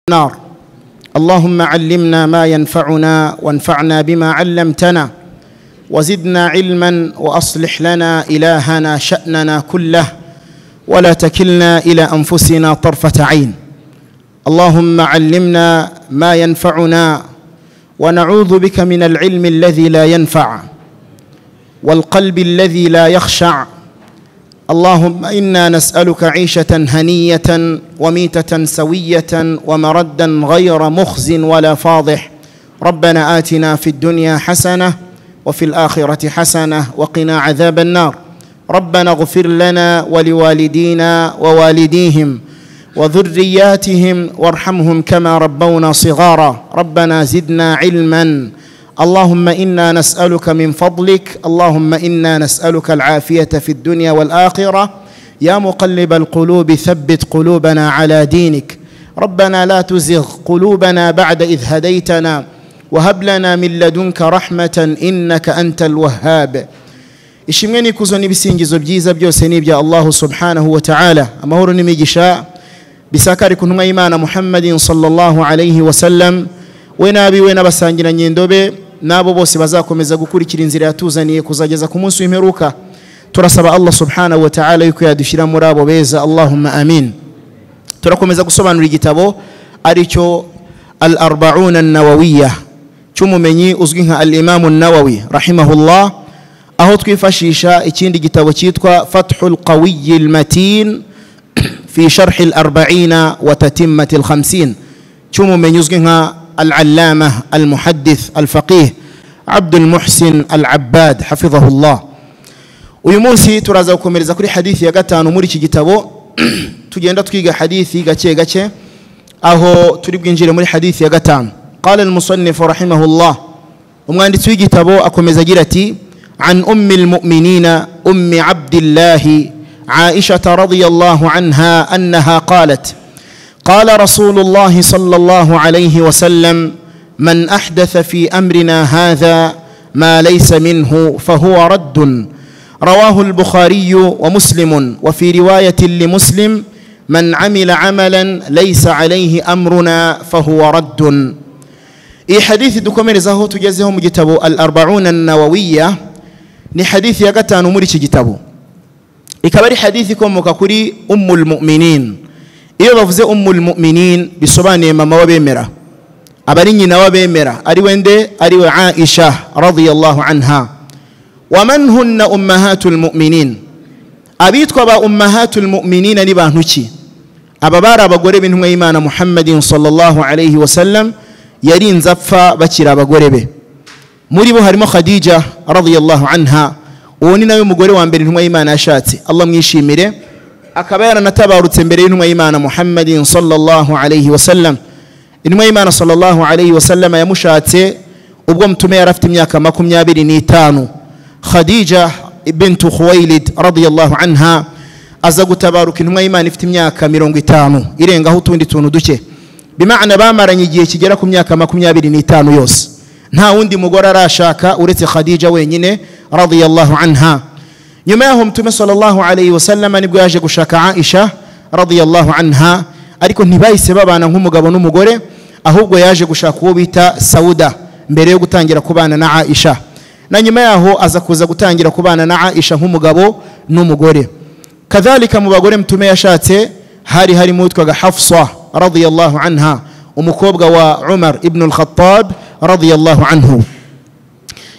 النار. اللهم علمنا ما ينفعنا وانفعنا بما علمتنا وزدنا علما وأصلح لنا إلهنا شأننا كله ولا تكلنا إلى أنفسنا طرفة عين. اللهم علمنا ما ينفعنا ونعوذ بك من العلم الذي لا ينفع والقلب الذي لا يخشع. اللهم إنا نسألك عيشة هنية وميتة سوية ومردا غير مخز ولا فاضح. ربنا آتنا في الدنيا حسنة وفي الآخرة حسنة وقنا عذاب النار. ربنا اغفر لنا ولوالدينا ووالديهم وذرياتهم وارحمهم كما ربونا صغارا. ربنا زدنا علما. اللهم إنا نسألك من فضلك. اللهم إنا نسألك العافية في الدنيا والآخرة. يا مقلب القلوب ثبت قلوبنا على دينك. ربنا لا تزغ قلوبنا بعد إذ هديتنا وهب لنا من لدنك رحمة إنك أنت الوهاب. Ishimwe n'ikuzo n'ibisingizo byiza byose ni ibya Allah subhanahu wa ta'ala. Amahoro n'imigisha bisakari ku ntumwa y'Imana Muhammadin sallallahu alayhi wa sallam, we n'abiwe n'abasangiranye indobe n'abo bose bazakomeza gukurikira inzira yatuzaniye kuzageza ku munsi w'imperuka. Turasaba Allah subhanahu wa ta'ala yuko yadushyira muri abo beza, Allahumma amin. Turakomeza gusobanura igitabo aricyo Al-Arba'un An-Nawawiyya cy'umumenyi uzwi nka Al-Imam An-Nawawi rahimahullah, aho twifashisha ikindi gitabo cyitwa Fathul Qawiy Al-Matin fi Sharh Al-Arba'in wa Tatimmat Al-Khamsin cy'umumenyi uzwi nka Al-Allama Al-Muhaddith Al-Faqih Abdul Muhsin Al-Abbad hafidhahullah. Uyu munsi turaza gukomereza kuri hadithi ya gatanu muri iki gitabo. Tugenda twiga hadithi gake gake aho turi bwinjire muri hadithi ya gatanu. Qala al-musannif rahimahullah, umwanditsi w'igitabo akomeza agira ati: عن أم المؤمنين أم عبد الله عائشة رضي الله عنها أنها قالت: قال رسول الله صلى الله عليه وسلم: من أحدث في أمرنا هذا ما ليس منه فهو رد. رواه البخاري ومسلم. وفي رواية لمسلم: من عمل عملا ليس عليه أمرنا فهو رد. إي حديث دوكوميرزاho tugezeho mu gitabo Al-Arba'un An-Nawawiyya ni hadithi ya gatanu muri iki gitabo, ikaba ari hadithi ikomoka kuri Ummul Mu'minin. Iyo bavuze Ummul Mu'minin bisobanuye mama w'abemera, aba ari nyina w'abemera, ari wende ari we Aisha radhiyallahu anha. Wa man hunna ummahatul mu'minin, abitwa ba ummahatul mu'minin ni bantu ki? Aba bari abagore b'intumwa y'Imana Muhammadin sallallahu alayhi wasallam, yarinze apfa bakiri abagore be. Muri bo harimo Khadija radhiyallahu anha, uwo ni nawe mugore wa mbere intumwa y'Imana yashatse, Allah mwishimire, akaba yaranatabarutse mbere y'intumwa y'Imana Muhammadin sallallahu alayhi wasallam. Intumwa y'Imana sallallahu alayhi wasallam yamushatse ubwo mutume yari afite imyaka 25. Khadija bintu Khuwailid radhiyallahu anha aza gutabaruka intumwa y'Imana ifite imyaka 50 irengaho utundi tuntu duke, bimaana bamaranye igihe kigera ku myaka 25 yose. Nta wundi mugore arashaka uretse Khadija wenyine radhiyallahu anha. Nyuma yaho Mtume sallallahu alayhi wasallam nibwo yaje gushaka Aisha radhiyallahu anha, ariko ntibahise babana nk'umugabo n'umugore, ahubwo yaje gushaka uwo bita Sauda mbere yo gutangira kubana na Aisha, na nyuma yaho aza kuza gutangira kubana na Aisha nk'umugabo n'umugore. Kadhalika mu bagore Mtume yashatse hari harimo witwaga Hafsa radhiyallahu anha, umukobwa wa Umar ibn al-Khattab radhiyallahu anhu.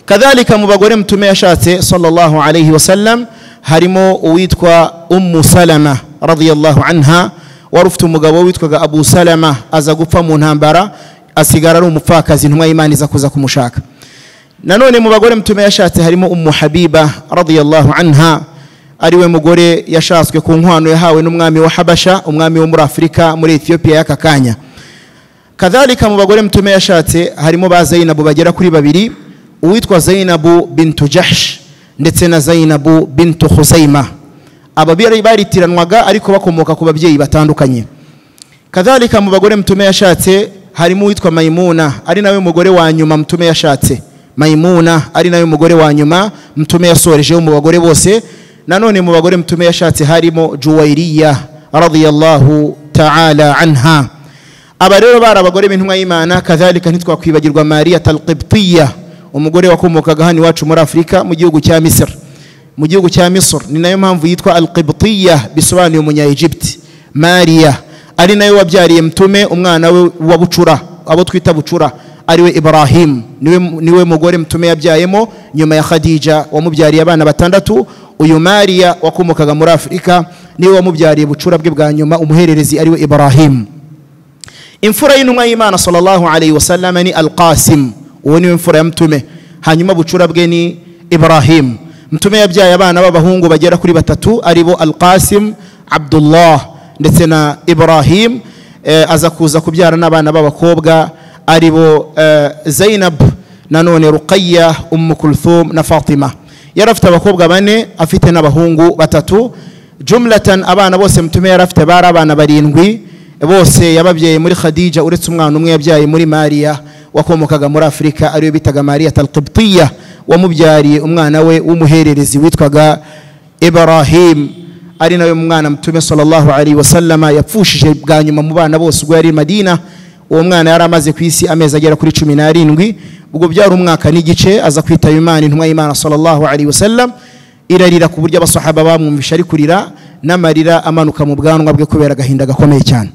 Kadhalika mu bagore Mtume yashatse sallallahu alayhi wasallam harimo uwitwa Ummu Salama radhiyallahu anha, wari ufite umugabo witwaga Abu Salama, aza gupfa mu ntambara asigara ari umupfakazi, intumwa y'Imana iza kuza kumushaka. Nanone mu bagore Mtume yashatse harimo Ummu Habiba radhiyallahu anha, ari we mugore yashatswe ku nkwano yahawe n'umwami wa Habasha, umwami wo muri Afrika muri Ethiopia y'aka kanya. Kadhalika mu bagore Mtume yashatse harimo ba Zainabu bagera kuri babiri, uwitwa Zainabu bintu Jahsh ndetse na Zainabu bintu Khuzaima. Aba baritiranwaga ariko bakomoka ku babyeyi batandukanye. Kadhalika mu bagore Mtume yashatse harimo uwitwa Maimuna, ari nawe mugore wa nyuma Mtume yashatse. Maimuna ari nawe mugore wa nyuma Mtume yasorejeho mu bagore bose. Nanone mu bagore Mtume yashatse harimo Juwairiya radhiyallahu ta'ala anha. Aba rero bari abagore b'intumwa y'Imana. Kadhalika ntitwakwibagirwa Mariya al-Qibtiyya, umugore wakomokaga hano iwacu muri Afurika mu gihugu cya Misr. Mu gihugu cya Misr ni nayo mpamvu yitwa al-Qibtiyya, bisobanuye umunya Egypt. Mariya ari nayo wabyariye Mtume umwana we wa bucura, abo twita bucura, ariwe Ibrahim. Niwe mugore Mtume yabyayemo nyuma ya Khadija wamubyariye abana 6. Uyu Mariya wakomokaga muri Afurika niwe wamubyariye bucura bwe bwa nyuma, umuhererezi ariwe Ibrahim. Imfura y'intumwa y'Imana sallallahu alayhi wasallam ni Al-Qasim, uwo niwe mfura ya Mtume. Hanyuma bucura bwe ni Ibrahim. Mtume yabyaye abana b'abahungu bagera kuri 3, aribo Al-Qasim, Abdullah ndetse na Ibrahim. Aza kuza kubyara n'abana b'abakobwa aribo Zainab, nanone Ruqayya, Kulthum na Fatima. Yari afite abakobwa 4, afite n'abahungu 3. Jumlatan abana bose Mtume yari afite bari abana 7, bose yababyaye muri Khadija uretse umwana umwe yabyaye muri Mariya wakomokaga muri Afurika, ariwe bitaga Mariya al-Qibtiyya, wamubyariye umwana we w'umuhererezi witwaga Ibrahim, ari nawe mwana Mtume sallallahu alaihi wasallam yapfushije bwa nyuma mu bana bose ubwo yari Madina. Uwo mwana yari amaze ku isi amezi agera kuri 17, ubwo byari umwaka n'igice aza kwitaba Imana. Intumwa y'Imana sallallahu alaihi wasallam irarira ku buryo abasahaba bamwumvisha ari kurira n'amarira amanuka mu bwanwa bwe kubera agahinda gakomeye cyane.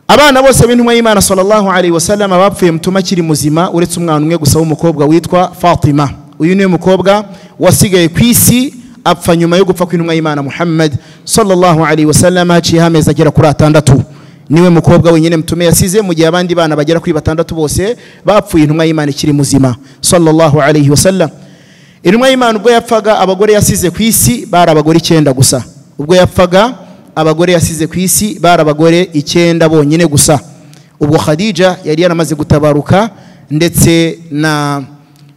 Abana bose b'intumwa y'Imana sallallahu alaihi wasallam bapfuye Mtume akiri muzima, uretse umwana umwe gusa w'umukobwa witwa Fatima. Uyu niwe mukobwa wasigaye ku isi apfa nyuma yo gupfa kw'intumwa y'Imana Muhammad sallallahu alaihi wasallam, haciye amezi agera kuri 6. Niwe mukobwa wenyine Mtume yasize, mu gihe abandi bana bagera kuri 6 bose bapfuye intumwa y'Imana ikiri muzima sallallahu alaihi wasallam. Intumwa y'Imana ubwo yapfaga abagore yasize ku isi bari abagore 9 gusa. Ubwo yapfaga abagore yasize ku isi bari abagore 9 bonyine gusa. Ubwo Khadija yari yaramaze gutabaruka, ndetse na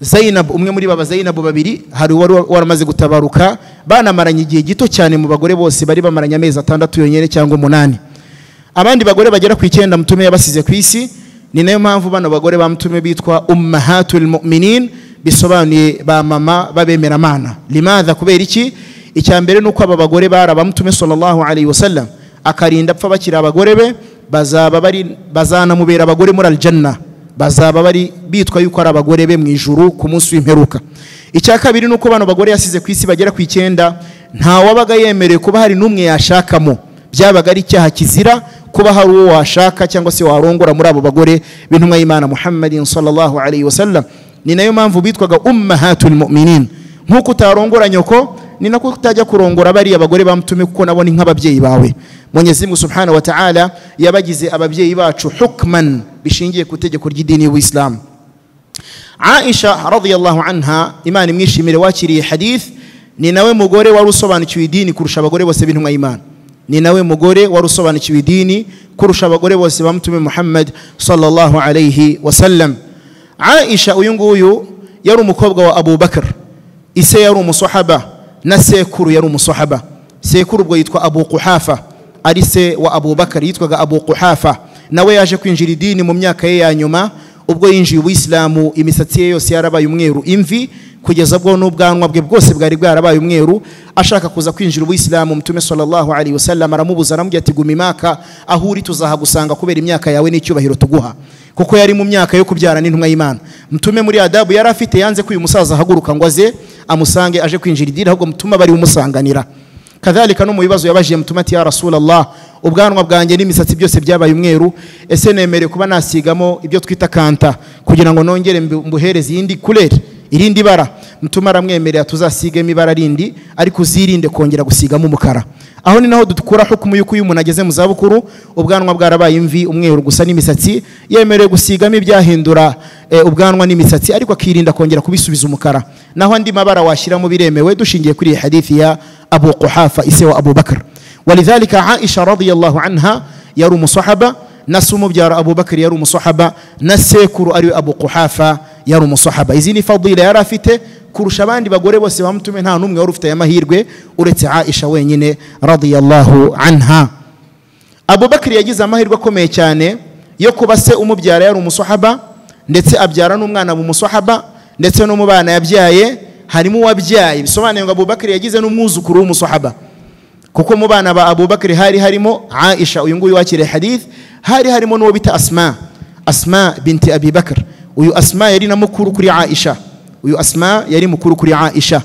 Zainab, umwe muri baba Zainab babiri hari wari waramaze gutabaruka, banamaranye igihe gito cyane mu bagore bose bari bamaranye amezi 6 yonyine cyangwa 8. Abandi bagore bagera ku 9 Mtume yabasize ku isi. Ni nayo mpamvu bano bagore ba Mtume bitwa ummahatul mu'minin, bisobanuye ba mama babemeramana. Limadha? Kubera iki? Icya mbere nuko aba bagore bari aba Mtume sallallahu alaihi wasallam, akarinda apfa bakiri abagore be, bazaba bari bazanamubera abagore muri aljanna, bazaba bari bitwa yuko ari abagore be mu ijuru ku munsi w'imperuka. Icya kabiri nuko bano bagore yasize ku isi bagera ku 9, nta wabaga yemerewe kuba hari n'umwe yashakamo. Byabaga ari icyaha kizira kuba hari uwo washaka cyangwa se warongora muri abo bagore b'intumwa y'Imana Muhammadin sallallahu alaihi wasallam. Ni nayo mpamvu bitwaga ummahatul mu'minin. Nkuko utarongora nyoko, ni nako utajya kurongora bari abagore ba Mtume, kuko nabo ni nk'ababyeyi bawe. Mwenyezi Mungu subhanahu wa ta'ala yabagize ababyeyi bacu hukman, bishingiye ku tegeko ry'idini y'Ubuislamu. Aisha radhiyallahu anha, Imana imwishimire, wakiriye hadith, ni nawe mugore wari usobanukiwe idini kurusha abagore bose b'intumwa y'Imana. Ni nawe mugore wari usobanukiwe idini kurusha abagore bose ba Mtume Muhammad sallallahu alayhi wasallam. Aisha uyu nguyu yari umukobwa wa Abu Bakr, ise yari umusahaba na sekuru yari umusahaba. Sekuru ubwo yitwa Abu Quhafa, ari se wa Abu Bakr yitwaga Abu Quhafa. Nawe yaje kwinjira idini mu myaka ye ya nyuma, ubwo yinjiye Ubuislamu imisatsi ye yose yarabaye umweru imvi, kugeza ubwo n'ubwanwa bwe bwose bwari bwarabaye umweru. Ashaka kuza kwinjira Ubuislamu, Mtume sallallahu alaihi wasallam aramubuza, aramubwira ati guma imaka aho uri tuzahagusanga kubera imyaka yawe n'icyubahiro tuguha, kuko yari mu myaka yo kubyara n'intumwa y'Imana. Mtume muri adabu yari afite, yanze ko uyu musaza ahaguruka ngo aze amusange aje kwinjira idini, ahubwo Mtume bari umusanganira. Kadhalika no mu bibazo yabajiye Mtume ati ya Rasulullah, ubwanwa bwanjye n'imisatsi byose byabaye umweru, ese nemere kuba nasigamo ibyo twita kanta kugira ngo nongere mbuhereze iyindi couleur, irindi bara? Mtume aramwemerera tuzasigemo ibara rindi, ariko uzirinde kongera gusigamo umukara. Aho ni naho dukura hukumu yuko uyu umuntu ageze mu zabukuru, ubwanwa bwarabaye imvi, umweru gusa n'imisatsi, yemerewe gusigamo ibyahindura ubwanwa n'imisatsi, ariko akirinda kongera kubisubiza umukara. Naho andi mabara washyiramo biremewe, dushingiye kuri hadithi ya Abu Quhafa ise wa Abu Bakr. Walidhalika Aisha radhiyallahu anha yari umusahaba, na se umubyara Abu Bakr yari umusahaba, na sekuru ari Abu Quhafa yari umusahaba. Izi ni fadila yari afite kurusha abandi bagore bose ba Mtume, nta n'umwe wari ufite aya mahirwe uretse Aisha wenyine radhiyallahu anha. Abu Bakr yagize amahirwe akomeye cyane yo kuba se umubyara yari umusahaba, ndetse abyara n'umwana mu musahaba, ndetse no mu bana yabyaye harimo uwabyaye. Bisobanuye ngo Abu Bakr yagize n'umwuzukuru w'umusahaba, Kuko mu bana ba Abu Bakr hari harimo Aisha uyu nguyu wakiriye hadith, hari harimo n'uwo bita Asma, Asma binti Abi Bakr. Uyu Asma yari na mukuru kuri Aisha. Uyu Asma yari mukuru kuri Aisha.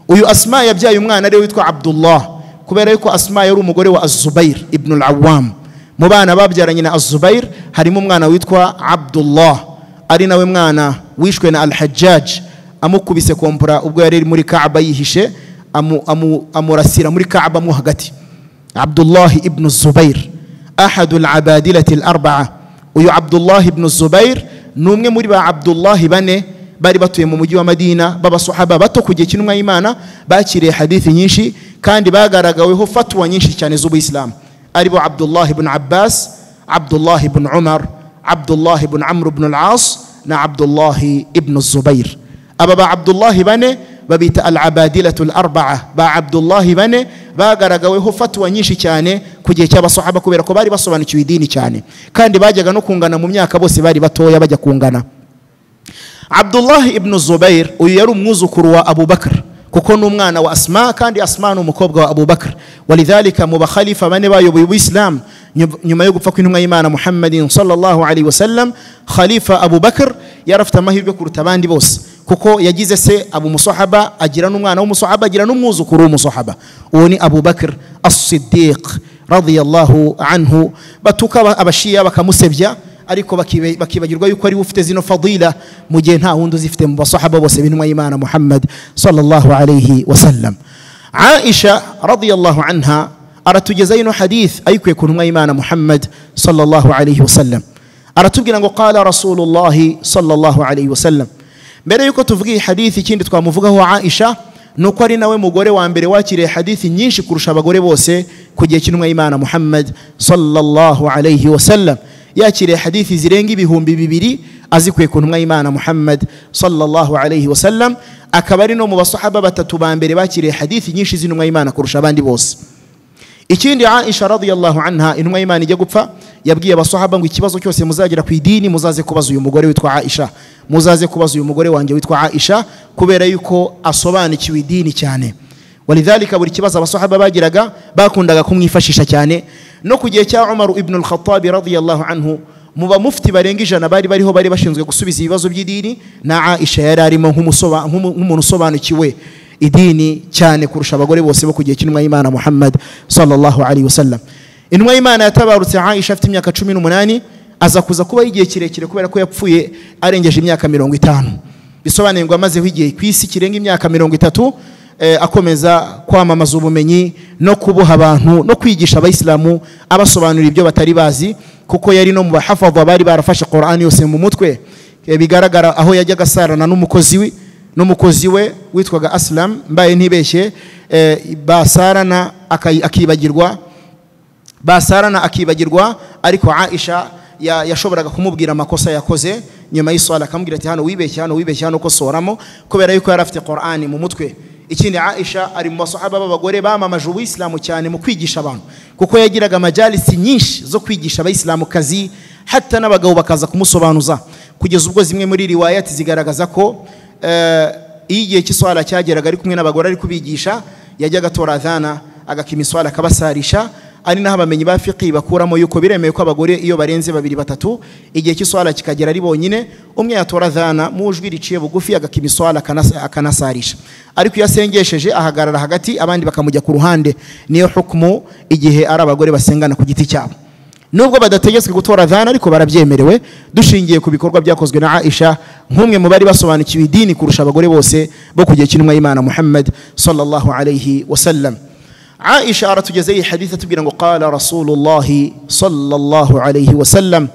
Uyu Asma yabyaye umwana ari witwa Abdullah, kubera yuko Asma yari umugore wa Az-Zubair ibn al-Awwam. Mu bana babyaranye na Az-Zubair harimo umwana witwa Abdullah, ari nawe mwana wishwe na Al-Hajjaj amukubise kompora ubwo yari muri Kaaba yihishe, amurasira muri Kaaba mo hagati. Abdullah ibn Zubair ahadu al-abadilati al-arba'a. Uyu Abdullah ibn Zubair numwe muri ba Abdullah bane bari batuye mu mujyi wa Madina, b'abasahaba bato ku gihe cy'intumwa y'Imana, bakiriye hadithi nyinshi kandi bagaragaweho fatwa nyinshi cyane z'Ubuyisilamu. Aribo Abdullah ibn Abbas, Abdullah ibn Umar, Abdullah ibn Amr ibn al-As na Abdullah ibn Zubair. Aba ba Abdullah bane babita al-abadilatu al-arba'a. Ba Abdullah bane bagaragaweho fatwa nyinshi cyane ku gihe cy'abasahaba, kubera ko bari basobanukiwe idini cyane kandi bajyaga no kungana mu myaka, bose bari batoya bajya kungana. Abdullah ibn Zubair uyu yari umwuzukuru wa Abu Bakr, kuko ni umwana wa Asma kandi Asma ni umukobwa wa Abu Bakr. Walidhalika mu bakhalifa bane bayoboye Ubuislamu nyuma yo gupfa kw'intumwa y'Imana Muhammadin sallallahu alaihi wasallam, Khalifa Abu Bakr yarafite amahirwe kuruta abandi bose, kuko yagize se Abu Musahaba, agira n'umwana w'umusahaba, agira n'umwuzukuru w'umusahaba. Uwo ni Abu Bakr as-Siddiq radiyallahu anhu. Batuka abashiya bakamusebya, ariko bakibagirwa yuko ari ufite zino fadila mu gihe nta wundi uzifite mu basahaba bose b'intumwa y'Imana Muhammad sallallahu alayhi wasallam. Aisha radiyallahu anha aratugeza ino hadith ayikuye ku ntumwa y'Imana Muhammad sallallahu alayhi wasallam. Aratubwira ngo qala Rasulullah sallallahu alayhi wasallam. Mbere yuko tuvuga iyi hadith, ikindi twamuvugaho Aisha nuko ari nawe mugore wa mbere wakiriye hadithi nyinshi kurusha abagore bose ku gihe cy'intumwa y'Imana Muhammad sallallahu alayhi wasallam. Yakiriye hadithi zirenga 2000 azikuye ku ntumwa y'Imana Muhammad sallallahu alayhi wasallam, akaba ari no mu basahaba batatu ba mbere bakiriye hadithi nyinshi z'intumwa y'Imana kurusha abandi bose. Ikindi Aisha radiyallahu anha, intumwa y'Imana ijya gupfa yabwiye abasahaba ngo ikibazo cyose muzagira ku idini muzaze kubaza uyu mugore witwa Aisha, muzaze kubaza uyu mugore wanjye witwa Aisha, kubera yuko asobanukiwe idini cyane. Walidhalika buri kibazo abasahaba bagiraga bakundaga kumwifashisha cyane. No ku gihe cya Umar ibn al-Khattab radiyallahu anhu, mu bamufti barenga 100 bari bariho bari bashinzwe gusubiza ibibazo by'idini, na Aisha yari arimo nk'umuntu usobanukiwe idini cyane kurusha abagore bose bo ku gihe cy'intumwa y'Imana Muhammad sallallahu alayhi wasallam. Intumwa y'Imana yatabarutse Aisha afite imyaka 18, aza kuza kuba igihe kirekire kubera ko yapfuye arengeje imyaka 50. Bisobanuye ngo amazeho igihe ku isi kirenga imyaka 30, akomeza kwamamaza ubumenyi no kuboha abantu no kwigisha abayisilamu abasobanurira ibyo batari bazi, kuko yari no mu bahafadha bari barafashe Qur'an yose mu mutwe. Bigaragara aho yajyaga asarana n'umukozi we witwaga Aslam, mbaye ntibeshye, basarana akibagirwa, ariko Aisha yashoboraga kumubwira amakosa yakoze nyuma y'iswala, akamubwira ati hano wibeshye, hano wibeshye, hano ukosoramo, kubera yuko yari afite Qur'an mu mutwe. Ikindi Aisha ari mu basahaba b'abagore bamamaje Ubuyisilamu cyane mu kwigisha abantu, kuko yagiraga majalisi nyinshi zo kwigisha abayisilamu kazi, hatta n'abagabo bakaza kumusobanuza, kugeza ubwo zimwe muri riwayati zigaragaza ko iyo igihe cy'iswala cyageraga ari kumwe n'abagore ari kubigisha, yajyaga atora adhana agakima iswala akabasarisha. Ari naho abamenyi ba fiqh bakuramo yuko biremewe ko abagore iyo barenze 2 3 igihe cy'iswala kikagera ari bonyine, umwe yatora adhana mu jwi riciye bugufi agakima iswala akanasarisha, ariko iyo asengesheje ahagarara hagati abandi bakamujya ku ruhande. Niyo hukumu igihe ari abagore basengana ku giti cyabo, nubwo badategetswe gutora adhana ariko barabyemerewe, dushingiye ku bikorwa byakozwe na Aisha nk'umwe mu bari basobanukiwe idini kurusha abagore bose bo ku gihe cy'intumwa y'Imana Muhammad sallallahu alayhi wasallam. Aisha aratugeze iyi hadith atubwira ngo qala Rasulullah sallallahu alayhi wasallam,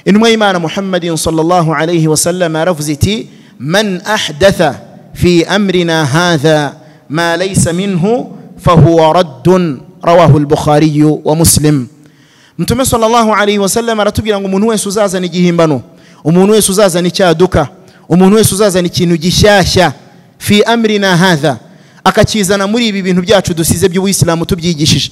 intumwa y'Imana Muhammadin sallallahu alayhi wasallam aravuze iti man ahdatha fi amrina hadha ma laysa minhu fahuwa raddun, rawahu al-Bukhari wa Muslim. Mtume sallallahu alayhi wasallam aratubwira ngo umuntu wese uzazana igihimbano, umuntu wese uzazana icyaduka, umuntu wese uzazana ikintu gishyashya fi amrina hadha, akakizana muri ibi bintu byacu dusize by'Ubuyisilamu tubyigishije,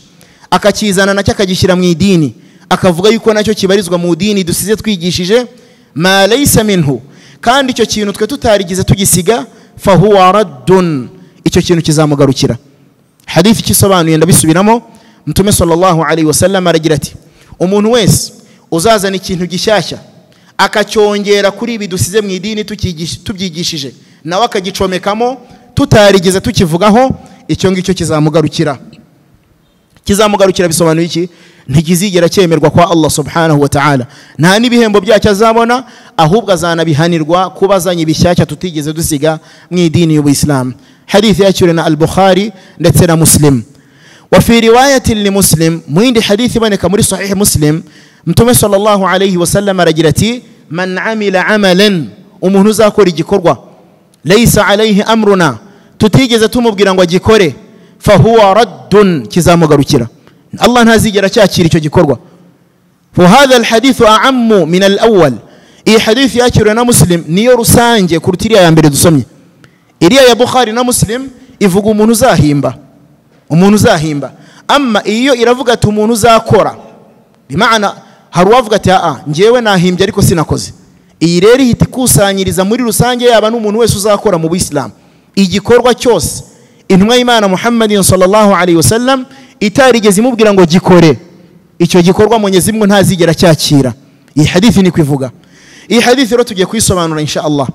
akakizana nacyo akagishyira mu idini, akavuga yuko nacyo kibarizwa mu dini dusize twigishije, ma laysa minhu, kandi icyo kintu twe tutarigize tugisiga, fahuwa raddun, icyo kintu kizamugarukira. Hadith ikisobanuye ndabisubiramo. Mtume sallallahu alayhi wasallam aragira ati umuntu wese uzazana ikintu gishyashya akacyongera kuri ibi dusize mu idini tubyigishije nawe akagicomekamo tutarigeze tukivugaho, icyo ngicyo kizamugarukira. Kizamugarukira bisobanuye iki? Ntikizigera cyemerwa kwa Allah subhanahu wa ta'ala, nta n'ibihembo byacyo azabona, ahubwo azanabihanirwa kuba azanye ibishyashya tutigeze dusiga mu idini y'Ubuyisilamu. Hadithi yakiriwe na Al-Bukhari ndetse na Muslim. Wa fi riwayatin li Muslim, mu yindi hadithi iboneka muri Sahih Muslim, Mtume sallallahu alayhi wasallam aragira ati man amila amalan, umuntu uzakora igikorwa laysa alayhi amruna, tutigeze tumubwira ngo agikore, fahuwa raddun, kizamugarukira. Allah ntazigera cyakira icyo gikorwa. Fa hadha alhadithu a'ammu min alawwal, iyi hadithi yakiriwe na Muslim niyo rusange kuruta iriya ya mbere dusomye. Iriya ya Bukhari na Muslim ivuga umuntu uzahimba, umuntu uzahimba. Amma iyo iravuga ati umuntu uzakora, bimaana hari uwavuga ati a njyewe nahimbye ariko sinakoze. Iyi rero ihita ikusanyiriza muri rusange yaba n'umuntu wese uzakora mu Buyisilamu igikorwa cyose intumwa y'Imana Muhammadin sallallahu alayhi wasallam itarigeze imubwira ngo gikore, icyo gikorwa Mwenyezi Mungu ntazigera cyakira. Iyi hadithi ni kwivuga. Iyi hadithi rero tugiye kuyisobanura insha Allah.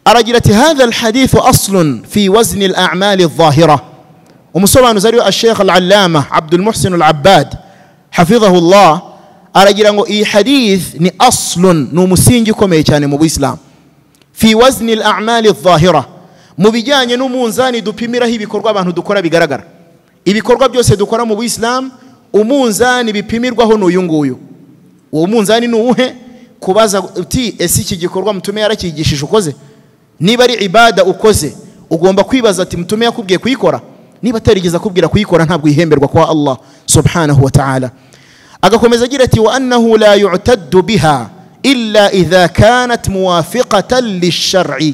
Aragira ati hadha alhadithu aslun fi wazni al-a'mal adh-dhahira. Umusobanuzi ariwe Sheikh Al-Allama Abdul Muhsin Al-Abbad hafidhahu Allah aragira ngo iyi hadith ni aslun, ni umusingi ukomeye cyane mu Buyisilamu, fi wazni al-a'mal adh-dhahira, mu bijyanye n'umunzani dupimiraho ibikorwa abantu dukora bigaragara. Ibikorwa byose dukora mu Buyisilamu umunzani bipimirwaho n'uyu nguyu. Uwo munzani ni uwuhe? Kubaza uti ese iki gikorwa Mtume yarakigishije ukoze? Niba ari ibada ukoze ugomba kwibaza ati Mtume yakubwiye kuyikora? Niba atarigeze akubwira kuyikora ntabwo ihemberwa kwa Allah subhanahu wa ta'ala. Agakomeza agira ati wa annahu la yu'taddu biha illa idha kanat muwafiqatan lish-shar'i.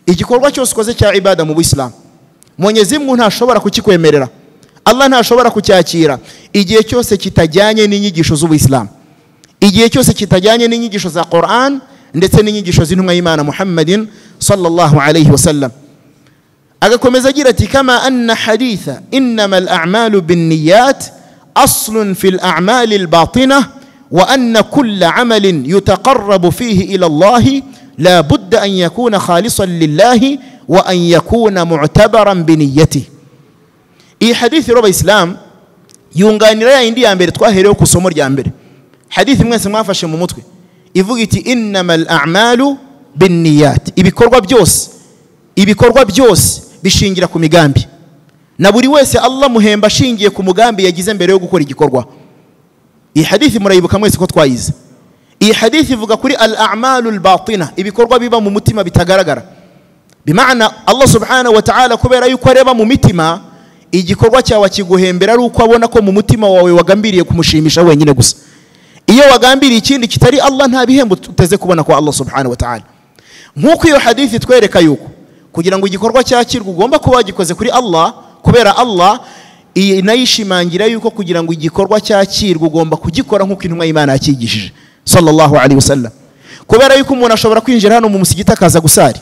Igikorwa cyose ukoze cya ibada mu Buyisilamu Mwenyezi Mungu ntashobora kukikwemerera, Allah ntashobora kucyakira igihe cyose kitajyanye n'inyigisho z'Ubuyisilamu, igihe cyose kitajyanye n'inyigisho za Qur'an ndetse n'inyigisho z'intumwa y'Imana Muhammadin sallallahu alayhi wasallam. Agakomeza agira ati kama anna haditha innama al-a'malu bin-niyyat aslun fi al-a'mal al-batinah wa anna kulla 'amalin yutaqarrabu fihi ila Allah la budda an yakuna khalisan lillahi wa an yakuna mu'tabaran bi niyyatihi. Iyi hadithi roba Islam yunganira ya indi ya mbere twaherewe ku somo rya mbere. Hadithi mwese mwafashe mu mutwe ivuga iti innamal a'malu binniyat, ibikorwa byose, ibikorwa byose bishingira ku migambi, na buri wese Allah muhemba ashingiye ku mugambi yagize mbere yo gukora igikorwa. Iyi hadithi murayibuka mwese ko twayize. Iyi hadithi ivuga kuri al-a'malu al-batina, ibikorwa biba mu mutima bitagaragara. Bimaana Allah subhanahu wa ta'ala kubera yuko areba mu mitima, igikorwa cyawe kiguhembera ari uko abona ko mu mutima wawe wagambiriye kumushimisha wenyine gusa. Iyo wagambiriye ikindi kitari Allah nta bihembo uteze kubona kwa Allah subhanahu wa ta'ala. Nkuko iyo hadithi twereka yuko kugira ngo igikorwa cyakirwe ugomba kuba wagikoze kuri Allah, kubera Allah, iyi nayishimangira yuko kugira ngo igikorwa cyakirwe ugomba kugikora nkuko intumwa y'Imana yakigishije sallallahu alayhi wasallam. Kubera yuko umuntu ashobora kwinjira hano mu musigiti akaza gusari,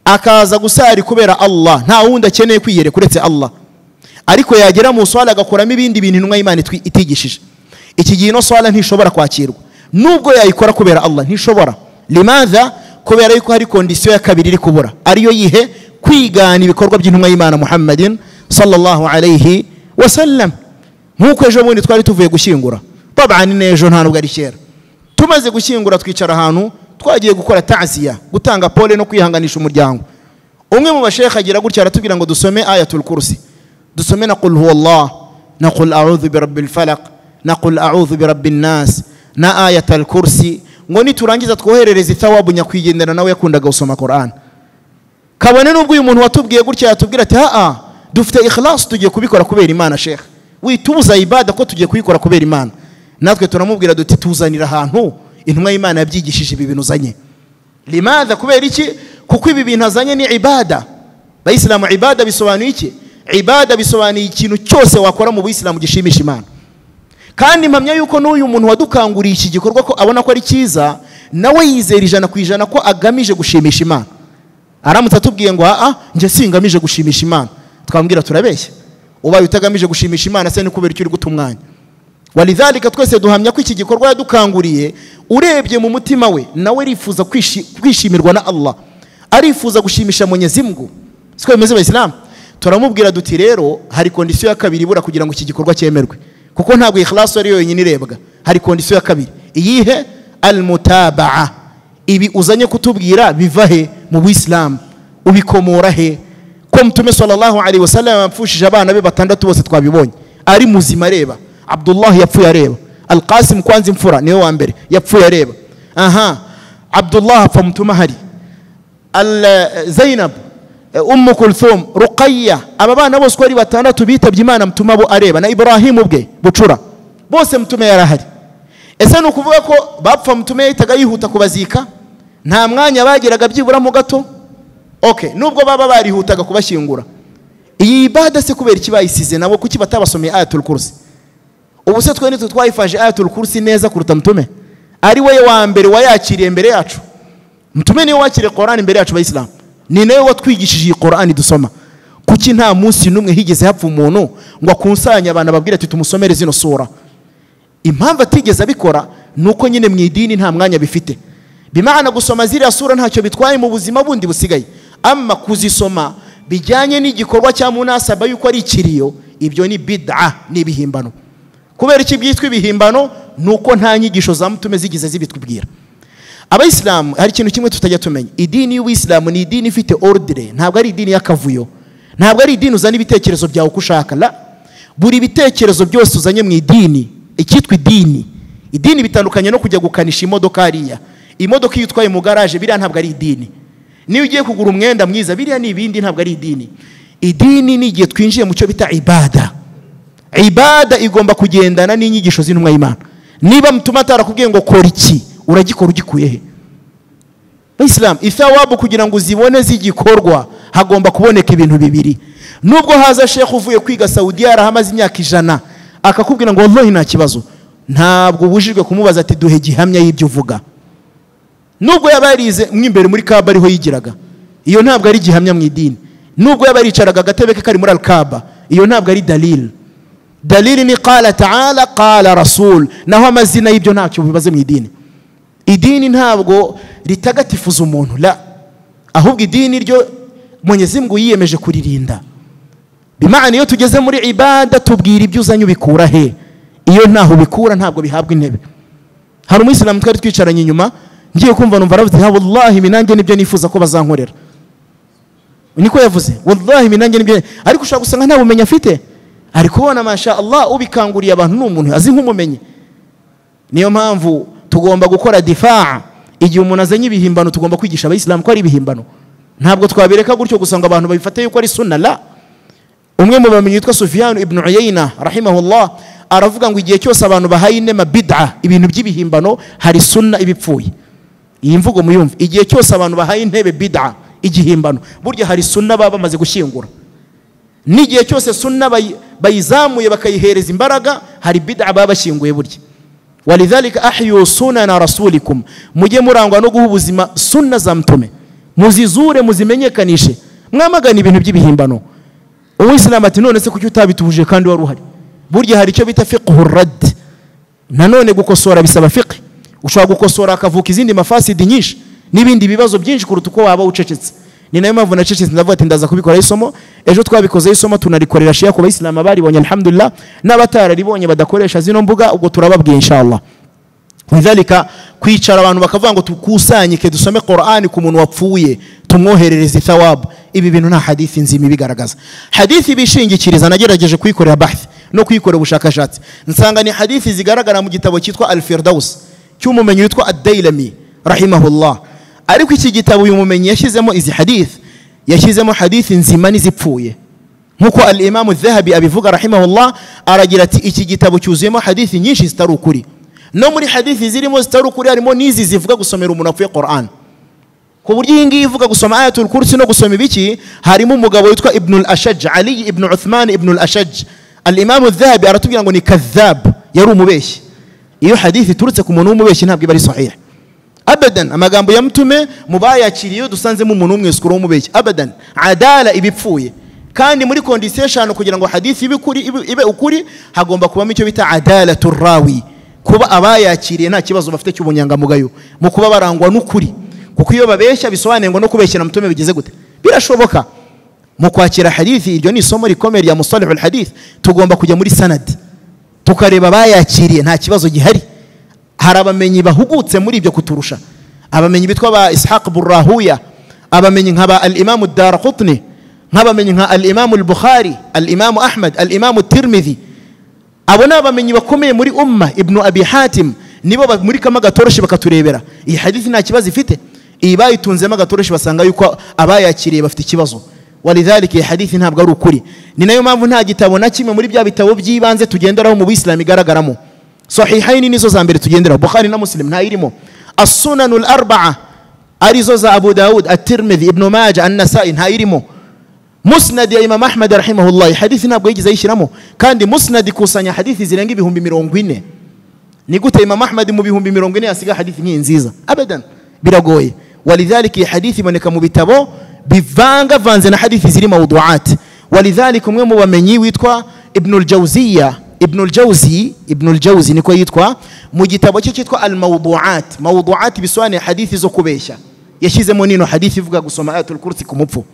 akaza gusari kubera Allah, nta wundi akeneye kwiyereka uretse Allah, ariko yagera mu swala agakoramo ibindi bintu intumwa y'Imana itigishije, iki gihe ino swala ntishobora kwakirwa nubwo yayikora kubera Allah, ntishobora. Limadha? Kubera yuko hari kondisiyo ya kabiri iri kubura, ariyo yihe? Kwigana ibikorwa by'intumwa y'Imana Muhammadin sallallahu alayhi wasallam. Nkuko ejo bundi twari tuvuye gushyingura, tabani n'ejo nta nubwo ari kera, tumaze gushyingura twicara ahantu twagiye gukora ta'ziya, gutanga pole no kwihanganisha umuryango. Umwe mu bashekha agira gutya aratubwira ngo dusome ayatul kursi, dusome na qul huwallah, na qul a'udhu bi rabbil falaq, na qul a'udhu bi rabbin nas, na ayatul kursi, ngo niturangiza twoherereze thawabu nyakwigendera nawe yakundaga gusoma Qur'an. Kabone nubwo uyu muntu watubwiye gutya yatubwira ati aa dufite ikhlas tugiye kubikora kubera Imana, sheikh witubuza ibada ko tugiye kuyikora kubera Imana. Natwe turamubwira duti tuzanira ahantu intumwa y'Imana yabyigishije ibi bintu uzanye. Limadha? Kubera iki? Kuko ibi bintu azanye ni ibada. Bayisilamu ibada bisobanuye iki? Ibada bisobanuye ikintu cyose wakora mu Buyisilamu gishimisha Imana. Kandi mpamya yuko n'uyu muntu wadukanguriye iki gikorwa ko abona ko ari cyiza, nawe yizera 100% ko agamije gushimisha Imana. Aramutse atubwiye ngo aa njye singamije gushimisha Imana, twambwira turabeshya. Ubaye utagamije gushimisha Imana se ni kubera icyo uri guta umwanya? Walidhalika twese duhamya ko iki gikorwa yadukanguriye, urebye mu mutima we nawe arifuza kwishimirwa na Allah, arifuza gushimisha Mwenyezi Mungu. Siko bimeze Abayisilamu? Turamubwira duti rero hari condition ya kabiri ibura kugira ngo iki gikorwa cyemerwe, kuko ntabwo ikhlas ari yonyine irebwa, hari condition ya kabiri. Iyihe? Almutabaa. Ibi uzanye kutubwira biva he mu Buislamu, ubikomora he? Ko Mtume sallallahu alaihi wasallam apfushije abana be batandatu bose twabibonye ari muzima areba. Abdullah yapfuye areba, Al-Qasim kwanza imfura niwe wa mbere yapfuye areba, aha Abdullah apfa Mtume hari, Zainab, Ummu Kulthum, Ruqayya, aba bana bose ko ari batandatu bitabye Imana Mtume abo areba, na Ibrahim ubwe bucura, bose Mtume yarahari. Ese ni ukuvuga ko bapfa Mtume yahitaga yihuta kubazika? Nta mwanya bageraga byibura mu gato? Okay, nubwo baba barihutaga kubashyingura, iyi ibada se kubera iki bayisize nabo? Kuki batabasomeye Ayatul Kursi? Ubu se twe nitwe twayifashe Ayatul Kursi neza kuruta Mtume? Ari we wa mbere wayakiriye mbere yacu. Mtume niwe wakiriye Qur'an mbere yacu Abayisilamu, ni nawe watwigishije iyi Qur'an dusoma. Kuki nta munsi n'umwe higeze hapfa umuntu ngo akusanye abantu ababwire ati tumusomere zino sura? Impamvu atigeze abikora nuko nyine mu idini nta mwanya bifite. Bimana gusoma ziriya sura ntacyo bitwaye mu buzima bundi busigaye, amma kuzisoma bijyanye n'igikorwa cya munasaba yuko ari ikiriyo, ibyo ni bid'a, ni ibihimbano. Kubera iki byitwa ibihimbano? Nuko nta nyigisho za Mtume zigeze zibitubwira. Abayisilamu hari ikintu kimwe tutajya tumenya, idini y'Ubuyisilamu ni idini ifite ordre, ntabwo ari idini y'akavuyo, ntabwo ari idini uzana ibitekerezo byawe uko ushaka. La, buri bitekerezo byose uzanye mu idini, icyitwa idini, idini bitandukanye no kujya gukanisha imodoka hariya. Imodoka iyo utwaye mu garage biriya ntabwo ari idini. Niyo ugiye kugura umwenda mwiza biriya ni ibindi, ntabwo ari idini. Idini ni igihe twinjiye mu cyo bita ibada. Ibada igomba kugendana n'inyigisho z'intumwa y'Imana. Niba Mtume atarakubwiye ngo kora iki, uragikora ugikuye he? Islam ithawabu kugira ngo uzibone z'igikorwa hagomba kuboneka ibintu bibiri. Nubwo haza sheikh uvuye kwiga Saudi yarahamaze imyaka 100 akakubwira ngo wallahi nta kibazo, ntabwo ubujijwe kumubaza ati duhe gihamya y'ibyo uvuga. Nubwo yabarize mwimbere muri Kaaba ariho yigiraga, iyo ntabwo ari gihamya mu idini. Nubwo yabaricaraga agatebe ke kari muri Al-Kaaba, iyo ntabwo ari dalil. Dalili ni qala ta'ala qala rasul, naho amazina y'ibyo ntacyo bibaze mu idini. Idini ntabwo ritagatifuza umuntu, la, ahubwo idini ryo Mwenyezi Mungu yiyemeje kuririnda. Bimana iyo tugeze muri ibada tubwira ibyo uzanye ubikura he, iyo ntaho ubikura ntabwo bihabwa intebe. Hari umuyisilamu twari twicaranye inyuma, ngiye kumva numva aravuze ha wallahi minange nibyo nifuza ko bazankorera. Niko yavuze, wallahi minange nibyo, ariko ushaka gusanga nta bumenyi afite. Ari kubona masha Allah ubikanguriye abantu n'umuntu azi nk'umumenyi. Niyo mpamvu tugomba gukora difaa igihe umuntu azanye ibihimbano, tugomba kwigisha Abayisilamu ko ari ibihimbano. Ntabwo twabireka gutyo gusa ngo abantu babifate yuko ari sunna. La, umwe mu bamenyi yitwa Sufyan ibn Uyayna rahimahullah aravuga ngo igihe cyose abantu bahaye inema bid'a, ibintu by'ibihimbano, hari sunna ibipfuye. Iyi mvugo muyumve, igihe cyose abantu bahaye intebe bid'a, igihimbano, burya hari sunna baba bamaze gushyingura. N'igihe cyose sunna bayizamuye bakayihereza imbaraga, hari bid'a baba bashyinguye burya. Walidhalika ahyu sunana rasulikum, mujye murangwa no guha ubuzima sunna za Mtume, muzizure muzimenyekanishe, mwamagana ibintu by'ibihimbano. Uwisilamu ati none se kuki utabitubuje kandi wari uhari? Burya hari icyo bita fiqhu radd. Nanone gukosora bisaba fiqh. Ushobora gukosora akavuka izindi mafasidi nyinshi n'ibindi bibazo byinshi kuruta uko waba ucecetse. Ni nayo mpamvu nacecetse ndavuga ati ndaza kubikora isomo. Ejo twabikoze isomo tunarikorera shia ku Bayisilamu baribonye alhamdulillah, n'abatararibonye badakoresha zino mbuga, ubwo turababwiye inshallah. Lidhalika kwicara abantu bakavuga ngo tukusanyike dusome Qur'ani ku muntu wapfuye tumwoherereze thawabu, ibi bintu nta hadithi nzima ibigaragaza. Hadithi bishingikiriza nagerageje kuyikorera bahth no kuyikorera ubushakashatsi, nsanga ni hadithi zigaragara mu gitabo cyitwa Al-Firdaus cy'umumenyi witwa Ad-Dailami rahimahullah. Ariko iki gitabo uyu mumenyi yashyizemo izi hadith, yashyizemo hadithi nzima n'izipfuye. Nkuko Al-Imam Adh-Dhahabi abivuga rahimahullah, aragira ati iki gitabo cyuzuyemo hadithi nyinshi zitari ukuri. No muri hadithi zirimo zitari ukuri harimo n'izi zivuga gusomera umuntu apfuye Qur'an. Ku buryo iyi ngiyi ivuga gusoma Ayatul Kursi no gusoma ibiki, harimo umugabo witwa Ibn al-Ashaj, Ali ibn Uthman ibn al-Ashaj. Al-Imam Adh-Dhahabi aratubwira ngo ni kadhab, yari umubeshyi. Iyo hadithi iturutse ku muntu w'umubeshyi ntabwo iba ari sahih. Abadan, amagambo ya Mtume mubayakiriye dusanzemo umuntu umwe usukura w'umubeshyi. Abadan, adala ibipfuye. Kandi muri condition eshanu kugira ngo hadithi ibe ukuri hagomba kubamo icyo bita adalatu rawi, kuba abayakiriye nta kibazo bafite cy'ubunyangamugayo mu kuba barangwa n'ukuri. Kuko iyo babeshya bisobanuye ngo no kubeshyira Mtume bigeze gute, birashoboka. Mu kwakira hadithi, iryo ni isomo rikomeye rya musalihul hadith, tugomba kujya muri sanad tukareba abayakiriye nta kibazo gihari. Hari abamenyi bahugutse muri ibyo kuturusha, abamenyi bitwa ba Ishaq Burrahuya, abamenyi nka ba al-Imam ad-Darqutni, nk'abamenyi nka al-Imam al-Bukhari, al-Imam Ahmad, al-Imam at-Tirmidhi. Abo ni abamenyi bakomeye muri umma. Ibn Abi Hatim nibo muri kama gatoroshi bakaturebera iyi hadithi nta kibazo ifite, iyi bayitunzemo agatoroshi basanga yuko abayakiriye bafite ikibazo. Walidhalika iyi hadithi ntabwo ari ukuri. Ni nayo mpamvu nta gitabo na kimwe muri bya bitabo by'ibanze tugenderaho mu Buyisilamu igaragaramo. Sahihaini nizo za mbere tugenderaho, Bukhari na Muslim ntayirimo. As-Sunanul Arba'a arizo za Abu Daud, At-Tirmidhi, Ibn Majah, An-Nasa'i ntayirimo. Musnad ya Imam Ahmad rahimahullah hadithi ntabwo yigeze ayishyiramo, kandi Musnad ikusanya hadithi zirenga 40,000. Ni gute Imam Ahmad mu 40,000 yasiga hadithi nk'iyi nziza? Abadan, biragoye. Walidhalika iyi hadithi iboneka mu bitabo bivangavanze na hadithi ziri mawduat. Walidhalika umwe mu bamenyi witwa Ibn al-Jawziyya, Ibn al-Jawzi niko yitwa, mu gitabo cye cyitwa al-Mawduat. Mawduat bisobanuye hadithi zo kubeshya. Yashyizemo nino hadithi ivuga gusoma ayatul kursi ku mupfu,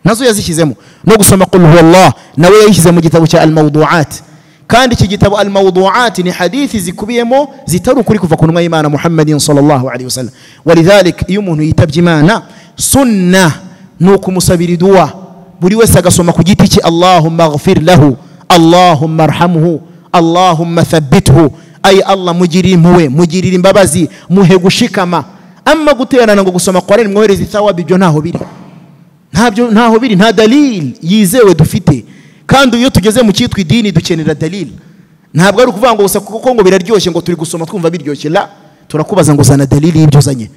nazo yazishyizemo, no gusoma qul huwallah nawe yayishyize mu gitabo cya al-Mawduat. Kandi iki gitabo al-Mawduat ni hadithi zikubiyemo zitari ukuri kuva ku ntumwa y'Imana Muhammadin sallallahu alaihi wasallam. Walidhalik iyo umuntu yitabye Imana, sunna ni ukumusabira dua, buri wese agasoma ku giti cye Allahumma ghfir lahu, Allahumma arhamhu, Allahumma thabbithu, ay Allah mugirire impuhwe, mugirire imbabazi, muhe gushikama. Amma guterana ngo gusoma Qur'an mwohereze thawabi, ibyo ntaho biri, ntabyo ntaho biri, nta dalil yizewe dufite. Kandi iyo tugeze mu cyitwa idini dukenera dalil. Ntabwo ari ukuvuga ngo gusa kuko ngo biraryoshye ngo turi gusoma twumva biryoshye, la, turakubaza ngo zana dalili y'ibyo uzanye.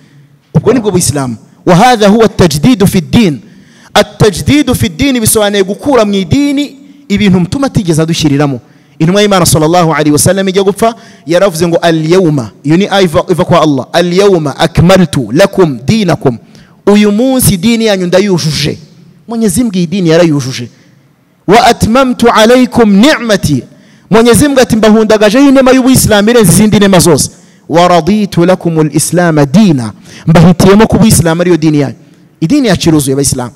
Ubwo nibwo Buyisilamu. Wa hadha huwa at-tajdidu fi ad-din. At-tajdidu fi ad-din bisobanuye gukura mu idini ibintu Mtume atigeze adushyiriramo. Intumwa y'Imana sallallahu alaihi wasallam ijya gupfa yaravuze ngo al-yawma, iyo ni iva kwa Allah, al-yawma akmaltu lakum dinakum, uyu munsi dini yanyu ndayujuje. Mwenyezi Mungu idini yarayujuje. Wa atmamtu alaykum ni'mati, Mwenyezi Mungu ati mbahundagajeho inema y'Ubuyisilamu irenze izindi nema zose. Wa raditu lakum al-islam dina, mbahitiyemo ko Ubuyisilamu ariyo dini yanyu. Idini yacu iruzuye Abayisilamu.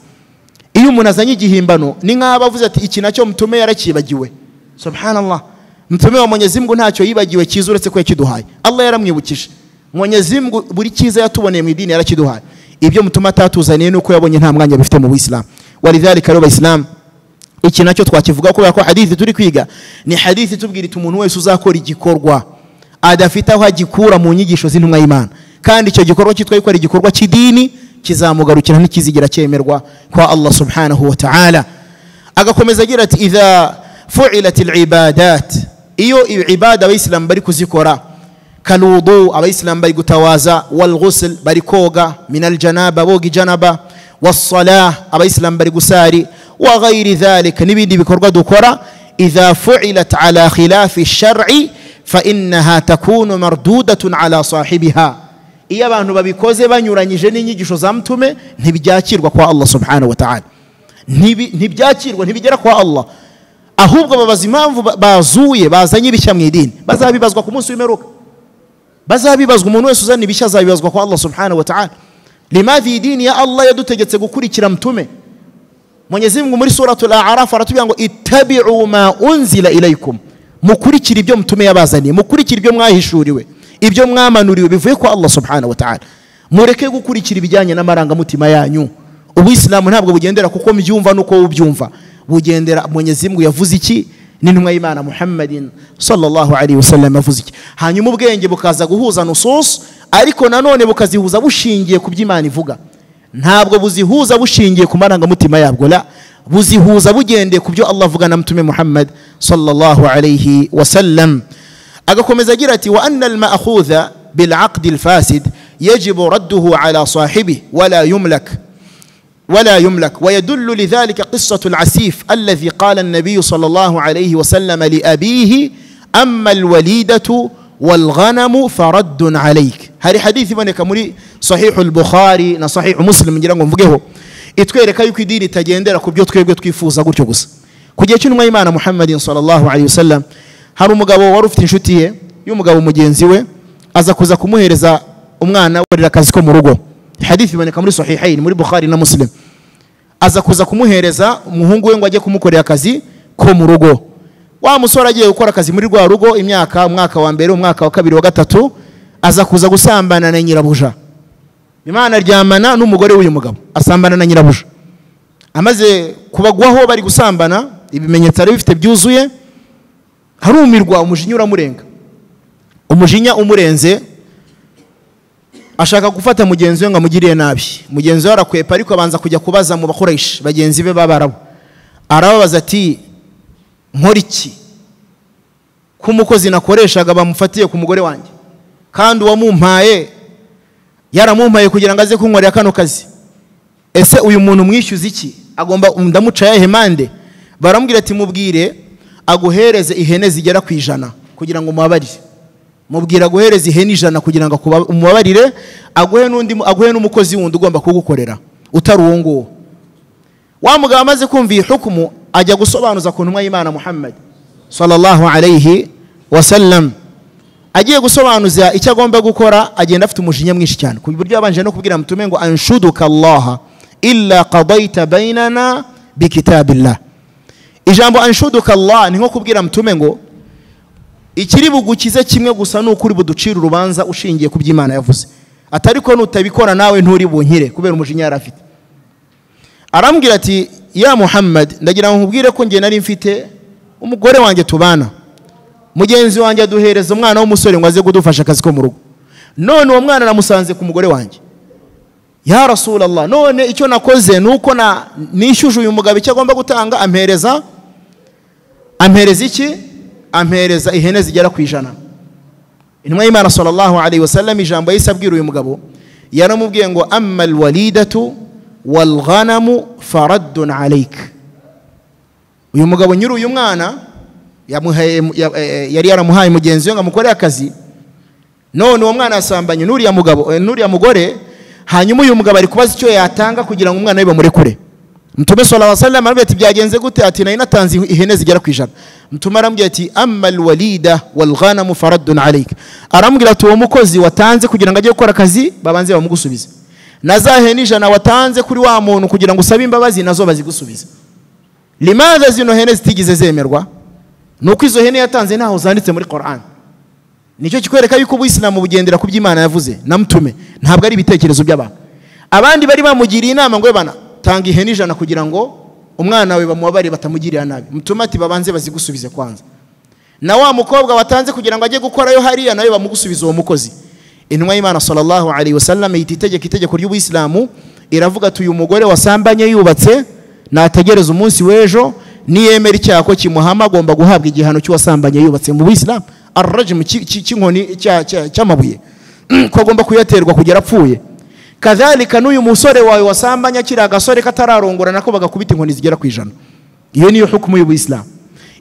Iyo umuntu azanye igihimbano ni nk'aho avuze ati iki nacyo Mtume yarakibagiwe. Subhanallah, Mtume wa Mwenyezi Mungu ntacyo yibagiwe cyiza uretse ko yakiduhaye. Allah yaramwibukije. Mwenyezi Mungu buri cyiza yatuboneye mu idini yarakiduhaye. Ibyo Mtume atatuzaniye nuko yabonye nta mwanya bifite mu Buyisilamu. Walidhalika rero Abayisilamu, iki nacyo twakivuga kubera ko hadithi turi kwiga ni hadithi tubwira iti umuntu wese uzakora igikorwa adafite aho agikura mu nyigisho z'intumwa y'Imana, kandi icyo gikorwa cyitwa yuko ari igikorwa cy'idini, kizamugarukira ntikizigira cyemerwa kwa Allah subhanahu wa ta'ala. Agakomeza agira ati idha fu'ilat al-ibadat, iyo ibada abayisilamu bari kuzikora, kaludu abayisilamu bari gutawaza, wal ghusl bari koga, min al-janaba boga ijanaba, was-salah abayisilamu bari gusari, wa ghayri dhalika n'ibindi bikorwa dukora, idha fu'ilat ala khilafi ash-shar'i fa innaha takunu mardudatun ala sahibiha. Iyo abantu babikoze banyuranyije n'inyigisho za Mtume ntibyakirwa kwa Allah subhanahu wa ta'ala, ntibyakirwa, ntibigera kwa Allah. Ahubwo babaza impamvu bazuye bazanye ibishya mu idini, bazabibazwa ku munsi w'imperuka. Bazabibazwa, umuntu wese uzana ibishya azabibazwa kwa Allah subhanahu wa ta'ala. Limadhi idini ya Allah yadutegetse gukurikira Mtume. Mwenyezi Mungu muri suratul A'raf aratubwira ngo ittabi'u ma unzila ilaykum, mukurikira ibyo Mtume yabazaniye, mukurikira ibyo mwahishuriwe, ibyo mwamanuriwe bivuye kwa Allah subhanahu wa ta'ala. Mureke gukurikira ibijyanye n'amarangamutima yanyu. Ubuyisilamu ntabwo bugendera kuko mbyumva nuko ubyumva, bugendera Mwenyezi Mungu yavuze iki n'intumwa y'Imana Muhammadin sallallahu alaihi wasallam yavuze iki. Hanyuma ubwenge bukaza guhuza nusus, ariko nanone bukazihuza bushingiye ku by'Imana ivuga. Ntabwo buzihuza bushingiye ku marangamutima yabwo, la, buzihuza bugendeye ku byo Allah avuga na Mtume Muhammad sallallahu alaihi wasallam. Agakomeza agira ati wa anna al-ma'khudha bil 'aqd al-fasid yajibu radduhu ala sahibihi wala yumlak ولا يملك. ويدل لذلك قصة العسيف الذي قال النبي صلى الله عليه وسلم لأبيه أما الوليدة والغنم فرد عليك. هذه حديث من كمري صحيح البخاري صحيح مسلم ngira ngo mvugeho. Itwereka yuko idini itagendera ku byo twebwe twifuza gutyo gusa. Ku gihe cy'intumwa y'Imana Muhammadin sallallahu alayhi wasallam, hari umugabo wari ufite inshuti ye y'umugabo mugenzi we, aza kuza kumuhereza umwana we akazi ko mu rugo. Hadith iboneka muri Sahihain, muri Bukhari na Muslim. Aza kuza kumuhereza umuhungu we ngo ajye kumukorera akazi ko mu rugo. Wa musore agiye gukora akazi muri rwa rugo imyaka, umwaka wa mbere, umwaka wa kabiri, wa gatatu, aza kuza gusambana na nyirabuja. Imana aryamana n'umugore w'uyu mugabo, asambana na nyirabuja. Amaze kubagwaho bari gusambana, ibimenyetso ari bifite byuzuye, harumirwa, umujinya uramurenga. Umujinya umurenze ashaka gufata mugenzi we ngo amugiriye nabi. Mugenzi we arakwepa, ariko abanza kujya kubaza mu bakoresha bagenzi be b'Abarabu. Arababaza ati nkora iki ko umukozi nakoreshaga bamufatiye ku mugore wanjye, kandi uwamumpaye yaramumpaye kugira ngo aze kunkorera kano kazi, ese uyu muntu mwishyuza iki? Agomba ndamuca yahe mande? Baramubwira ati mubwire aguhereze ihene zigera ku 100 kugira ngo umubabarire. Mubwira aguhereze ihene 100 kugira ngo umubabarire, aguhe n'undi, aguhe n'umukozi wundi ugomba kugukorera utari uwo nguwo. Wa mugabo amaze kumva iyi hukumu ajya gusobanuza ku ntumwa y'Imana Muhammad sallallahu alayhi wasallam. Agiye gusobanuza icyo agomba gukora, agenda afite umujinya mwinshi cyane, ku buryo yabanje no kubwira mutume ngo anshuduka Allah illa qadayta bainana bikitabillah. Ijambo anshuduka Allah ni nko kubwira mutume ngo ikiri bugukize kimwe gusa ni ukuri buducira urubanza ushingiye ku by'Imana yavuze, atari ko nutabikora nawe nturi bunkire, kubera umujinya yarafite. Arambwira ati ya Muhammad, ndagira ngo nkubwire ko nge nari mfite umugore wanjye tubana, mugenzi wanjye aduhereza umwana w'umusore ngo aze kudufasha akazi ko mu rugo, none uwo mwana namusanze ku mugore wanjye. Ya Rasulallah, none icyo nakoze nuko na nishyuje uyu mugabo icyo agomba gutanga, ampereza iki? Ampereza ihene zigera ku 100. Intumwa y'Imana sallallahu alayhi wasallam ijambo yahise abwira uyu mugabo, yaramubwiye ngo amma alwalidatu walghanamu faraddun alayk. Uyu mugabo nyiri uyu mwana yari yaramuhaye mugenzi we ngo amukorere akazi, none uwo mwana yasambanye n'uriya mugabo, n'uriya mugore, hanyuma uyu mugabo ari kubaza icyo yatanga kugira ngo umwana we bamurekure. Mtume sallallahu alayhi wasallam arambwira ati byagenze gute? Ati nari natanze ihene zigera ku 100. Mtume arambwira ati amma alwalida walghanamu faraddun alayk. Arambwira ati uwo mukozi watanze kugira ngo ajye gukora akazi babanze bamugusubize, na za hene 100 watanze kuri wa muntu kugira ngo usabe imbabazi nazo bazigusubize. Limadha zino hene zitigize zemerwa? Nuko izo hene yatanze ntaho zanditse muri Qur'an. Nicyo kikwereka yuko ubuyisilamu bugendera ku by'Imana yavuze na mtume, ntabwo ari ibitekerezo by'abantu. Abandi bari bamugiriye inama ngo bana tanga ihene 100 kugira ngo umwana we bamubabarire batamugirira nabi. Mtume ati babanze bazigusubize kwanza. Na wa mukobwa watanze kugira ngo ajye gukorayo hariya nawe bamugusubiza uwo mukozi. Intumwa y'Imana sallallahu alayhi wasallam yitegeka itegeko ry'ubuyisilamu, iravuga ati uyu mugore wasambanye yubatse nategereza umunsi w'ejo, niyemera icyaha ko kimuhama agomba guhabwa igihano cy'uwasambanye yubatse mu buyisilamu, arrajm cy'inkoni cy'amabuye ko agomba kuyaterwa kugera apfuye. Kadhalika n'uyu musore wawe wasambanye akiri agasore katararongora nako bagakubita inkoni zigera ku 100. Iyo niyo hukumu y'ubuyisilamu.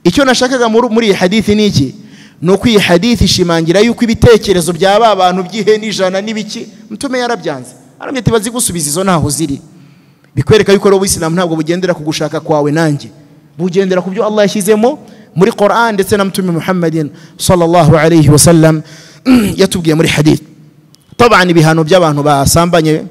Icyo nashakaga muri iyi hadithi ni iki? Nuko iyi hadithi ishimangira yuko ibitekerezo bya ba bantu by'ihene 100 n'ibiki mtume yarabyanze. Arambye ati bazigusubiza izo ntaho ziri. Bikwereka yuko ubuyisilamu ntabwo bugendera ku gushaka kwawe nanjye, bugendera ku byo Allah yashyizemo muri Qur'an ndetse na Mtume Muhammadin sallallahu alayhi wasallam yatubwiye muri hadith. Taban ibihano by'abantu basambanye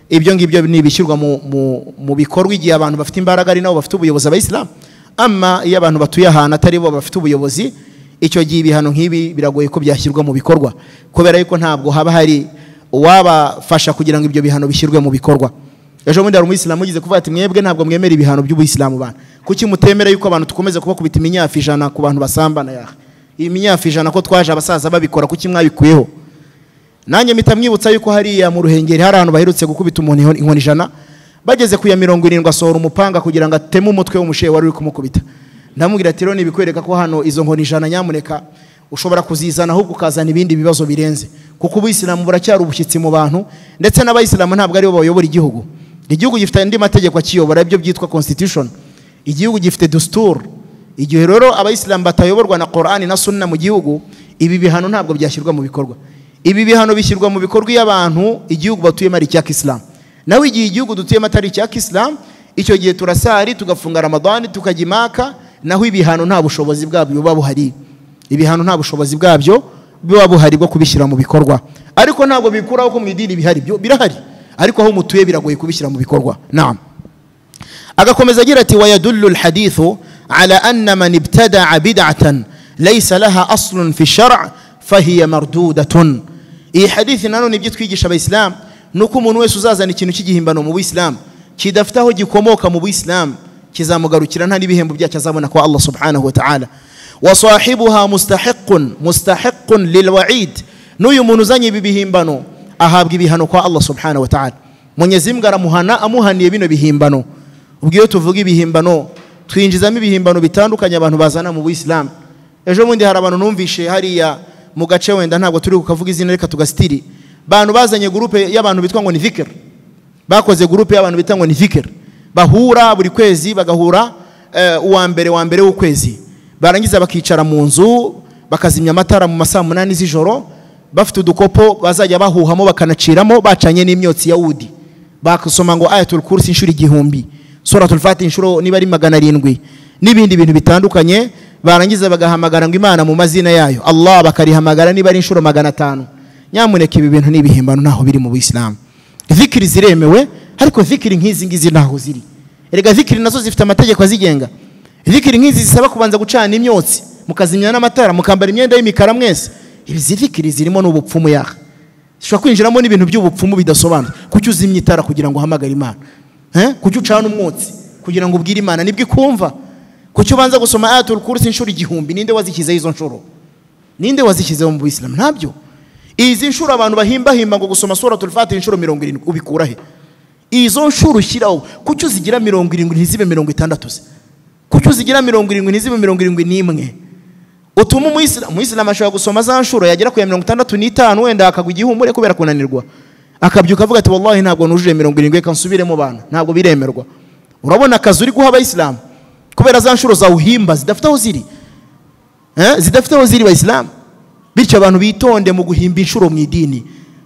ibyo ngibyo ni ibishyirwa mu bikorwa igihe abantu bafite imbaraga ari nabo bafite ubuyobozi abayisilamu. Amma iyo abantu batuye ahantu atari bo bafite ubuyobozi, icyo gihe ibihano nk'ibi biragoye ko byashyirwa mu bikorwa, kubera yuko ntabwo haba hari uwabafasha kugira ngo ibyo bihano bishyirwe mu bikorwa. Ejo bundi hari umuyisilamu ugize kuvuga ati mwebwe ntabwo mwemera ibihano by'ubuyisilamu bana, kuki mutemera yuko abantu tukomeza kubakubita iminyafi 100 ku bantu basambana? Yaha iminyafi 100 ko twaje abasaza babikora, kuki mwabikuyeho? Nanjye mpita mwibutsa yuko hariya mu Ruhengeri hari ahantu baherutse gukubita umuntu inkoni 100, bageze ku ya 70 asohora umupanga kugira ngo ateme umutwe w'umushehe wari uri kumukubita. Ndamubwira ati rero nibikwereka ko hano izo nkoni 100 nyamuneka ushobora kuzizana ahubwo ukazana ibindi bibazo birenze, kuko ubuyisilamu buracyari ubushyitsi mu bantu, ndetse n'abayisilamu ntabwo aribo bayobora igihugu. Igihugu gifite andi mategeko akiyobora, ibyo byitwa constitution. Igihugu gifite dustur. Igihe rero abayisilamu batayoborwa na Qur'ani na Sunna mu gihugu, ibi bihano ntabwo byashyirwa mu bikorwa. Ibi bihano bishyirwa mu bikorwa iyo abantu igihugu batuyemo ari icya Islam. Nawe igihe igihugu dutuyemo atari icya Islam, icyo gihe turasari tugafunga Ramadani tukajya Imaka, naho ibihano nta bushobozi bwabyo buba buhari. Ibihano nta bushobozi bwabyo buba buhari bwo kubishyira mu bikorwa. Ariko ntabwo bikuraho ko mu idini bihari, byo birahari, ariko aho mutuye biragoye kubishyira mu bikorwa. Naam. Agakomeza agira ati wayadullu alhadithu ala anna man ibtada'a bid'atan laysa laha aslun fi shar' fahiya mardudatun. Iyi hadithi nanone ibyo twigisha abayisilamu nuko umuntu wese uzazana ikintu cy'igihimbano mu Buislamu kidafite aho gikomoka mu Buislamu kizamugarukira nta n'ibihembo byacyo azabona kwa Allah subhanahu wa ta'ala. Wa sahibuha mustahiqqun lilwa'id, n'uyu muntu uzanye ibi bihimbano ahabwa ibihano kwa Allah subhanahu wa ta'ala. Mwenyezi Mungu aramuhana amuhaniye bino bihimbano. Ubwo iyo tuvuga ibihimbano twinjizamo ibihimbano bitandukanye abantu bazana mu Buislamu. Ejo bundi hari abantu numvishe hariya mu gace, wenda ntabwo turi kukavuga izina reka tugasitiri, bantu bazanye groupe y'abantu bitwa ngo ni dhikr. Bakoze groupe y'abantu bitwa ngo ni dhikr, bahura buri kwezi, bagahura uwa mbere w'ukwezi, barangiza bakicara mu nzu bakazimya amatara mu masaha 8 z'ijoro, bafite udukopo bazajya bahuhamo bakanaciramo bacanye n'imyotsi ya udi, bakasoma ngo ayatul kursi inshuro 1000, suratul fatiha inshuro niba ari 700 n'ibindi bintu bitandukanye. Barangiza bagahamagara ngo Imana mu mazina yayo Allah, bakarihamagara niba ari inshuro 500. Nyamuneka ibi bintu nibihimbano ntaho biri mu Buislamu. Dhikri ziremewe, ariko dhikri nk'izi ngizi ntaho ziri. Erega dhikri nazo zifite amategeko azigenga. Dhikri nk'izi zisaba kubanza gucana imyotsi, mukazimya n'amatara, mukambara imyenda y'imikara mwese. Ibi dhikri zirimo n'ubupfumu yaha. Zishobora kwinjiramo n'ibintu by'ubupfumu bidasobanutse. Kuki uzimya itara kugira ngo uhamagare Imana? Kuki ucana umwotsi kugira ngo ubwire Imana nibwo ikumva? Kuki ubanza gusoma ayatul kursi inshuro 1000? Ninde wazishyizeho izo nshuro? Ninde wazishyizeho mu Buislamu? Ntabyo. Izi nshuro abantu bahimbahimba ngo gusoma suratul Fatiha inshuro 70 ubikura he? Izo nshuro ushyiraho kuki uzigira 70 ntizibe 60 se? Kuki uzigira 70 ntizibe 71? Utuma umuyisilamu ashobora gusoma za nshuro yagera ku ya 65 wenda akagwa igihumure kubera kunanirwa, akabyuka avuga ati wallahi ntabwo nujuje 70 reka nsubiremo bana, ntabwo biremerwa. Urabona akazi uri guha abayisilamu kubera za nshuro zawuhimba zidafite aho ziri, zidafite aho ziri bayisilamu. Bityo abantu bitonde mu guhimba inshuro mu idini,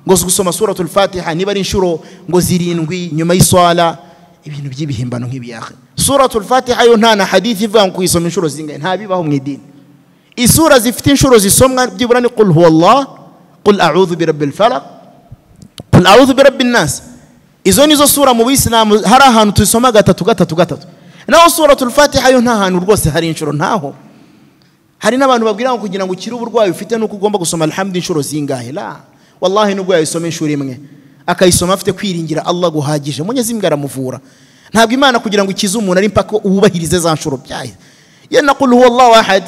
ngo gusoma suratul Fatiha niba ari inshuro ngo 7 nyuma y'iswala, ibintu by'ibihimbano nk'ibiyahe. Suratul Fatiha yo nta na hadithi ivuga ngo kuyisoma inshuro zingahe, nta bibaho mu idini. Isura zifite inshuro zisomwa byibura ni qul huwallah, qul a'udhu birabbil falaq, qul a'udhu birabbin nas. Izo nizo sura mu Buislamu hari ahantu tuzisoma 3 3 3. Naho suratul Fatiha yo nta hantu rwose hari inshuro, ntaho. Hari n'abantu babwira ngo kugira ngo ukire uburwayi ufite nuko ugomba gusoma alhamdu inshuro zingahe. La wallahi nubwo yayisoma inshuro imwe akayisoma afite kwiringira Allah guhagije, Mwenyezi Mungu aramuvura. Ntabwo Imana kugira ngo ikize umuntu ari mpaka ubahirize za nshuro byaye. Ya naqul huwallahu ahad,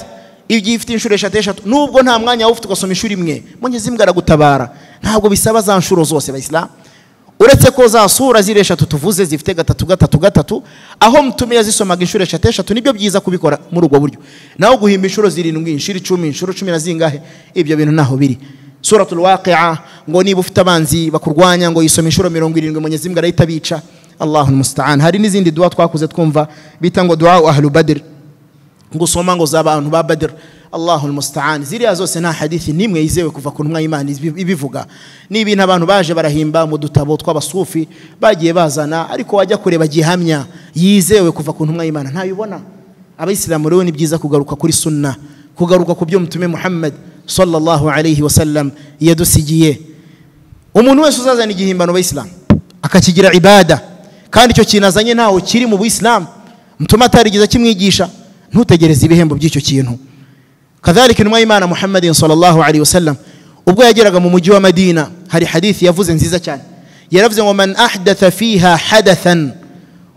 igiye ifite inshuro 3 nubwo nta mwanya ufite ugasoma inshuro imwe, Mwenyezi Mungu aragutabara. Ntabwo bisaba za nshuro zose bayisilamu. Uretse ko za sura zire 3 tuvuze zifite 3 3 3, aho mtume yazisomaga inshuro 3 nibyo byiza kubikora muri ubwo buryo. Naho guhimba inshuro 7, inshuro 10, inshuro 10 na zingahe, ibyo bintu naho biri. Suratul Waqi'a ngo niba ufite abanzi bakurwanya ngo yisome inshuro 70 Mwenyezi Mungu arahita bica. Allahu musta'an. Hari n'izindi dua twakuze twumva bita ngo dua ahlu Badr, ngo soma ngo z'abantu ba Badr. Allahu musta'an. Ziriya zose nta hadithi nimwe yizewe kuva ku ntumwa y'Imana ibivuga. Ni ibintu abantu baje barahimba mu dutabo tw'abasufi bagiye bazana, ariko wajya kureba gihamya yizewe kuva ku ntumwa y'Imana ntayibona. Abayisilamu rero ni byiza kugaruka kuri sunna, kugaruka ku byo Mtume Muhammad sallallahu alayhi wasallam yadusigiye. Umuntu wese uzazana igihimbano bayisilamu akakigira ibada, kandi icyo kintu azanye ntaho kiri mu Buislamu, Mtume atarigeze kimwigisha, ntutegereze ibihembo by'icyo kintu. Kadhalika intumwa y'Imana Muhammadin sallallahu alayhi wasallam ubwo yageraga mu mujyi wa Madina, hari hadithi yavuze nziza cyane. Yaravuze ngo man ahdatha fiha hadathan,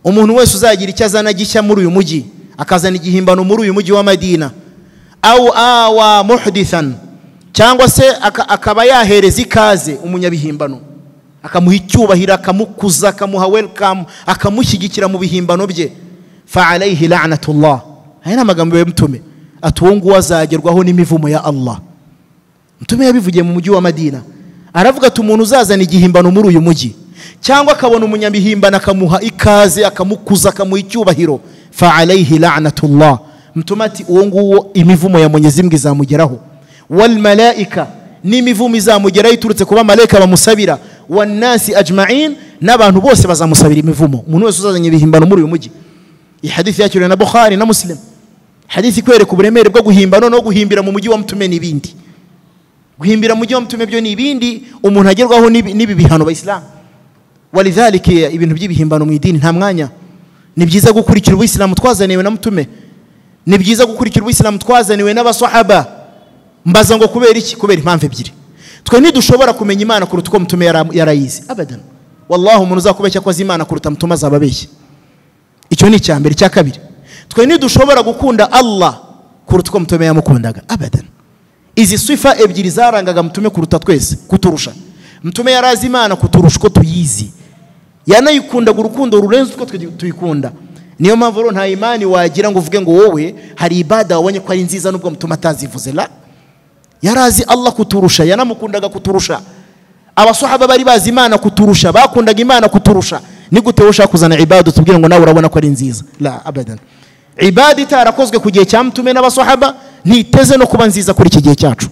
umuntu wese uzagira icyo azana gishya muri uyu mujyi, akazana igihimbano muri uyu mujyi wa Madina, au awa muhdithan, cyangwa se akaba yahereza ikaze umunyabihimbano, akamuha icyubahiro, akamukuza, akamuha welcome, akamushyigikira mu bihimbano bye, fa alayhi la'natullah. Aya ni amagambo ya Mtume, ati uwo nguwo azagerwaho n'imivumo ya Allah. Mtume yabivugiye mu mujyi wa Madina, aravuga ati umuntu uzazana igihimbano muri uyu mujyi, cyangwa akabona umunyabihimbano akamuha ikaze, akamukuza, akamuha icyubahiro, fa alayhi la'natullah. Mtume ati uwo nguwo imivumo ya Mwenyezi Mungu izamugeraho, wal malaika, n'imivumo izamugeraho iturutse kuba malaika bamusabira, Wannasi ajma'in, n'abantu bose bazamusabira imivumo. Umuntu wese uzazanye ibihimbano muri uyu mujyi. Iyi hadithi yakiriwe na Bukhari na Muslim. Hadithi ikwereka uburemere bwo guhimba no guhimbira mu mujyi wa Mtume n'ibindi. Guhimbira mu mujyi wa Mtume byo n'ibindi, umuntu agerwaho n'ibi bihano bayisilamu. Walidhalika ibintu by'ibihimbano mu idini nta mwanya. Ni byiza gukurikira ubuyisilamu twazaniwe na Mtume. Ni byiza gukurikira ubuyisilamu twazaniwe n'abasahaba. Mbaza ngo kubera iki? Kubera impamvu ebyiri. Twe ntidushobora kumenya Imana kuruta uko Mtume yarayizi. Abadan. Wallahi umuntu uzakubeshya ko azi Imana kuruta Mtume azababeshya. Icyo ni icya mbere. Icya kabiri, twe ntidushobora gukunda Allah kuruta uko Mtume yamukundaga. Abadan. Izi sifa ebyiri zarangaga Mtume kuruta twese, kuturusha. Mtume yarazi Imana kuturusha uko tuyizi. Yanayikundaga urukundo rurenze uko tuyikunda. Niyo mpamvu rero nta imani wagira ngo uvuge ngo wowe hari ibada wabonye ko ari nziza nubwo Mtume atazivuze. La, yarazi Allah kuturusha, yanamukundaga kuturusha. Abasahaba bari bazi Imana kuturusha, bakundaga Imana kuturusha. Ni gute ushaka kuzana ibada tubwire ngo nawe urabona ko ari nziza? La, abadan. Ibada itarakozwe ku gihe cya Mtume n'abasahaba ntiteze no kuba nziza kuri iki gihe cyacu.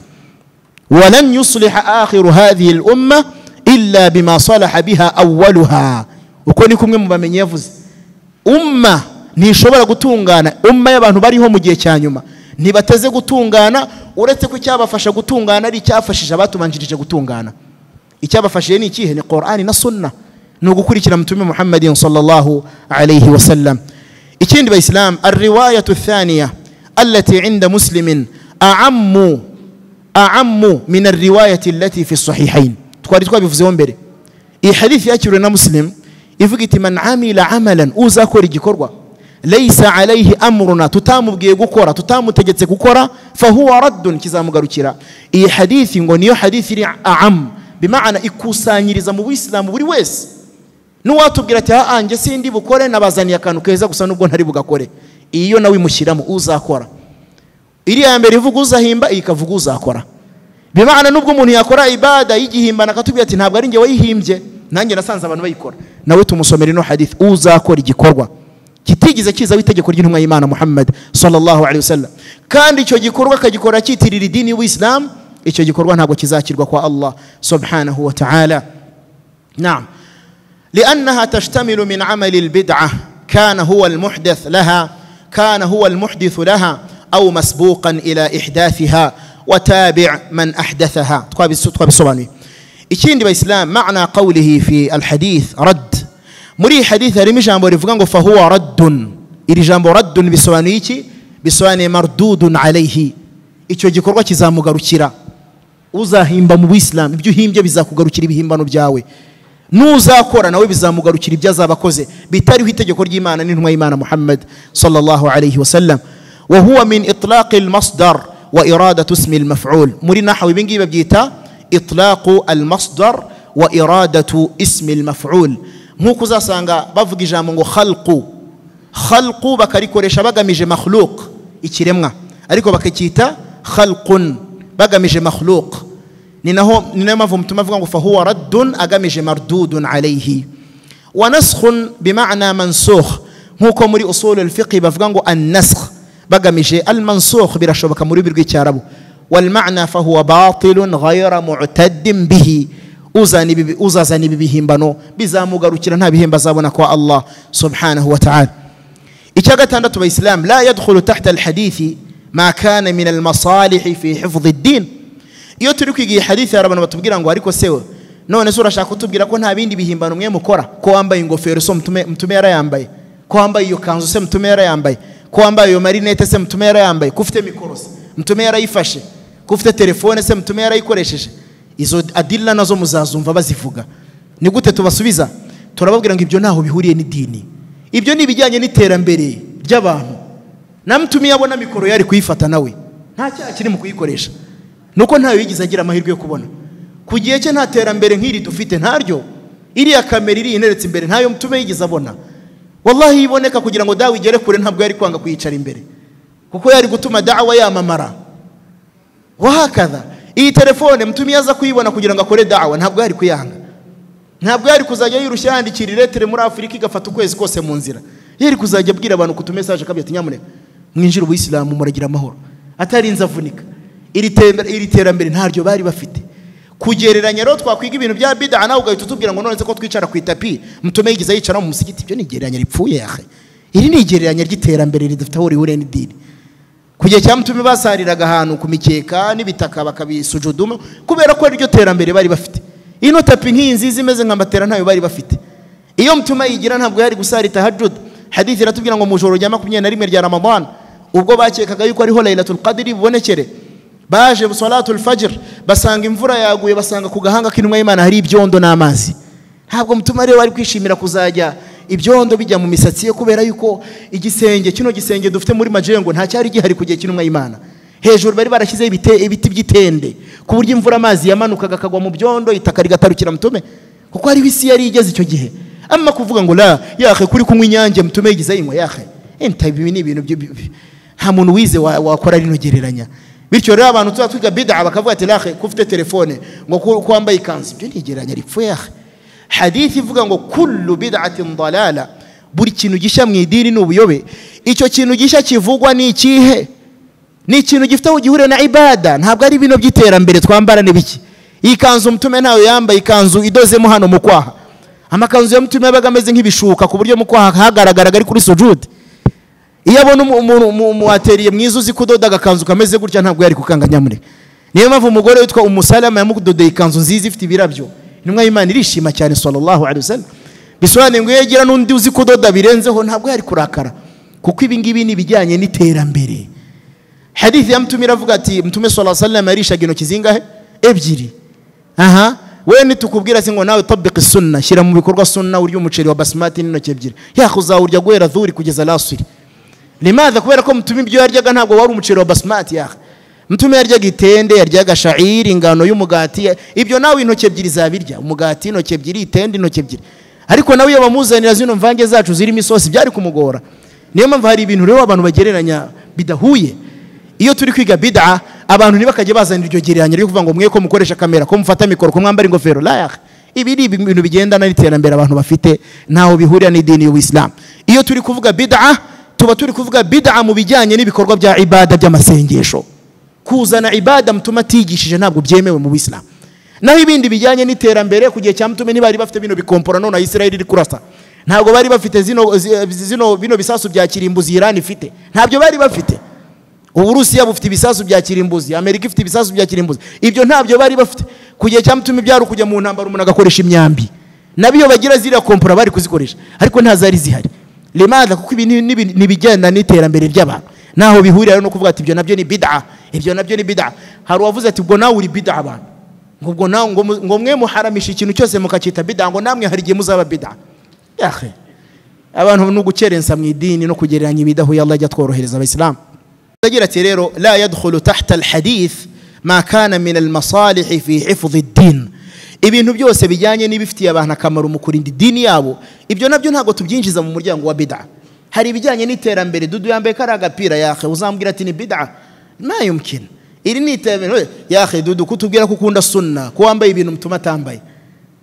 Walan yusliha akhiru hadhihi al-umma illa bima salaha biha awwaluha. Uko ni kumwe mu bamenye yavuze, umma ntishobora gutungana, umma y'abantu bariho mu gihe cya nyuma ntibateze gutungana uretse ko icyabafasha gutungana ari icyafashije abatubanjirije gutungana. Icyabafashije ni ikihe? Ni Qur'ani na Sunna, ni ugukurikira Mtume Muhammadin sallallahu alayhi wasallam. Ikindi bayisilamu, ar-riwayatu ath-thaniya allati 'inda Muslimin a'ammu min ar-riwayati allati fi as-sahihayn. Twari twabivuzeho mbere. Iyi hadithi yakiriwe na Muslim ivuga iti man amila amalan, uzakora igikorwa, laysa alayhi amruna, tutamubwiye gukora, tutamutegetse gukora, fahuwa raddun, kizamugarukira. Iyi hadithi ngo niyo hadithi iri a'am, bimaana ikusanyiriza mu buyisilamu buri wese. Nuwatubwira ati anjye sindi bukore, nabazaniye akantu keza gusa nubwo ntari bugakore, iyo nawe imushyiramo uzakora. Iri ya mbere ivuga uzahimba, iyi ikavuga uzakora. Bimaana nubwo umuntu yakora ibada y'igihimbano akatubwira ati ntabwo ari njye wayihimbye, nanjye nasanze abantu bayikora, nawe tumusomera ino hadith, uzakora igikorwa kitigize kiza w'itegeko ry'intumwa y'Imana Muhammad sallallahu alaihi wasallam, kandi icyo gikorwa akagikora cyitirira idini y'Ubuislamu, icyo gikorwa ntabwo kizakirwa kwa Allah subhanahu wa ta'ala. Naam. لأنها تشتمل من عمل البدعة كان هو المحدث لها، كان هو المحدث لها أو مسبوقا إلى إحداثها وتابع من أحدثها. Ikindi bayisilamu, معنى قوله في الحديث رد. Muri hadith harimo ijambo rivuga ngo fahuwa raddun. Iri jambo raddun bisobanuye iki? Bisobanuye mardudun alayhi. Icyo gikorwa kizamugarukira. Uzahimba mu buyisilamu, ibyo uhimbye bizakugarukira ibihimbano byawe. Nuzakora nawe bizamugarukira ibyo azabakoze bitariho itegeko ry'Imana n'intumwa y'Imana Muhammad sallallahu alayhi wasallam. Wa huwa min itlaq al-masdar wa iradatu ismi al-maf'ul. Muri nahwi ibingibi babyita itlaqu al-masdar wa iradatu ismi al-maf'ul. Nkuko uzasanga bavuga ijambo ngo khalqu, khalqu bakarikoresha bagamije makhluq, ikiremwa, ariko bakacyita khalqun bagamije makhluq. Ni naho ni nayo mpamvu Mtume avuga ngo fahuwa raddun, agamije mardudun alayhi. Wa naskhun bima'na mansukh, nkuko muri usul al-fiqh bavuga ngo an-naskh bagamije al-mansukh, birashoboka muri rurimi rw'icyarabu. Wal ma'na fahuwa batilun ghayra mu'taddin bihi. Uzazana ibi bihimbano bizamugarukira, nta bihembo azabona kwa Allah subhanahu wa ta'ala. Icya gatandatu bayisilamu, la yadkhulu tahta al-hadithi ma kana min al-masalih fi hifdh ad-din. Iyo turi kwiga iyi hadithi hari abantu batubwira ngo ariko sewe none se urashaka kutubwira ko nta bindi bihimbano mwe mukora? Ko wambaye ingofero so Mtume yarayambaye, ko wambaye iyo kanzu se Mtume yarayambaye, ko wambaye iyo marinete se Mtume yarayambaye, ko ufite mikoro se Mtume yarayifashe, ko ufite telefone se Mtume yarayikoresheje. Izo adilla nazo muzazumva bazivuga. Ni gute tubasubiza? Turababwira ngo ibyo ntaho bihuriye n'idini, ibyo ni ibijyanye n'iterambere ry'abantu. Na Mtume yabona mikoro yari kuyifata nawe nta cyaha kiri mu kuyikoresha, nuko ntayo yigize agira amahirwe yo kubona. Ku gihe cye nta terambere nk'iri dufite, ntaryo. Iriya kamera iri ineretse imbere ntayo Mtume yigize abona. Wallahi iboneka kugira ngo dawa igere kure, ntabwo yari kwanga kuyicara imbere, kuko yari gutuma dawa yamamara. Wahakadha iyi telefone Mtume yaza kuyibona kugira ngo akore dawa, ntabwo yari kuyanga, ntabwo yari kuzajya yirushya yandikira iretere muri Afurika igafata ukwezi kose mu nzira. Yari kuzajya abwira abantu ku message akabya ati nyamuneka mwinjire ubuyisilamu muragira amahoro, atarinze avunika. Iri terambere ntaryo bari bafite. Kugereranya rero twakwiga ibintu bya bid'a nawe ugahita utubwira ngo none se ko twicara ku itapi Mtume yigeze yicara mu musigiti, ibyo ni igereranya ripfuye yahe. Iri ni igereranya ry'iterambere ridafite aho rihuriye n'idini. Ku gihe cya Mtume basariraga ahantu ku mikeka n'ibitaka bakabisujuduma kubera ko ari ryo terambere bari bafite. Ino tapi nk'iyi nziza imeze nka matera ntayo bari bafite. Iyo Mtume yigira ntabwo yari gusara tahajjud. Hadithi iratubwira ngo mu joro rya 21 rya Ramadan ubwo bakekaga yuko ariho Lailatul Qadr bubonekere, baje salatul fajr basanga imvura yaguye, basanga ku gahanga k'intumwa y'Imana hari ibyondo n'amazi. Ntabwo Mtume rero ari kwishimira kuzajya ibyondo bijya mu misatsi ye kubera yuko igisenge kino gisenge dufite muri Majengo nta cyari gihari ku gihe cy'intumwa y'Imana. Hejuru bari barashyizeho ibiti by'itende ku buryo imvura amazi yamanukaga akagwa mu byondo itaka rigatarukira Mtume, kuko ari isi yari igeze icyo gihe. Amma kuvuga ngo la yahe kuri kunywa inyange Mtume yigize ayinywa yahe, enta ibi ni ibintu nta muntu wize wakora rino gereranya. Bityo rero abantu tuba twiga bid'a bakavuga ati lahe kufite telefone ngo kwambaye ikanzu, ibyo ni igereranya ripfuye yahe. Hadithi ivuga ngo kullu bid'atin dalala, buri kintu gishya mu idini ni ubuyobe. Icyo kintu gishya kivugwa ni ikihe? Ni ikintu gifite aho gihuriye na ibada, ntabwo ari bino by'iterambere twambara n'ibiki. Iyi kanzu Mtume ntayo yambaye, ikanzu idozemo hano mu kwaha. Amakanzu ya Mtume yabaga ameze nk'ibishuka ku buryo mu kwaha hagaragaraga ari kuri sujud. Iyo abona umuntu muateriye mwiza uzi kudoda agakanzu kameze gutya ntabwo yari kukanga nyamure. Niyo mpamvu umugore witwa Umusalama yamudodeye ikanzu nziza ifite ibirabyo. Intumwa y'Imana irishima cyane sallallahu alaihi wasallam. Bisobanuye ngo yegira n'undi uzi kudoda birenzeho ntabwo yari kurakara, kuko ibi ngibi ni ibijyanye n'iterambere. Hadithi ya Mtume iravuga ati Mtume sallallahu alaihi wasallam yarishaga intoki zingahe? Ebyiri. Aha, we nitukubwira se ngo nawe tabiki sunna, shyira mu bikorwa sunna urya umuceri wa basmati n'intoki ebyiri, yakuzawurya guhera dhuri kugeza lasiri. Limadha? Kubera ko Mtume ibyo yaryaga ntabwo wari umuceri wa basmati yaha. Mtume yaryaga itende, yaryaga sha'iri, ingano y'umugati, ibyo nawe intoki ebyiri zabirya, umugati intoki ebyiri, itende intoki ebyiri. Ariko nawe iyo bamuzanira zino mvange zacu zirimo isosi byari kumugora. Niyo mpamvu hari ibintu rero abantu bagereranya bidahuye. Iyo turi kwiga bid'a abantu ntibakajye bazanira iryo gereranya ryo kuvuga ngo mwe ko mukoresha kamera, ko mufata mikoro, ko mwambara ingofero. La yaha, ibi ni ibintu bigendana n'iterambere abantu bafite, ntaho bihurira n'idini y'Ubuislamu. Iyo turi kuvuga bid'a tuba turi kuvuga bid'a mu bijyanye n'ibikorwa bya ibada by'amasengesho. Kuzana ibada Mtume atigishije ntabwo byemewe mu Buislamu. Naho ibindi bijyanye n'iterambere ku gihe cya Mtume ntibari bafite bino bikompora none Israel iri kurasa. Ntabwo bari bafite zino bino bisasu bya kirimbuzi Iran ifite. Ntabyo bari bafite. Uburusiya bufite ibisasu bya kirimbuzi, Amerika ifite ibisasu bya kirimbuzi. Ibyo ntabyo bari bafite. Ku gihe cya Mtume byari kujya mu ntambara umuntu agakoresha imyambi. Nabiyo bagira ziriya kompora bari kuzikoresha, ariko nta zari zihari. Limadha? Kuko ibi nibijyana n'iterambere ry'abantu. Naho bihurira no kuvuga ati ibyo nabyo ni bid'a, ibyo nabyo ni bid'a. Hari uwavuze ati ubwo nawe uri bid'a abantu, ngo ubwo nawe ngo mwe muharamisha ikintu cyose mukakita bid'a, ngo namwe hari igihe muzaba bid'a. Yahe, abantu no gukerensa mu idini no kugereranya ibidahuye. Allah ajya tworohereza abayisilamu. Agira ati rero la yadkhulu tahta alhadith ma kana min almasalih fi hifdh ad-din. Ibintu byose bijyanye n'ibifitiye abantu akamaro mu kurinda idini yabo, ibyo nabyo ntabwo tubyinjiza mu muryango wa bid'a. Hari ibijyanye n'iterambere, Dudu yambaye kari agapira yahe, uzambwira ati ni bid'a? Ma yumkin. Iri ni iterambere yahe Dudu, kutubwira ko ukunda sunna, ko wambaye ibintu Mtume atambaye.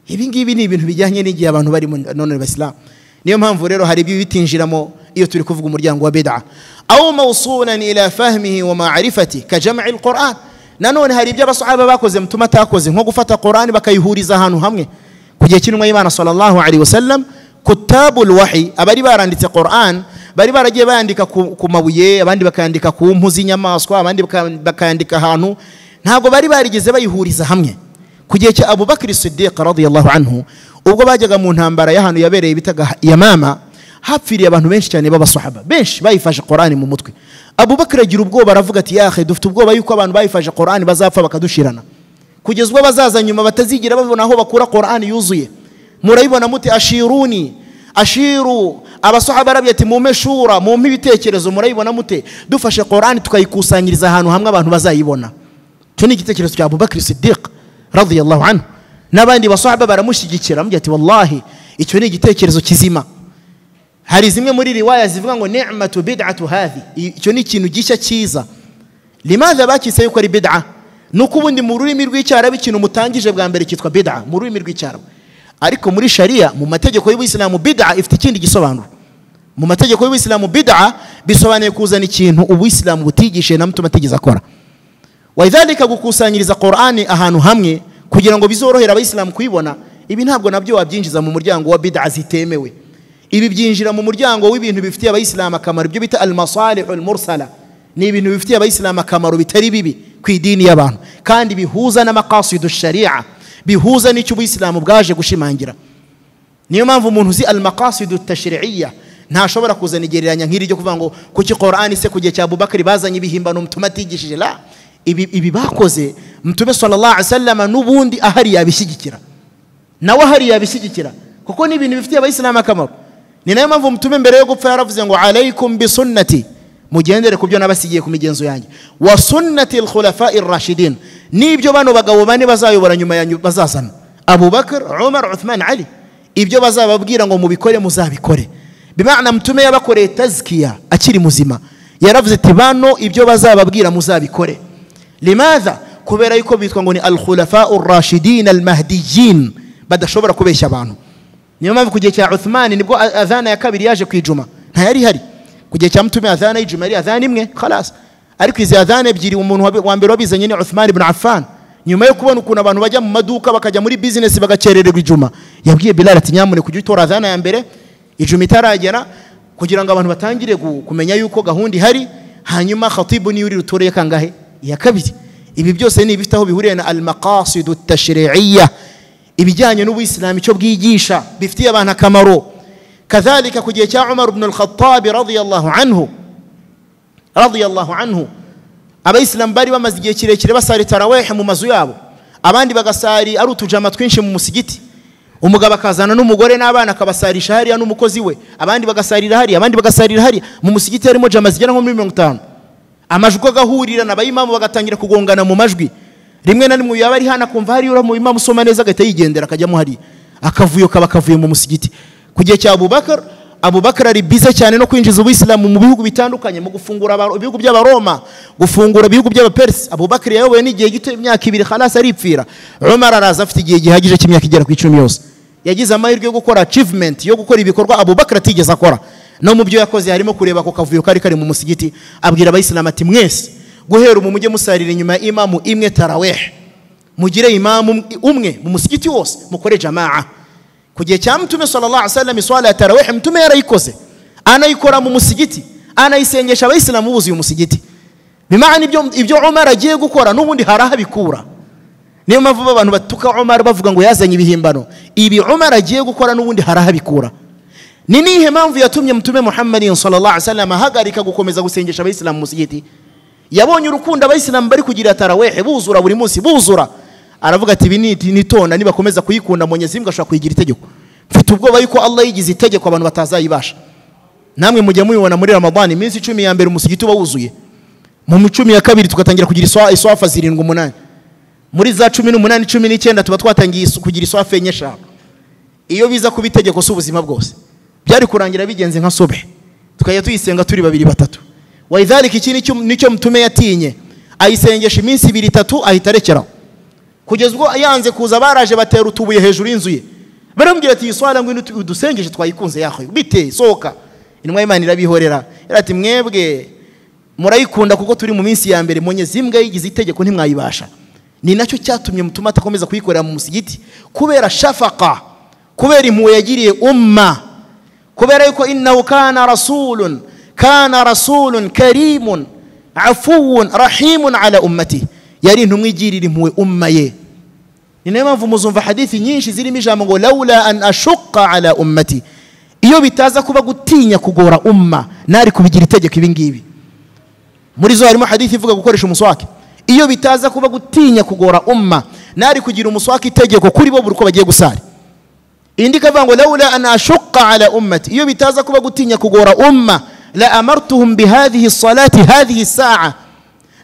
Ibi ngibi ni ibintu bijyanye n'igihe abantu bari none abayisilamu. Niyo mpamvu rero hari ibyo bitinjiramo iyo turi kuvuga umuryango wa bid'a. Aw mawsulan ila fahmihi wa ma'rifati ka jam'i al-Qur'an. Nanone hari ibyo abasahaba bakoze Mtume atakoze, nko gufata Qur'an bakayihuriza ahantu hamwe. Ku gihe cy'intumwa y'Imana sallallahu alaihi wasallam, kutabul wahi, abari baranditse Qur'an bari baragiye bayandika ku mabuye, abandi bakandika ku mpu z'inyamaswa, abandi bakandika ahantu, ntabwo bari barigeze bayihuriza hamwe. Ku gihe cya Abu Bakr Siddiq radiyallahu anhu, ubwo bajyaga mu ntambara y'ahantu yabereye bitaga Yamama, hapfiriye abantu benshi cyane b'abasahaba benshi bayifashe Qur'an mu mutwe. Abu Bakr agira ubwoba aravuga ati yahe, dufite ubwoba yuko abantu bayifashe Qur'an bazapfa bakadushirana, kugeza ubwo bazaza nyuma batazigira babona aho bakura Qur'an yuzuye. Murayibona muti ashiruni ashiru, abasahaba barabye ati mumpe shura, mumpe ibitekerezo, murayibona mute dufashe Qur'an tukayikusanyiriza ahantu hamwe abantu bazayibona. Cyo ni igitekerezo cya Abu Bakr Siddiq radiyallahu anhu, n'abandi basahaba baramushyigikira, bamubwira ati wallahi icyo ni igitekerezo kizima. Hari zimwe muri riwaya zivuga ngo ni'matu bid'atu hadhi, icyo ni ikintu gishya cyiza. Limadha bakise yuko ari bid'a? Nuko ubundi mu rurimi rw'icyarabu ikintu mutangije bwa mbere cyitwa bid'a mu rurimi rw'icyarabu, ariko muri sharia mu mategeko y'Ubuislamu bid'a ifite ikindi gisobanuro. Mu mategeko y'Ubuislamu bid'a bisobanuye kuzana ikintu Ubuislamu butigishije na Mtume atigeze akora. Wa idhalika gukusanyiriza Qur'ani ahantu hamwe kugira ngo bizorohere abayisilamu kuyibona. Ibi ntabwo nabyo wabyinjiza mu muryango wa bid'a zitemewe. Ibi byinjira mu muryango w'ibintu bifitiye abayisilamu akamaro, ibyo bita al-masalihul mursala. Ni ibintu bifitiye abayisilamu akamaro bitari bibi ku idini y'abantu, kandi bihuza n'amaqasidu sharia, bihuza n'icyo ubuyisilamu bwaje gushimangira. Niyo mpamvu umuntu uzi al-maqasidu tashri'iyya ntashobora kuzana igereranya nk'iri ryo kuvuga ngo kuki Qur'ani se ku gihe cya Abubakar bazanye ibihimbano Mtume atigishije. La, ibi bakoze Mtume sallallahu alaihi wasallam n'ubundi ahari yabishyigikira, nawe ahari yabishyigikira, kuko ni ibintu bifitiye abayisilamu akamaro. Ni nayo mpamvu Mtume mbere yo gupfa yaravuze ngo alaykum bi sunnati, mugendere ku byo nabasigiye ku migenzo yanjye, wa sunnati al-khulafa'i ar-rashidin, nibyo bano bagabo bane bazayobora nyuma yanyu bazazana, Abubakar, Umar, Uthman, Ali, ibyo bazababwira ngo mubikore muzabikore. Bimana Mtume yabakoreye tazkiya akiri muzima, yaravuze ati bano ibyo bazababwira muzabikore. Limadha? Kubera yuko bitwa ngo ni al-khulafa'u ar-rashidin al-mahdiyyin, badashobora kubeshya abantu. Niyo mpamvu ku gihe cya Uthman nibwo adhana ya kabiri yaje kwijuma, nta yari hari. Ku gihe cya Mtume adhana y'ijuma yari adhana imwe khalas, ariko izi adhana ebyiri umuntu wa mbere wabizanye ni Uthman ibn Affan. Nyuma yo kubona ukuntu abantu bajya mu maduka bakajya muri business bagakerererwa ijuma, yabwiye Bilal ati nyamuneka ujye utora adhana ya mbere ijuma itaragera, kugira ngo abantu batangire kumenya yuko gahunda ihari, hanyuma khatibu niyo uri rutoreye kangahe ya kabiri. Ibi byose ni ibifite aho bihuriye na al-maqasidu at-tashri'iyya, ibijyanye n'ubuyisilamu icyo bwigisha bifitiye abantu akamaro. Kadhalika ku gihe cya Umar ibn al-Khattab radiyallahu anhu, abayisilamu bari bamaze igihe kirekire basari tarawih mu mazu yabo, abandi bagasari ari utujama twinshi mu musigiti, umugabo akazana n'umugore n'abana akabasarisha hariya n'umukozi we, abandi bagasarira hariya, abandi bagasarira hariya. Mu musigiti harimo jama zigera nko muri 50, amajwi agahurira n'abayimamu bagatangira kugongana mu majwi. Rimwe na rimwe yaba ari hana kumva hari ura mu imamu usoma neza agahita yigendera akajyamo hariya, akavuyo kaba kavuye mu musigiti. Ku gihe cya Abubakar, Abubakar ari bize cyane no kwinjiza ubuyisilamu mu bihugu bitandukanye, mu gufungura ibihugu by'Abaroma, gufungura ibihugu by'Abapersi. Abubakar yayoboye n'igihe gito, imyaka 2 khalas aripfira. Umar araza afite igihe gihagije cy'imyaka igera ku 10 yose. Yagize amahirwe yo gukora achievement, yo gukora ibikorwa Abubakar atigeze akora. No mu byo yakoze harimo kureba ko kavuyo kari kari mu musigiti, abwira abayisilamu ati mwese guhera umu mujye musarira inyuma ya imamu imwe tarawih, mugire imamu umwe mu musigiti wose, mukore jamaa. Ku gihe cya Mtume sallallahu alaihi wasallam iswala ya tarawih Mtume yarayikoze, anayikora mu musigiti, anayisengesha abayisilamu buzuye umusigiti. Bimana ibyo Umar agiye gukora n'ubundi harahabikura. Niyo mpamvu abantu batuka Umar bavuga ngo yazanye ibihimbano. Ibi Umar agiye gukora n'ubundi harahabikura. Ni nihe mpamvu yatumye Mtume Muhammad sallallahu alaihi wasallam ahagarika gukomeza gusengesha abayisilamu mu musigiti? Yabonye urukundo abayisilamu bari kugira tarawih buzura buri munsi buzura, aravuga ati ibi nitonda nibakomeza kuyikunda Mwenyezi Mungu ashobora kuyigira itegeko. Mfite ubwoba yuko Allah yigize itegeko abantu batazayibasha. Namwe mujya mubibona muri Ramadhan, iminsi 10 ya mbere umusigiti uba wuzuye, mu 10 ya kabiri tugatangira kugira iswafa 7 8, muri za 18 19 tuba twatangiye kugira iswafa 4 5. Iyo biza kuba itegeko si ubuzima bwose byari kurangira bigenze nka sobe, tukajya tuyisenga turi 2 3. Waidhalika iki nicyo Mtume yatinye, ayisengesha iminsi 2 3 ahita arekera, kugeza ubwo yanze kuza baraje batera utubuye hejuru y'inzu ye, baramubwira ati iswala ngwino udusengeshe twayikunze yaho bite sohoka. Intumwa y'Imana irabihorera, irati mwebwe murayikunda kuko turi mu minsi ya mbere, Mwenyezi Mungu yigize itegeko ntimwayibasha. Ni nacyo cyatumye Mtume atakomeza kuyikorera mu musigiti, kubera shafaka, kubera impuhwe yagiriye umma, kubera yuko innahu kana rasulun karimun afuwun rahimun ala ummati, yari intumwa igirira impuhwe umma ye. Ni nayo mpamvu muzumva hadithi nyinshi zirimo ijambo ngo laula an ashuqqa ala ummati, iyo bitaza kuba gutinya kugora umma nari kubigira itegeko ibi ngibi. Muri zo harimo hadithi ivuga gukoresha umuswaki, iyo bitaza kuba gutinya kugora umma nari kugira umuswaki itegeko kuri bo buri uko bagiye gusari. Indi kavuga ngo laula an ashuqqa ala ummati, iyo bitaza kuba gutinya kugora umma la amartuhum bihadhihi salati hadhihi saa,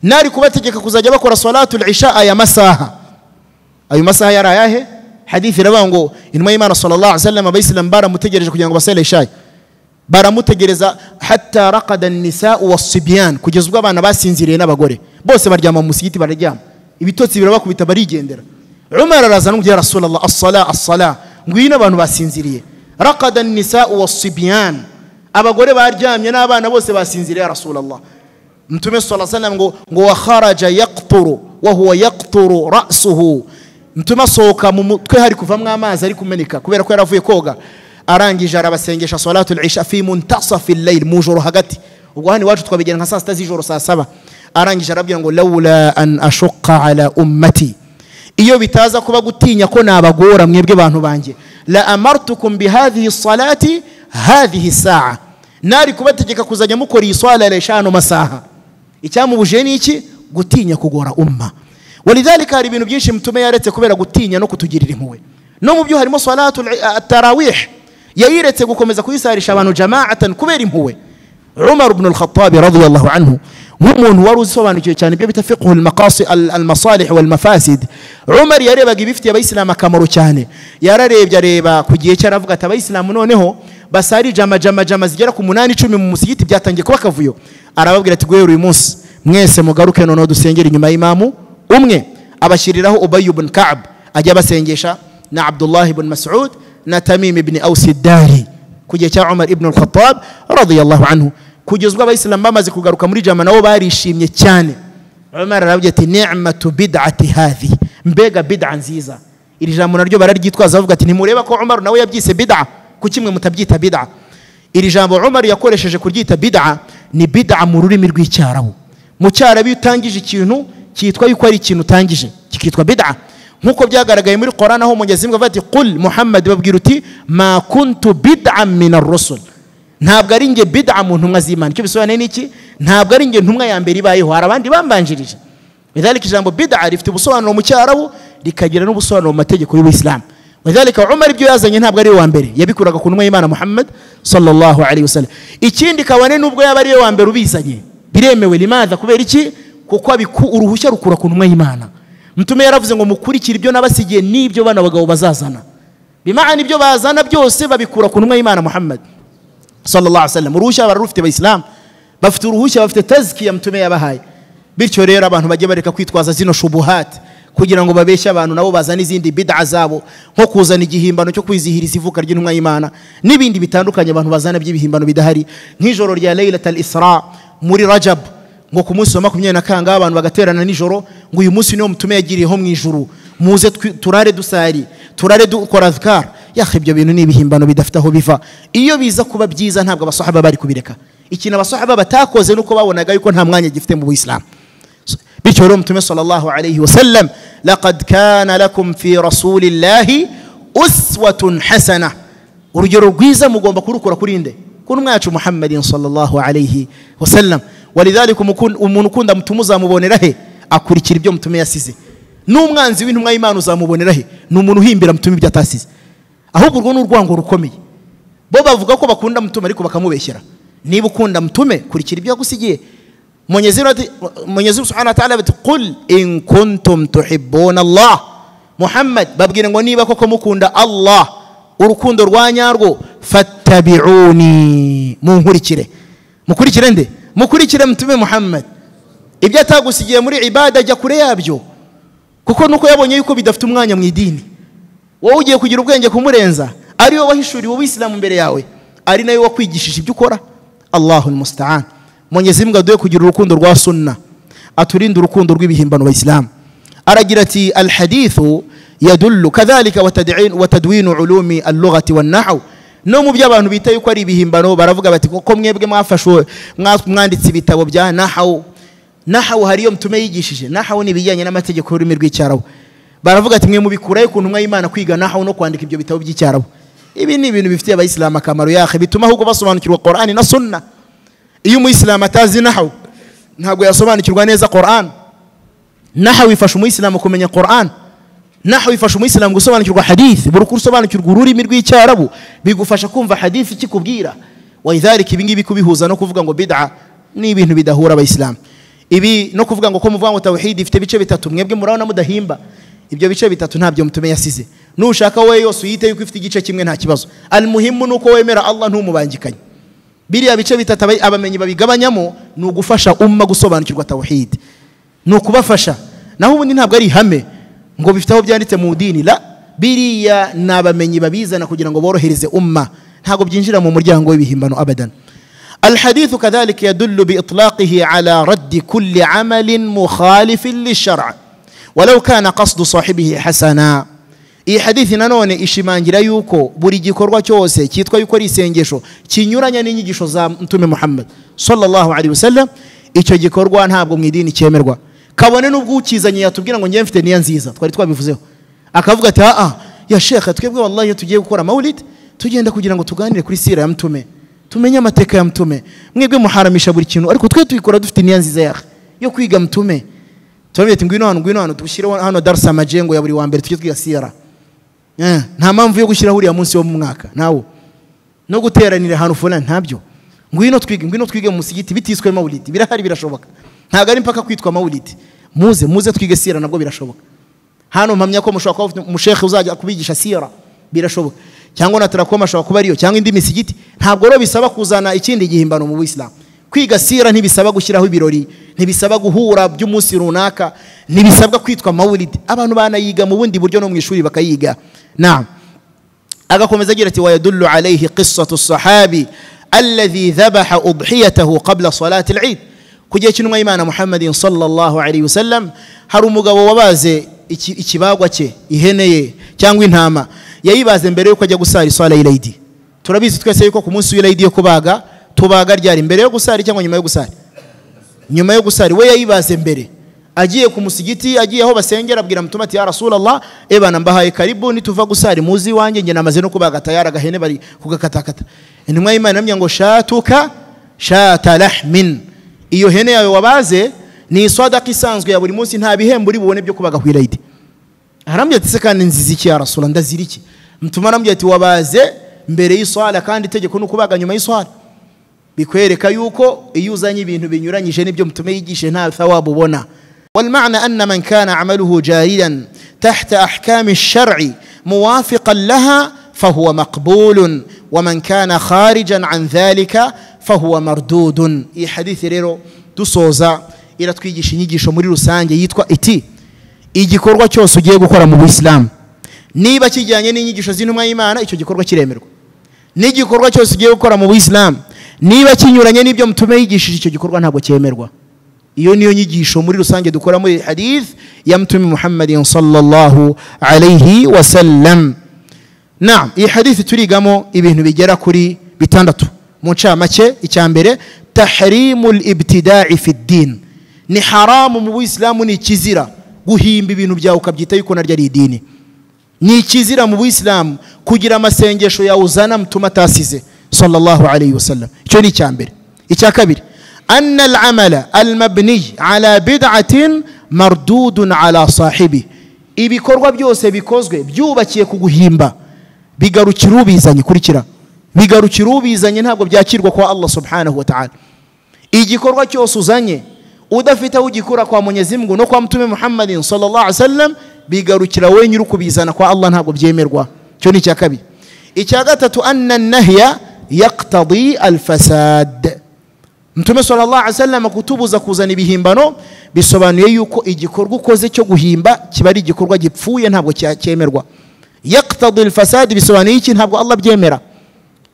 nari kubategeka kuzajya bakora salatul isha aya masaha. Ayo masaha yari ayahe? Hadithi iravuga ngo intumwa y'Imana sallallahu alaihi wasallam abayisilamu baramutegereje kugira ngo basale isha, baramutegereza hatta raqada an-nisaa was-sibyan, kugeza ubwo abana basinziriye n'abagore bose baryama mu musigiti, bararyama ibitotsi birabakubita barigendera. Umar araza n'umubwira Rasulullah as-sala as-sala, ngwino abantu basinziriye. Raqada an-nisaa was-sibyan, abagore baryamye n'abana bose basinziriye ya Rasulullah. Mtume sallallahu alaihi wasallam ngo wa kharaja yaqturu wa huwa yaqturu ra'suhu Mtume asohoka mu mutwe hari kuvamwo amazi ari kumeneka kubera ko yaravuye koga. Arangije arabasengesha salatul isha fi muntasafi al-layl, mu joro hagati. Ubwo hano iwacu twabigera nka saa 6 z'ijoro, saa 7. Arangije arabwira ngo laula an ashuqqa ala ummati, iyo bitaza kuba gutinya ko nabagora mwebwe bantu banjye, la amartukum bihadhihi salati hadhihi saa, nari kubategeka kuzajya mukora iyi swala ya isha no masaha. Icyamubuje ni iki? Gutinya kugora umma. Walidhalika hari ibintu byinshi Mtume yaretse kubera gutinya no kutugirira impuhwe. No mu byo harimo salatu at-tarawih, yayiretse gukomeza kuyisarisha abantu jama'atan kubera impuhwe. Umar ibn al-Khattab radiyallahu anhu, nk'umuntu wari usobanukiwe cyane ibyo bita fiqh al-maqasid al-masalih wal-mafasid, Umar yarebaga ibifitiye abayisilamu akamaro cyane. Yararebye areba ku gihe cye aravuga ati abayisilamu noneho basari jama jama jama zigera ku 8 10 mu musigiti byatangiye kuba kavuyo. Arababwira ati guhera uyu munsi mwese mugaruke noneho dusengera inyuma y'imamu umwe. Abashyiriraho Ubay ibn Ka'b ajya basengesha, na Abdullah ibn Mas'ud na Tamim ibn Aus ad-Dari ku gihe cya Umar ibn al-Khattab radiyallahu anhu. Kugezwa abayisilamu bamaze kugaruka muri jama nabo barishimye cyane. Umar arabwira ati ni'matu bid'ati hadhi, mbega bid'a nziza. Iri jambo naryo bararyitwaza bavuga ati ntimureba ko Umar nawe yabyise bid'a, kuki mwe mutabyita bid'a? Iri jambo Umar yakoresheje kuryita bid'a ni bid'a mu rurimi rw'icyarabu. Mu cyarabu utangije ikintu cyitwa yuko ari ikintu utangije kikitwa bid'a, nkuko byagaragaye muri Qur'an aho Mwenyezi Mungu avuga ati qul Muhammad, babwira uti ma kuntu bid'an min ar-rusul, ntabwo ari nge bid'a mu ntumwa z'Imana. Icyo bisobanuye ni iki? Ntabwo ari nge ntumwa ya mbere ibayeho, hari abandi bambanjirije. Lidhalika ijambo bid'a rifite ubusobanuro mu cyarabu rikagira n'ubusobanuro mu mategeko y'Ubuislamu. Lidhalika Umar ibyo yazanye ntabwo ari we wa mbere, yabikuraga ku ntumwa y'Imana Muhammad sallallahu alaihi wasallam. Ikindi kabone nubwo yaba ari we wa mbere ubizanye biremewe. Limadha? Kubera iki? Kuko uruhushya rukura ku ntumwa y'Imana. Mtume yaravuze ngo mukurikire ibyo nabasigiye n'ibyo bana bagabo bazazana. Bimaana ibyo bazana byose babikura ku ntumwa y'Imana Muhammad sallallahu alaihi wasallam. Uruhushya bararufite abayisilamu, bafite uruhushya, bafite tazkiya Mtume yabahaye. Bityo rero abantu bajye bareka kwitwaza zino shubuhat kugira ngo babeshye abantu, nabo bazana izindi bid'a zabo, nko kuzana igihimbano cyo kwizihiriza ivuka ry'intumwa y'Imana n'ibindi bitandukanye abantu bazana by'ibihimbano bidahari, nk'ijoro rya Laylatul Isra muri Rajab, ngo ku munsi wa 22 abantu bagaterana nijoro ngo uyu munsi niwo Mtume yagiriyeho mu ijuru, muze turare dusari, turare dukora azkar. Yakhe ibyo bintu ni ibihimbano bidafite aho biva. Iyo biza kuba byiza ntabwo abasahaba bari kubireka. Ikintu abasahaba batakoze nuko babonaga yuko nta mwanya gifite mu Buislamu. Bityo rero Mtume sallallahu alayhi wasallam, laqad kana lakum fi rasulillahi uswatun hasana, urugero rwiza mugomba kurukura kuri nde? Ku ntumwa yacu Muhammadin sallallahu alayhi wasallam. Walidhalika umuntu ukunda Mtume uzamubonera he? Akurikira ibyo Mtume yasize. N'umwanzi w'intumwa y'Imana uzamubonera he? Ni umuntu uhimbira Mtume ibyo atasize. Ahubwo urwo ni urwango rukomeye. Bo bavuga ko bakunda Mtume ariko bakamubeshyera. Niba ukunda Mtume kurikira ibyo yagusigiye. Mwenyezi Mungu subhanahu wa ta'ala ati qul in kuntum tuhibbuna Allah. Muhammad babwire ngo niba koko mukunda Allah urukundo rwa nyarwo, fattabi'uni, munkurikire. Mukurikire nde? Mukurikire Mtume Muhammad. Ibyo atagusigiye muri ibada jya kure yabyo, kuko nuko yabonye yuko bidafite umwanya mu idini. Wowe ugiye kugira ubwenge kumurenza, ari wowe wahishuriwe Ubuislamu imbere yawe, ari nawe wakwigishije ibyo ukora. Allahul musta'an. Mwenyezi Mungu aduhe kugira urukundo rwa sunna, aturinde urukundo rw'ibihimbano b'Islam. Aragira ati alhadithu yadullu kadhalika wa tadwinu ulumi al-lughati wan-nahw. No mu by'abantu bita yuko ari ibihimbano baravuga bati koko mwebwe mwafashwe mwanditse ibitabo bya nahw. Nahw hariyo Mtume yigishije. Nahw ni ibijyanye n'amategeko y'ururimi rw'icyarabu. Baravuga ati mwe mubikurayo ku ntumwa y'Imana kwiga nahw no kwandika ibyo bitabo by'icyarabu. Ibi ni ibintu bifitiye abayisilamu akamaro yahe, bituma ahubwo basobanukirwa Qur'ani na sunna. Iyo umuyisilamu atazi nahw ntabwo yasobanukirwa neza Qur'an. Nahw ifasha umuyisilamu kumenya Qur'an. Nahw ifasha umuyisilamu gusobanukirwa hadith. Buri uko usobanukirwa ururimi rw'icyarabu bigufasha kumva hadith ikikubwira. Wa idhalika ibi ngibi kubihuza no kuvuga ngo bid'a ni ibintu bidahura abayisilamu. Ibi no kuvuga ngo ko muvuga ngo tawhid ifite ibice bitatu, mwebwe murabona mudahimba. Ibyo bice bitatu ntabyo Mtume yasize. Nushaka wowe yose uyite yuko ifite igice kimwe nta kibazo. Almuhimu nuko wemera Allah ntumubangikanye. Biriya bice bitatu abamenyi babigabanyamo ni ugufasha umma gusobanukirwa tawhid, ni ukubafasha. Naho ubundi ntabwo ari ihame ngo bifite aho byanditse mu dini, la biriya ni abamenyi babizana kugira ngo borohereze umma, ntabwo byinjira mu muryango w'ibihimbano abadan. الحديث كذلك يدل بإطلاقه على رد كل عمل مخالف للشرع ولو كان قصد صاحبه حسنا. Iyi hadithi nanone ishimangira yuko buri gikorwa cyose cyitwa yuko ari isengesho kinyuranya n'inyigisho za Mtume Muhammad sallallahu alaihi wasallam, icyo gikorwa ntabwo mu idini cyemerwa. Kabone n'ubwo ukizanye yatubwira ngo ngiye mfite niya nziza, twari twabivuzeho, akavuga ati a ya shekha, twebwe wallahi tugiye gukora maulid tugenda kugira ngo tuganire kuri sira ya Mtume, tumenye amateka ya Mtume, mwebwe muharamisha buri kintu ariko twe tubikora dufite niya nziza ya yo kwiga Mtume. Turabye ati ngwino hano, ngwino hano dushyire hano darsa majengo ya buri wa mbere tujye twiga sira. Nta mpamvu yo gushyiraho uriya munsi wo mu mwaka nawo no guteranira ahantu fulani, ntabyo. Ngwino twige, ngwino twige mu musigiti bitiswe maulid, birahari, birashoboka, ntabwo ari mpaka kwitwa maulid. Muze muze twige sira, nabwo birashoboka. Hano mpamya ko mushobora kuba umushekhe uzajya kubigisha sira, birashoboka, cyangwa na tarakoma ashobora kuba ariyo, cyangwa indi misigiti. Ntabwo rero bisaba kuzana ikindi gihimbano mu Buislamu. Kwiga sira ntibisaba gushyiraho ibirori, ntibisaba guhura by'umunsi runaka, ntibisabwa kwitwa maulid. Abantu banayiga mu bundi buryo no mu ishuri bakayiga. Naam. Agakomeza agira ati wayadullu alayhi qissatu as-sahabi alladhi dhabaha udhiyatahu qabla salati al-eid. Kugiye kinwa Imana Muhammadin sallallahu alayhi wasallam, hari umugabo wabaze ikibagwa cye, ihene ye cyangwa intama, yayibaze mbere yuko ajya gusara iswala y'Eid. Turabizi twese yuko ku munsi w'Eid yo kubaga tubaga ryari, mbere yo gusari cyangwa nyuma yo gusari? Nyuma yo gusari. We yayibaze mbere, agiye ku musigiti, agiye aho basengera, abwira Mtume ati ya Rasulullah, ebana mbahaye karibu, nituva gusari muzi wanjye nge namaze no kubaga tayara gahene bari kugakatakata. Intumwa y'Imana namye ngo shatuka shata lahmin, iyo hene yawe wabaze ni sadaka isanzwe ya buri munsi, nta bihembo uri bubone byo kubaga ku Eid. Arambye ati se kandi nziza iki ya Rasulullah, ndazira iki? Mtume arambye ati wabaze mbere y'iswala, kandi itegeko nukubaga nyuma y'iswala. Bikwereka yuko iyo uzanye ibintu binyuranyije n'ibyo Mtume yigishe nta thawabu ubona. والمعنى أن من كان عمله جاريا تحت أحكام الشرع موافقا لها فهو مقبول، ومن كان خارجا عن ذلك فهو مردود. Iyi hadithi rero dusoza iratwigisha inyigisho muri rusange yitwa iti igikorwa cyose ugiye gukora mu Buislamu niba kijyanye n'inyigisho z'intumwa y'Imana icyo gikorwa kiremerwa, n'igikorwa cyose ugiye gukora mu Buislamu niba kinyuranye n'ibyo Mtume yigishije icyo gikorwa ntabwo cyemerwa. Iyo niyo nyigisho muri rusange dukora muri hadith ya Mtume Muhammadin sallallahu alayhi wasallam. Naam, iyi hadith turigamo ibintu bigera kuri bitandatu mu ncamake. Icya mbere, tahrimul ibtida'i fi din, ni haramu mu Buislamu, ni kizira guhimba ibintu byawe ukabyita yuko naryo ari idini. Ni kizira mu Buislamu kugira amasengesho yawe uzana Mtume atasize sallallahu alayhi wasallam. Icyo ni icya mbere. Icya kabiri, أن العمل المبني على بدعة مردود على صاحبه. Ibikorwa byose bikozwe byubakiye ku guhimba bigarukira ubizanye, kurikira, bigarukira ubizanye, ntabwo byakirwa kwa Allah subhanahu wa ta'ala. Igikorwa cyose uzanye udafite aho ugikura kwa Mwenyezi Mungu no kwa Mtume Muhammadin sallallahu alaihi wasallam, bigarukira we nyiri kubizana kwa Allah, ntabwo byemerwa. Cyo ni icya kabiri. Icya gatatu, anna an-nahya yaqtadi al-fasad. Mtume sallallahu alaihi wasallam kutubuza kuzana ibihimbano bisobanuye yuko igikorwa ukoze cyo guhimba kiba ari igikorwa gipfuye, ntabwo cyemerwa. Yaqtadi al-fasad bisobanuye iki? Ntabwo Allah byemera.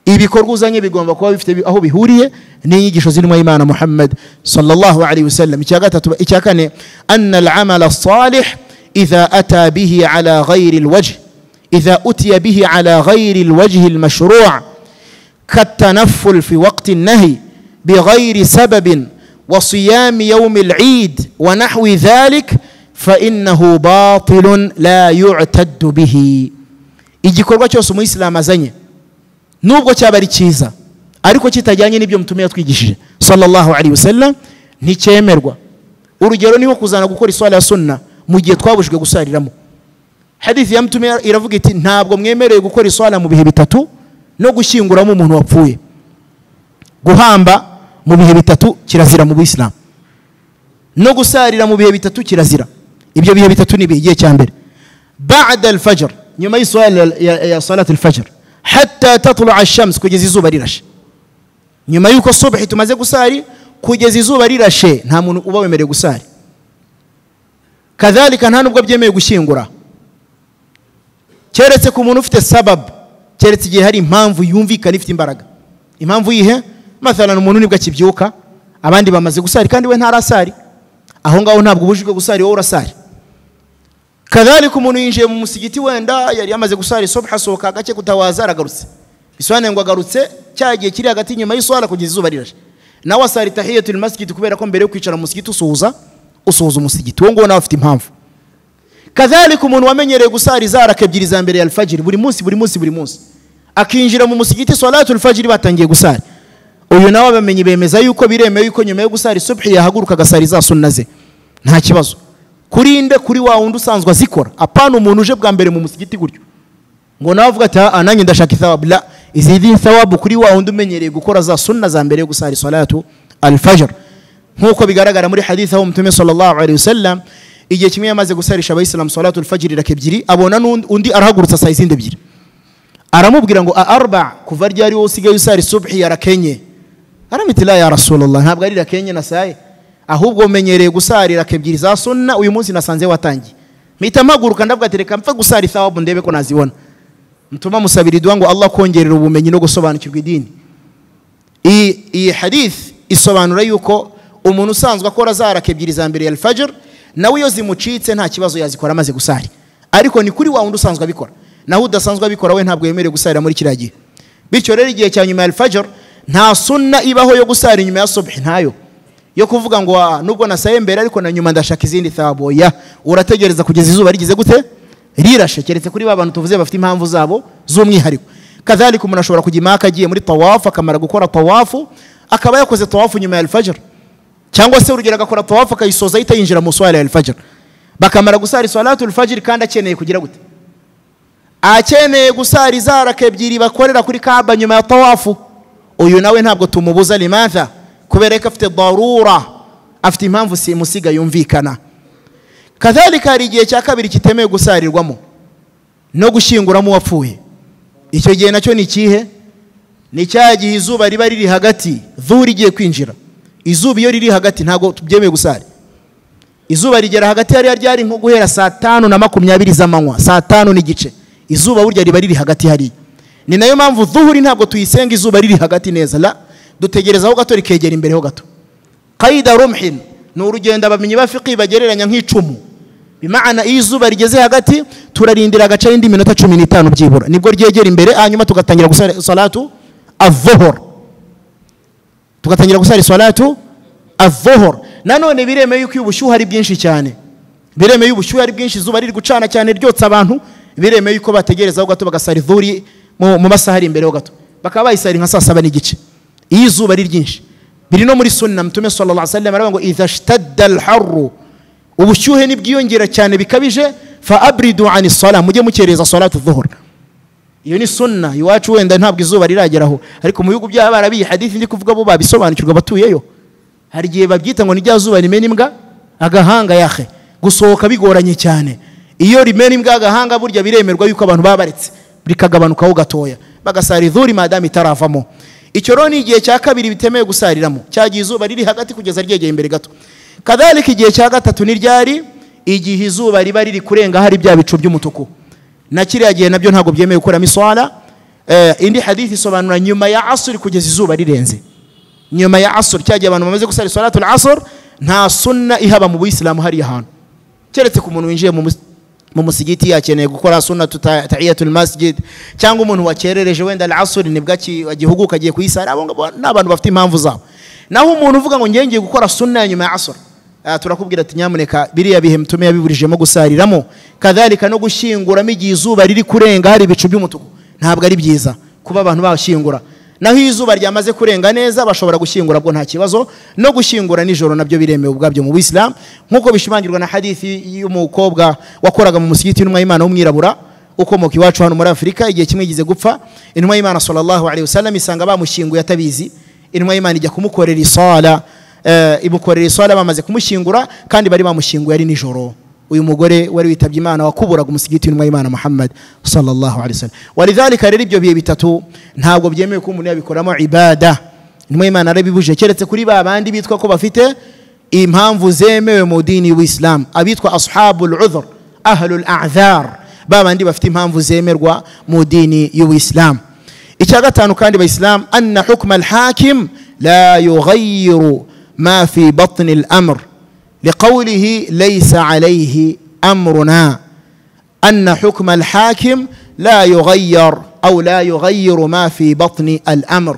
Ibikorwa uzanye bigomba kuba bifite aho bihuriye n'inyigisho z'intumwa y'Imana Muhammad sallallahu alaihi wasallam. Icya gatatu. Icya kane, anna al-amal as-salih idha ata bihi ala ghayri al-wajh, idha utiya bihi ala ghayri al-wajh al-mashru' kat-tanafful fi waqt an-nahy بغير سبب وصيام يوم العيد ونحو ذلك فإنه باطل لا يعتد به. Igikorwa cyose umuyisilamu azanye nubwo cyaba ari cyiza ariko kitajyanye n'ibyo Mtume yatwigishije sallallahu alaihi wasallam nticyemerwa. Urugero niho kuzana gukora iswala ya sunna mu gihe twabujijwe gusariramo. Hadithi ya Mtume iravuga iti ntabwo mwemerewe gukora iswala mu bihe bitatu no gushyinguramo umuntu wapfuye. Guhamba mu bihe bitatu kirazira mu Buislamu, no gusarira mu bihe bitatu kirazira. Ibyo bihe bitatu ni ibihe cya mbere, ba'da al-fajr, nyuma y'iswala ya salat al-fajr, hatta tatlu'a ash-shams, kugeza izuba rirashe. Nyuma yuko subhi tumaze gusari kugeza izuba rirashe nta muntu uba wemerewe gusari. Kadhalika nta nubwo byemewe gushyingura, keretse ku muntu ufite sabab, keretse igihe hari impamvu yumvikana ifite imbaraga. Impamvu yihe? Mathalan umuntu nibwo akibyuka abandi bamaze gusari kandi we ntarasari, aho ngaho ntabwo ubujijwe gusari, wowe urasari. Kadhalika umuntu yinjiye mu musigiti wenda yari yamaze gusara subha, asohoka gake kutawaza, aragarutse, bisobanuye ngo agarutse cya gihe kiri hagati nyuma y'iswala kugeza izuba rirashe, nawe asara tahiyatul masjid, kubera ko mbere yo kwicara mu musigiti usuhuza umusigiti, uwo nguwo nawe afite impamvu. Kadhalika umuntu wamenyereye gusara izaraka ebyiri za mbere ya alfajiri buri munsi buri munsi buri munsi, akinjira mu musigiti salatul fajiri batangiye gusara, uyu nawe abamenyi bemeza yuko biremewe yuko nyuma yo gusara subhi yahaguruka agasara za sunna ze, nta kibazo. Kurinde kuri wa wundi usanzwe azikora, apana umuntu uje bwa mbere mu musigiti gutyo ngo nawe avuga ati nanjye ndashaka ithawabu. La, izindi thawabu kuri wa wundi umenyereye gukora za sunna za mbere yo gusara salatu alfajr, nkuko bigaragara muri hadith aho Mtume sallallahu alaihi wasallam igihe kimwe yamaze gusarisha abayisilamu salatu alfajr raka ebyiri, abona undi arahagurutsa saa izindi ebyiri, aramubwira ngo arba, kuva ryari wowe usigaye usara subhi ya rakenye? Aramiti la ya Rasulullah, ntabwo ari rakenye nasaye, ahubwo umenyereye gusarira raka ebyiri za sunna, uyu munsi nasanze watangiye, mpita mpaguruka ndavuga ati reka mpfe gusara thawabu ndebe ko nazibona. Mutuma musabira idua ngo Allah kongerera ubumenyi no gusobanukirwa idini. Iyi hadith isobanura yuko umuntu usanzwe akora za raka ebyiri za mbere ya alfajr nawe iyo zimucitse nta kibazo yazikora amaze gusari, ariko ni kuri wa wundi usanzwe abikora, naho udasanzwe abikora we ntabwo yemerewe gusarira muri kiriya gihe. Bityo rero igihe cya nyuma ya alfajr nta sunna ibaho yo gusara inyuma ya subhi, ntayo yo kuvuga ngo nubwo nasaye mbere ariko na nyuma ndashaka izindi thawabu. Ya, urategereza kugeza izuba rigize gute rirashe, keretse kuri ba bantu tuvuze bafite impamvu zabo z'umwihariko. Kadhalika umuntu ashobora kujya Imaka agiye muri tawafu, akamara gukora tawafu akaba yakoze tawafu nyuma ya alfajr, cyangwa se urugero agakora tawafu akayisoza ahita yinjira mu swala ya alfajr, bakamara gusara salatu alfajr kandi akeneye kugira gute, akeneye gusara izaraka ebyiri bakorera kuri Kaaba nyuma ya tawafu, uyu nawe ntabwo tumubuza. Limadha? Kubera ko afite darura, afite impamvu simusiga yumvikana. Kadhalika hari igihe cya kabiri kitemewe gusarirwamo no gushyinguramo uwapfuye. Icyo gihe nacyo ni ikihe? Ni cya gihe izuba riba riri hagati, dhuhuri igiye kwinjira. Izuba iyo riri hagati ntabwo byemewe gusari. Izuba rigera hagati hariya ryari nko guhera saa 5:20 z'amanywa, saa 5:15, izuba burya riba riri hagati hariya. Ni nayo mpamvu dhuhuri ntabwo tuyisenga izuba riri hagati neza, la, dutegereza aho gato rikegera imbere ho gato. Qaida rumhin ni urugendo abamenyi ba fiqh bagereranya nk'icumu, bimaana iyo izuba rigeze hagati turarindira agace indi minota 15 byibura, nibwo ryegera imbere, hanyuma tugatangira gusara salatu adh-dhuhr, tugatangira gusara salatu adh-dhuhr. Nanone biremeye yuko ubushyuhe ari bwinshi cyane, biremeye ubushyuhe ari bwinshi, izuba riri gucana cyane ryotsa abantu, biremeye yuko bategereza aho gato bagasara idhuri mu masaha ari imbere ho gato, bakaba bayisara nka saa 7:15 iyo izuba ari ryinshi. Biri no muri sunna Mtume sallallahu alaihi wasallam aravuga ngo idha ishtadda al-harru, ubushyuhe nibwiyongera cyane bikabije, fa abridu ani salah, mujye mukereza salatu dhuhur. Iyo ni sunna iwacu, wenda ntabwo izuba rirageraho, ariko mu bihugu by'abarabi hadithi ndi kuvuga bo babisobanukirwa batuyeyo, hari igihe babyita ngo ni rya zuba rimena imbwa agahanga yahe, gusohoka bigoranye cyane. Iyo rimena imbwa agahanga burya biremerwa yuko abantu babaretse rikagabanukaho gatoya, bagasara idhuri madame itaravamo. Icyo rero ni igihe cya kabiri bitemewe gusariramo, cyagiye izuba riri hagati kugeza ryegeye imbere gato. Kadhalika igihe cya gatatu ni ryari? Igihe izuba riba riri kurenga hari bya bicu by'umutuku, na kiriya gihe nabyo ntabwo byemewe gukoramo iswala. Indi hadithi isobanura nyuma ya asr kugeza izuba rirenze. Nyuma ya asr, cyagiye abantu bamaze gusara salatul asr, nta sunna ihaba mu Buislamu hariya hantu, keretse ku muntu winjiye mu musigiti yakeneye gukora sunna tahiyatul masjid, cyangwa umuntu wakerereje wenda al-asr nibwo agihuguka agiye kuyisara, abo ngabo n'abantu bafite impamvu zabo. Naho umuntu uvuga ngo ngiye gukora sunna nyuma ya asr, turakubwira ati nyamuneka biriya bihe Mtume yabiburijemo gusariramo. Kadhalika no gushyinguramo igihe izuba riri kurenga hari ibicu by'umutuku, ntabwo ari byiza kuba abantu bashyingura. Naho izuba ryamaze kurenga neza bashobora gushyingura bwo nta kibazo, no gushyingura nijoro nabyo biremewe ubwabyo mu Buislamu, nkuko bishimangirwa na hadithi y'umukobwa wakoraga mu musigiti w'intumwa y'Imana w'umwirabura ukomoka iwacu hano muri Afurika. Igihe kimwe yigize gupfa, intumwa y'Imana sallallahu alaihi wasallam isanga bamushyinguye atabizi, intumwa y'Imana ijya kumukorera isala, imukorera isala bamaze kumushyingura, kandi bari bamushyinguye ari nijoro. Uyu mugore wari witabye Imana wakuburaga umusigiti w'intumwa y'Imana Muhammad sallallahu alaihi wasallam. Walidhalika rero ibyo bihe bitatu ntabwo byemewe ko umuntu yabikoramo ibada, intumwa y'Imana arabibuje, keretse kuri ba bandi bitwa ko bafite impamvu zemewe mu dini y'Ubuislamu, abitwa ashabul udhr, ahlul a'dhar, ba bandi bafite impamvu zemerwa mu dini y'Ubuislamu. Icya gatanu kandi bayisilamu, anna hukma al-hakim la yughayyiru ma fi batni al-amr liqawlihi laysa alayhi amruna. Anna hukma al-hakim la yughayyar aw la yughayyiru ma fi batni al-amr.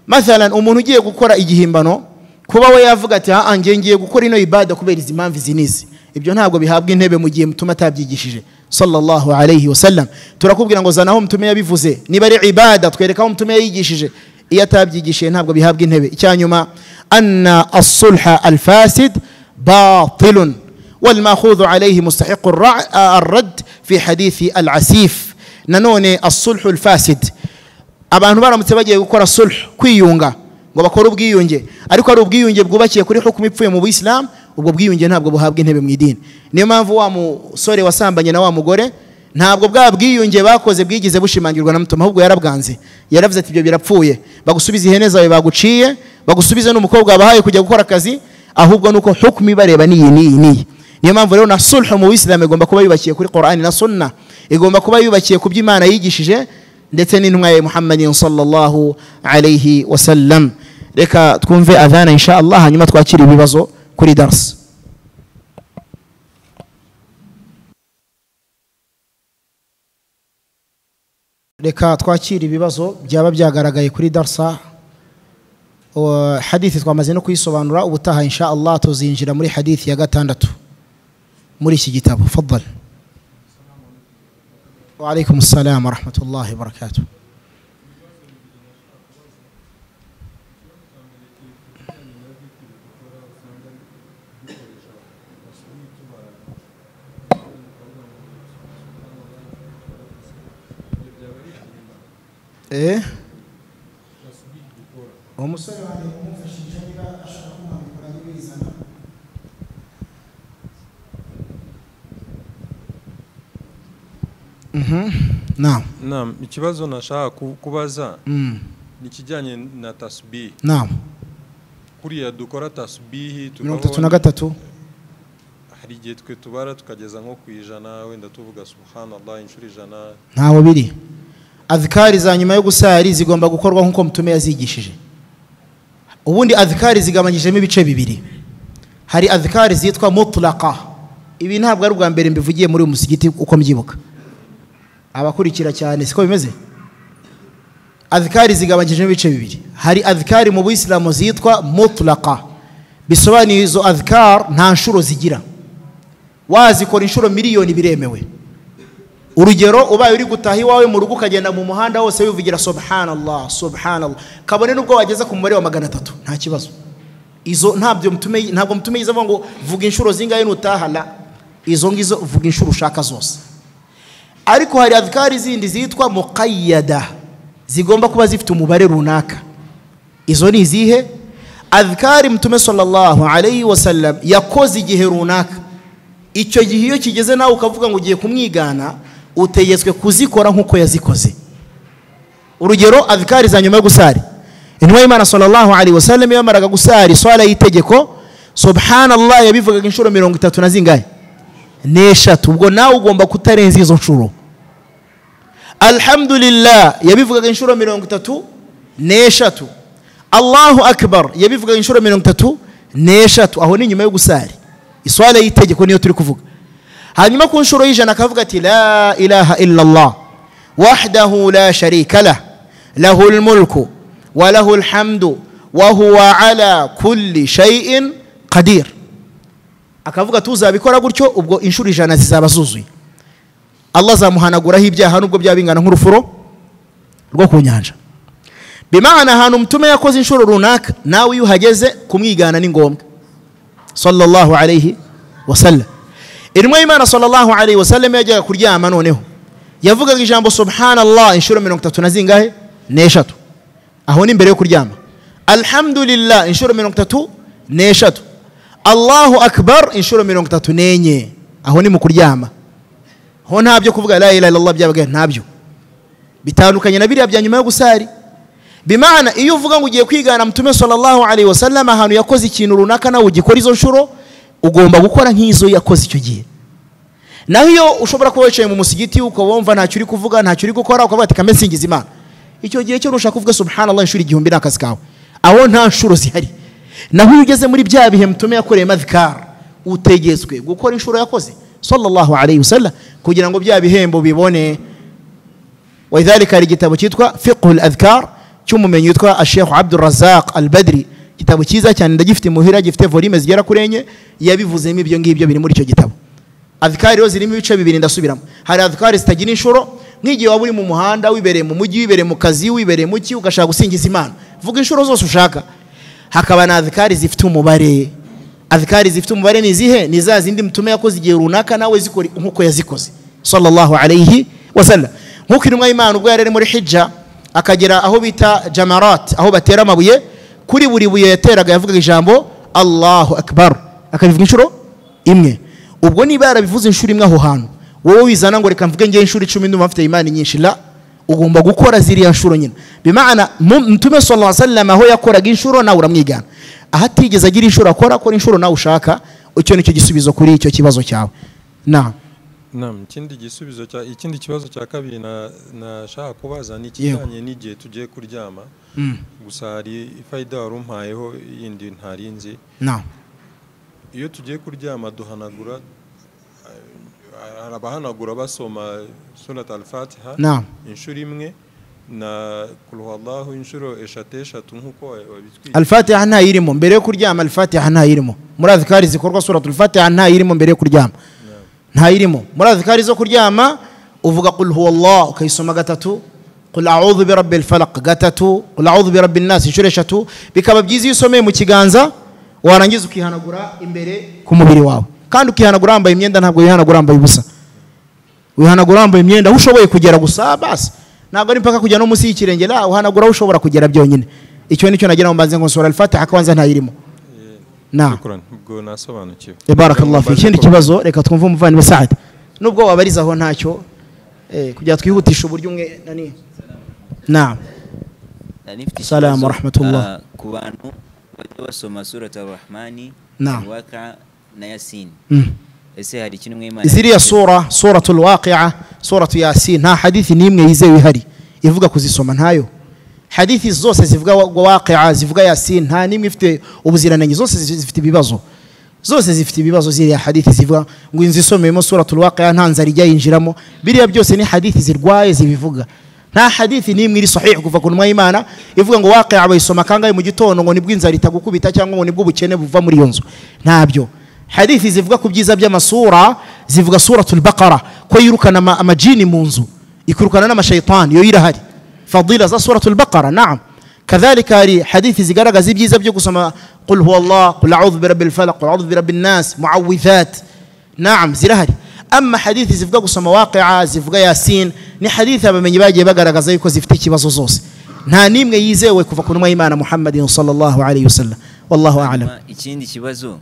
Mathalan umuntu ugiye gukora igihimbano kuba we yavuga ati ha ngiye ngiye gukora ino ibada kubera izi mpamvu izi nizi, ibyo ntabwo bihabwa intebe mu gihe mutuma atabyigishije sallallahu alayhi wasallam. Turakubwira ngo zanaho mutume yabivuze, niba ari ibada twereka aho mutume yigishije, iyo atabyigishije ntabwo bihabwa intebe. Icyanyuma anna as-sulha al-fasid batilun wal-ma'khudhu alayhi mustahiq ar-radd fi hadithi al-asif. Nanone as-sulhu al-fasid, abantu baramutse bagiye gukora sulh, kwiyunga ngo bakore ubwiyunge, ariko ari ubwiyunge bwubakiye kuri hukumu ipfuye mu Buislamu, ubwo bwiyunge ntabwo buhabwa intebe mu idini. Niyo mpamvu wa musore wasambanye na wa mugore ntabwo bwa bwiyunge bakoze bwigize bushimangirwa na mutuma, ahubwo yarabwanze, yaravuze ati ibyo birapfuye, bagusubize ihene zawe baguciye, bagusubize n'umukobwa wabahaye kujya gukora akazi, ahubwo nuko hukumu ibareba niyi niyi niyi. Niyo mpamvu rero na sulh mu Buislamu igomba kuba yubakiye kuri Qur'ani na Sunna, igomba kuba yubakiye ku by'Imana yigishije ndetse n'intumwa ya Muhammadin sallallahu alayhi wasallam. Reka twumve adhana insha Allah, hanyuma twakire ibibazo kuri dars. Reka twakire ibibazo byaba byagaragaye kuri darsa. Hadithi twamaze no kuyisobanura, ubutaha insha Allah tuzinjira muri hadithi ya 6 muri iki gitabo. Faddal. Wa alaykum assalam wa rahmatullahi wa barakatuh. Umusore wanjye kumufashisha niba ashaka kumwambikura n'ibizana. Naam. Naam, ikibazo nashaka kubaza ni kijyanye na tasbih. Naam. Kuriya dukora tasbihi 33, hari igihe twe tubara tukageza nko ku 100, wenda tuvuga subhanallah inshuro 100. Ntaho biri. Adhikari za nyuma yo gusari zigomba gukorwa nkuko mutume yazigishije. Ubundi adhikari zigabanyijemo ibice bibiri. Hari adhikari zitwa mutlaqa. Ibi ntabwo ari ubwa mbere mbivugiye muri uyu musigiti uko mbyibuka. Abakurikira cyane siko bimeze. Adhikari zigabanyijemo ibice bibiri. Hari adhikari mu Buislamu zitwa mutlaqa. Bisobanuye izo adhikar nta nshuro zigira. Wazikora inshuro miliyoni biremewe. Urugero ubaye uri gutaha iwawe mu rugo ukagenda mu muhanda wose wivugira subhanallah subhanallah, kabone nubwo wageza ku mubare wa 300 nta kibazo. Izo ntabyo mutume, ntabwo mutume yizavuga ngo vuga inshuro zingahe nutaha, la, izo ngizo vuga inshuro ushaka zose. Ariko hari adhikari zindi zitwa muqayyada, zigomba kuba zifite umubare runaka. Izo ni izihe? Adhikari mutume sallallahu alayhi wasallam yakoze igihe runaka, icyo gihe iyo kigeze nawe ukavuga ngo ugiye kumwigana, utegetswe kuzikora nkuko yazikoze. Urugero adhikari za nyuma yo gusari, intumwa y'Imana sallallahu alayhi wasallam yamaraga gusari swala y'itegeko subhanallah yabivugaga inshuro 33 na zingahe? N'eshatu. Ubwo nawe ugomba kutarenza izo nshuro. Alhamdulillah yabivugaga inshuro 33. Allahu akbar yabivugaga inshuro 33. Aho ni nyuma yo gusari iswala y'itegeko niyo turi kuvuga. Hanyuma ku nshuro y'ijana akavuga ati la ilaha illa Allah wahdahu la sharika lah lahul mulku wa lahul hamdu wa huwa ala kulli shay'in qadir. Akavuga tuzabikora gutyo, ubwo inshuro 100 zizaba zuzuye. Allah azamuhanaguraho ibyaha nubwo byaba bingana nk'urufuro rwo ku nyanja. Bimaana ahantu mutume yakoze inshuro runaka, nawe iyo uhageze kumwigana ni ngombwa sallallahu alayhi wasallam. Intumwa y'Imana sallallahu alayhi wasallam yajyaga kuryama, noneho yavugaga ijambo subhanallah inshuro 33 na zingahe? N'eshatu. Aho ni mbere yo kuryama. Alhamdulillah inshuro 33. Allahu akbar inshuro 34. Aho ni mu kuryama. Ho ntabyo kuvuga la ilaha illallah byabaga ntabyo. Bitandukanye na biriya bya nyuma yo gusari. Bimaana iyo uvuga ngo ugiye kwigana mutume sallallahu alayhi wasallam ahantu yakoze ikintu runaka nawe ugikora izo nshuro, ugomba gukora nk'izo yakoze icyo gihe. Naho iyo ushobora kuba wicaye mu musigiti ukabumva ntacyo uri kuvuga ntacyo uri gukora ukavuga ati kambe nsingiza Imana, icyo gihe cyo nushaka kuvuga subhanallah inshuro 1000 n'akazi kawe, aho nta nshuro zihari. Naho iyo ugeze muri bya bihe mutume yakoreye madhkar, utegetswe gukora inshuro yakoze. sallallahu alayhi wasallam kugira ngo bya bihembo bibone. Walidhalika hari igitabo cyitwa Fiqh al-Adhkar cy'umumenyi witwa Sheikh Abdul Razzaq Al-Badri, igitabo cyiza cyane ndagifite muhira, gifite volume zigera kuri 4, yabivuzemo ibyo ngibyo biri muri icyo gitabo. Adhkari rero zirimo ibice bibiri, ndasubiramo. Hari adhkari zitagira inshuro, nk'igihe waba uri mu muhanda, wibereye mu mujyi, wibereye mu kazi, wibereye mu ki, ugashaka gusingiza Imana, vuga inshuro zose ushaka. Hakaba na adhkari zifite umubare. Adhkari zifite umubare ni izihe? Ni za zindi mtume yakoze igihe runaka nawe zikora nkuko yazikoze sallallahu alayhi wasallam. Nkuko intumwa y'Imana ubwo yari muri hijja akagera aho bita jamarat, aho batera amabuye, kuri buri buye yateraga yavugaga ijambo Allahu akbar, akabivuga inshuro imwe. Ubwo niba yarabivuze inshuro imwe aho hantu, wowe wizana ngo reka mvuge ngiye inshuro 10 ndumva mfite imani nyinshi, la, ugomba gukora ziriya nshuro nyine. Bimaana mtume sallallahu alayhi wasallam aho yakoraga inshuro nawe uramwigana, ahatigeze agira inshuro akora akora inshuro nawe ushaka. Icyo nicyo gisubizo kuri icyo kibazo cyawe. Naam. Naam, ikindi gisubizo cya ikindi kibazo cya kabiri nashaka kubaza ni ikijyanye n'igihe tugiye kuryama. Gusa hari ifaida warumpayeho yindi ntarinzi. Naam. Iyo tugiye kuryama duhanagura, abahanagura basoma Surat al-Fatiha inshuro imwe na Qul huwallahu inshuro 3 nkuko wabitwiye. Al-Fatiha ntayirimo mbere yo kuryama, Al-Fatiha ntayirimo muri adhkari zikorwa. Surat al-Fatiha ntayirimo mbere yo kuryama, ntayirimo muri adhkari zo kuryama. Uvuga Qul huwallahu ukayisoma 3, Qul a'udhu bi rabbil falaq 3, Qul a'udhu bi rabbin nas inshuro 3. Bikaba byiza iyo usomeye mu kiganza, warangiza ukihanagura imbere ku mubiri wawe. Kandi ukihanagura wambaye imyenda, ntabwo wihanagura wambaye ubusa. Wihanagura wambaye imyenda aho ushoboye kugera gusa, basi ntabwo ari mpaka kujya no munsi y'ikirenge, la, uhanagura aho ushobora kugera byonyine. Icyo nicyo nagira ngo mbanze ngo sura al-Fatiha kwanza ntayirimo. Naam. Ubwo nasobanukiwe. Barakallahu fi. Ikindi kibazo reka twumve umuvandimwe Saad, nubwo wabarizaho ntacyo, kugira twihutisha uburyo umwe nani. Naam. Salamu wa rahmatullah. Ku bantu bajya basoma Surat ar-Rahmani, Al-Waqi'a na Yasin, ese hari ikintu mwimana ziriya sura, Suratul Waqi'a, Suratu Yasin, nta hadithi nimwe yizewe ihari ivuga kuzisoma, ntayo. Hadithi zose zivuga Waqi'a, zivuga Yasin, nta nimwe ifite ubuziranenge, zose zifite ibibazo, zose zifite ibibazo. Ziriya hadithi zivuga ngo inzu isomeyemo Suratul Waqi'a nta nzara ijya yinjiramo, biriya byose ni hadithi zirwaye zibivuga. Nta hadithi nimwe iri sahih kuva ku ntumwa y'Imana ivuga ngo Waqi'a bayisoma kangahe mu gitondo ngo nibwo inzara itagukubita cyangwa ngo nibwo ubukene buva muri iyo nzu, ntabyo. Hadithi zivuga ku byiza by'amasura zivuga Suratul Baqara ko yirukana amajini mu nzu, ikurukana n'amashaytani, yo irahari fadila za Suratul Baqara. Naam. Kadhalika hari hadithi zigaragaza ibyiza byo gusoma Qul huwallah, Qul a'udhu bi rabbil falaq, Qul a'udhu bi rabbin nas, muawwidhat. Naam, zirahari. Amma hadithi zivuga gusoma Waqi'a, zivuga Yasin, ni hadithi abamenyi bagiye bagaragaza yuko zifite ikibazo zose, nta nimwe yizewe kuva ku ntumwa y'Imana Muhammadin sallallahu alayhi wasallam. Wallahu a'lam. Ikindi kibazo,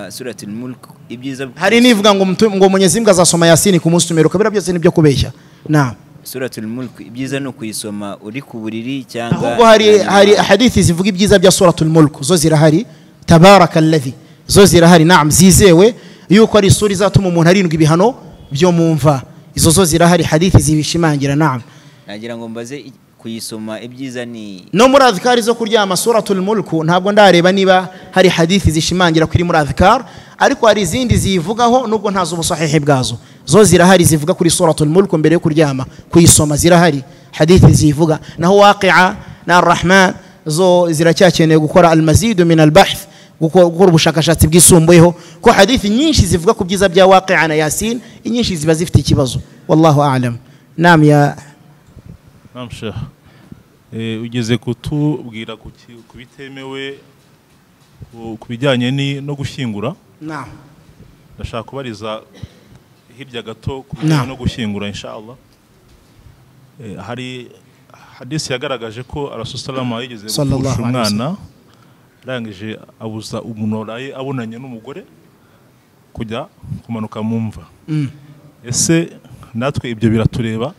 Suratul Mulk ibyiza hari nivuga ngo Mwenyezi Mungu azasoma Yasin ku munsi umeruka, bira byose nibyo kubeshya. Naam. Suratul Mulk ibyiza no kuyisoma uri ku buriri cyangwa ahubwo hari hadithi zivuga ibyiza bya Suratul Mulk, zo zirahari, tabarakalladhi, zo zirahari. Naam, zizewe yuko ari sura izatuma umuntu arindwa ibihano byo mumva, izo zo zirahari, hadithi zibishimangira. Naam. Nagira ngo mbaze kuyisoma ibyiza ni no muri adhkari zo kuryama Suratul Mulk ntabwo ndareba niba hari hadithi zishimangira kuri muri adhkar, ariko hari izindi zivugaho nubwo ntazo ubusahihi bwazo, zo zirahari zivuga kuri Suratul Mulk mbere yo kuryama kuyisoma, zirahari hadithi zivuga. Naho Waqi'a na Ar-Rahman zo ziracyakeneye gukora al-mazid min al-bahth, gukora ubushakashatsi bwisumbuyeho, ko hadithi nyinshi zivuga ku byiza bya Waqi'a na Yasin, inyinshi ziba zifite ikibazo. Wallahu a'lam. Naam ya Naam Sheikh. Ugeze kutubwira ku bitemewe ku bijyanye no gushyingura. Naam. Ndashaka kubariza hirya gato ku bijyanye no gushyingura inshallah. Hari hadisi yagaragaje ko Rasul sallallahu alayhi yigeze gupfusha umwana, arangije abuza umuntu waraye abonanye n'umugore kujya kumanuka mu mva. Ese natwe ibyo biratureba?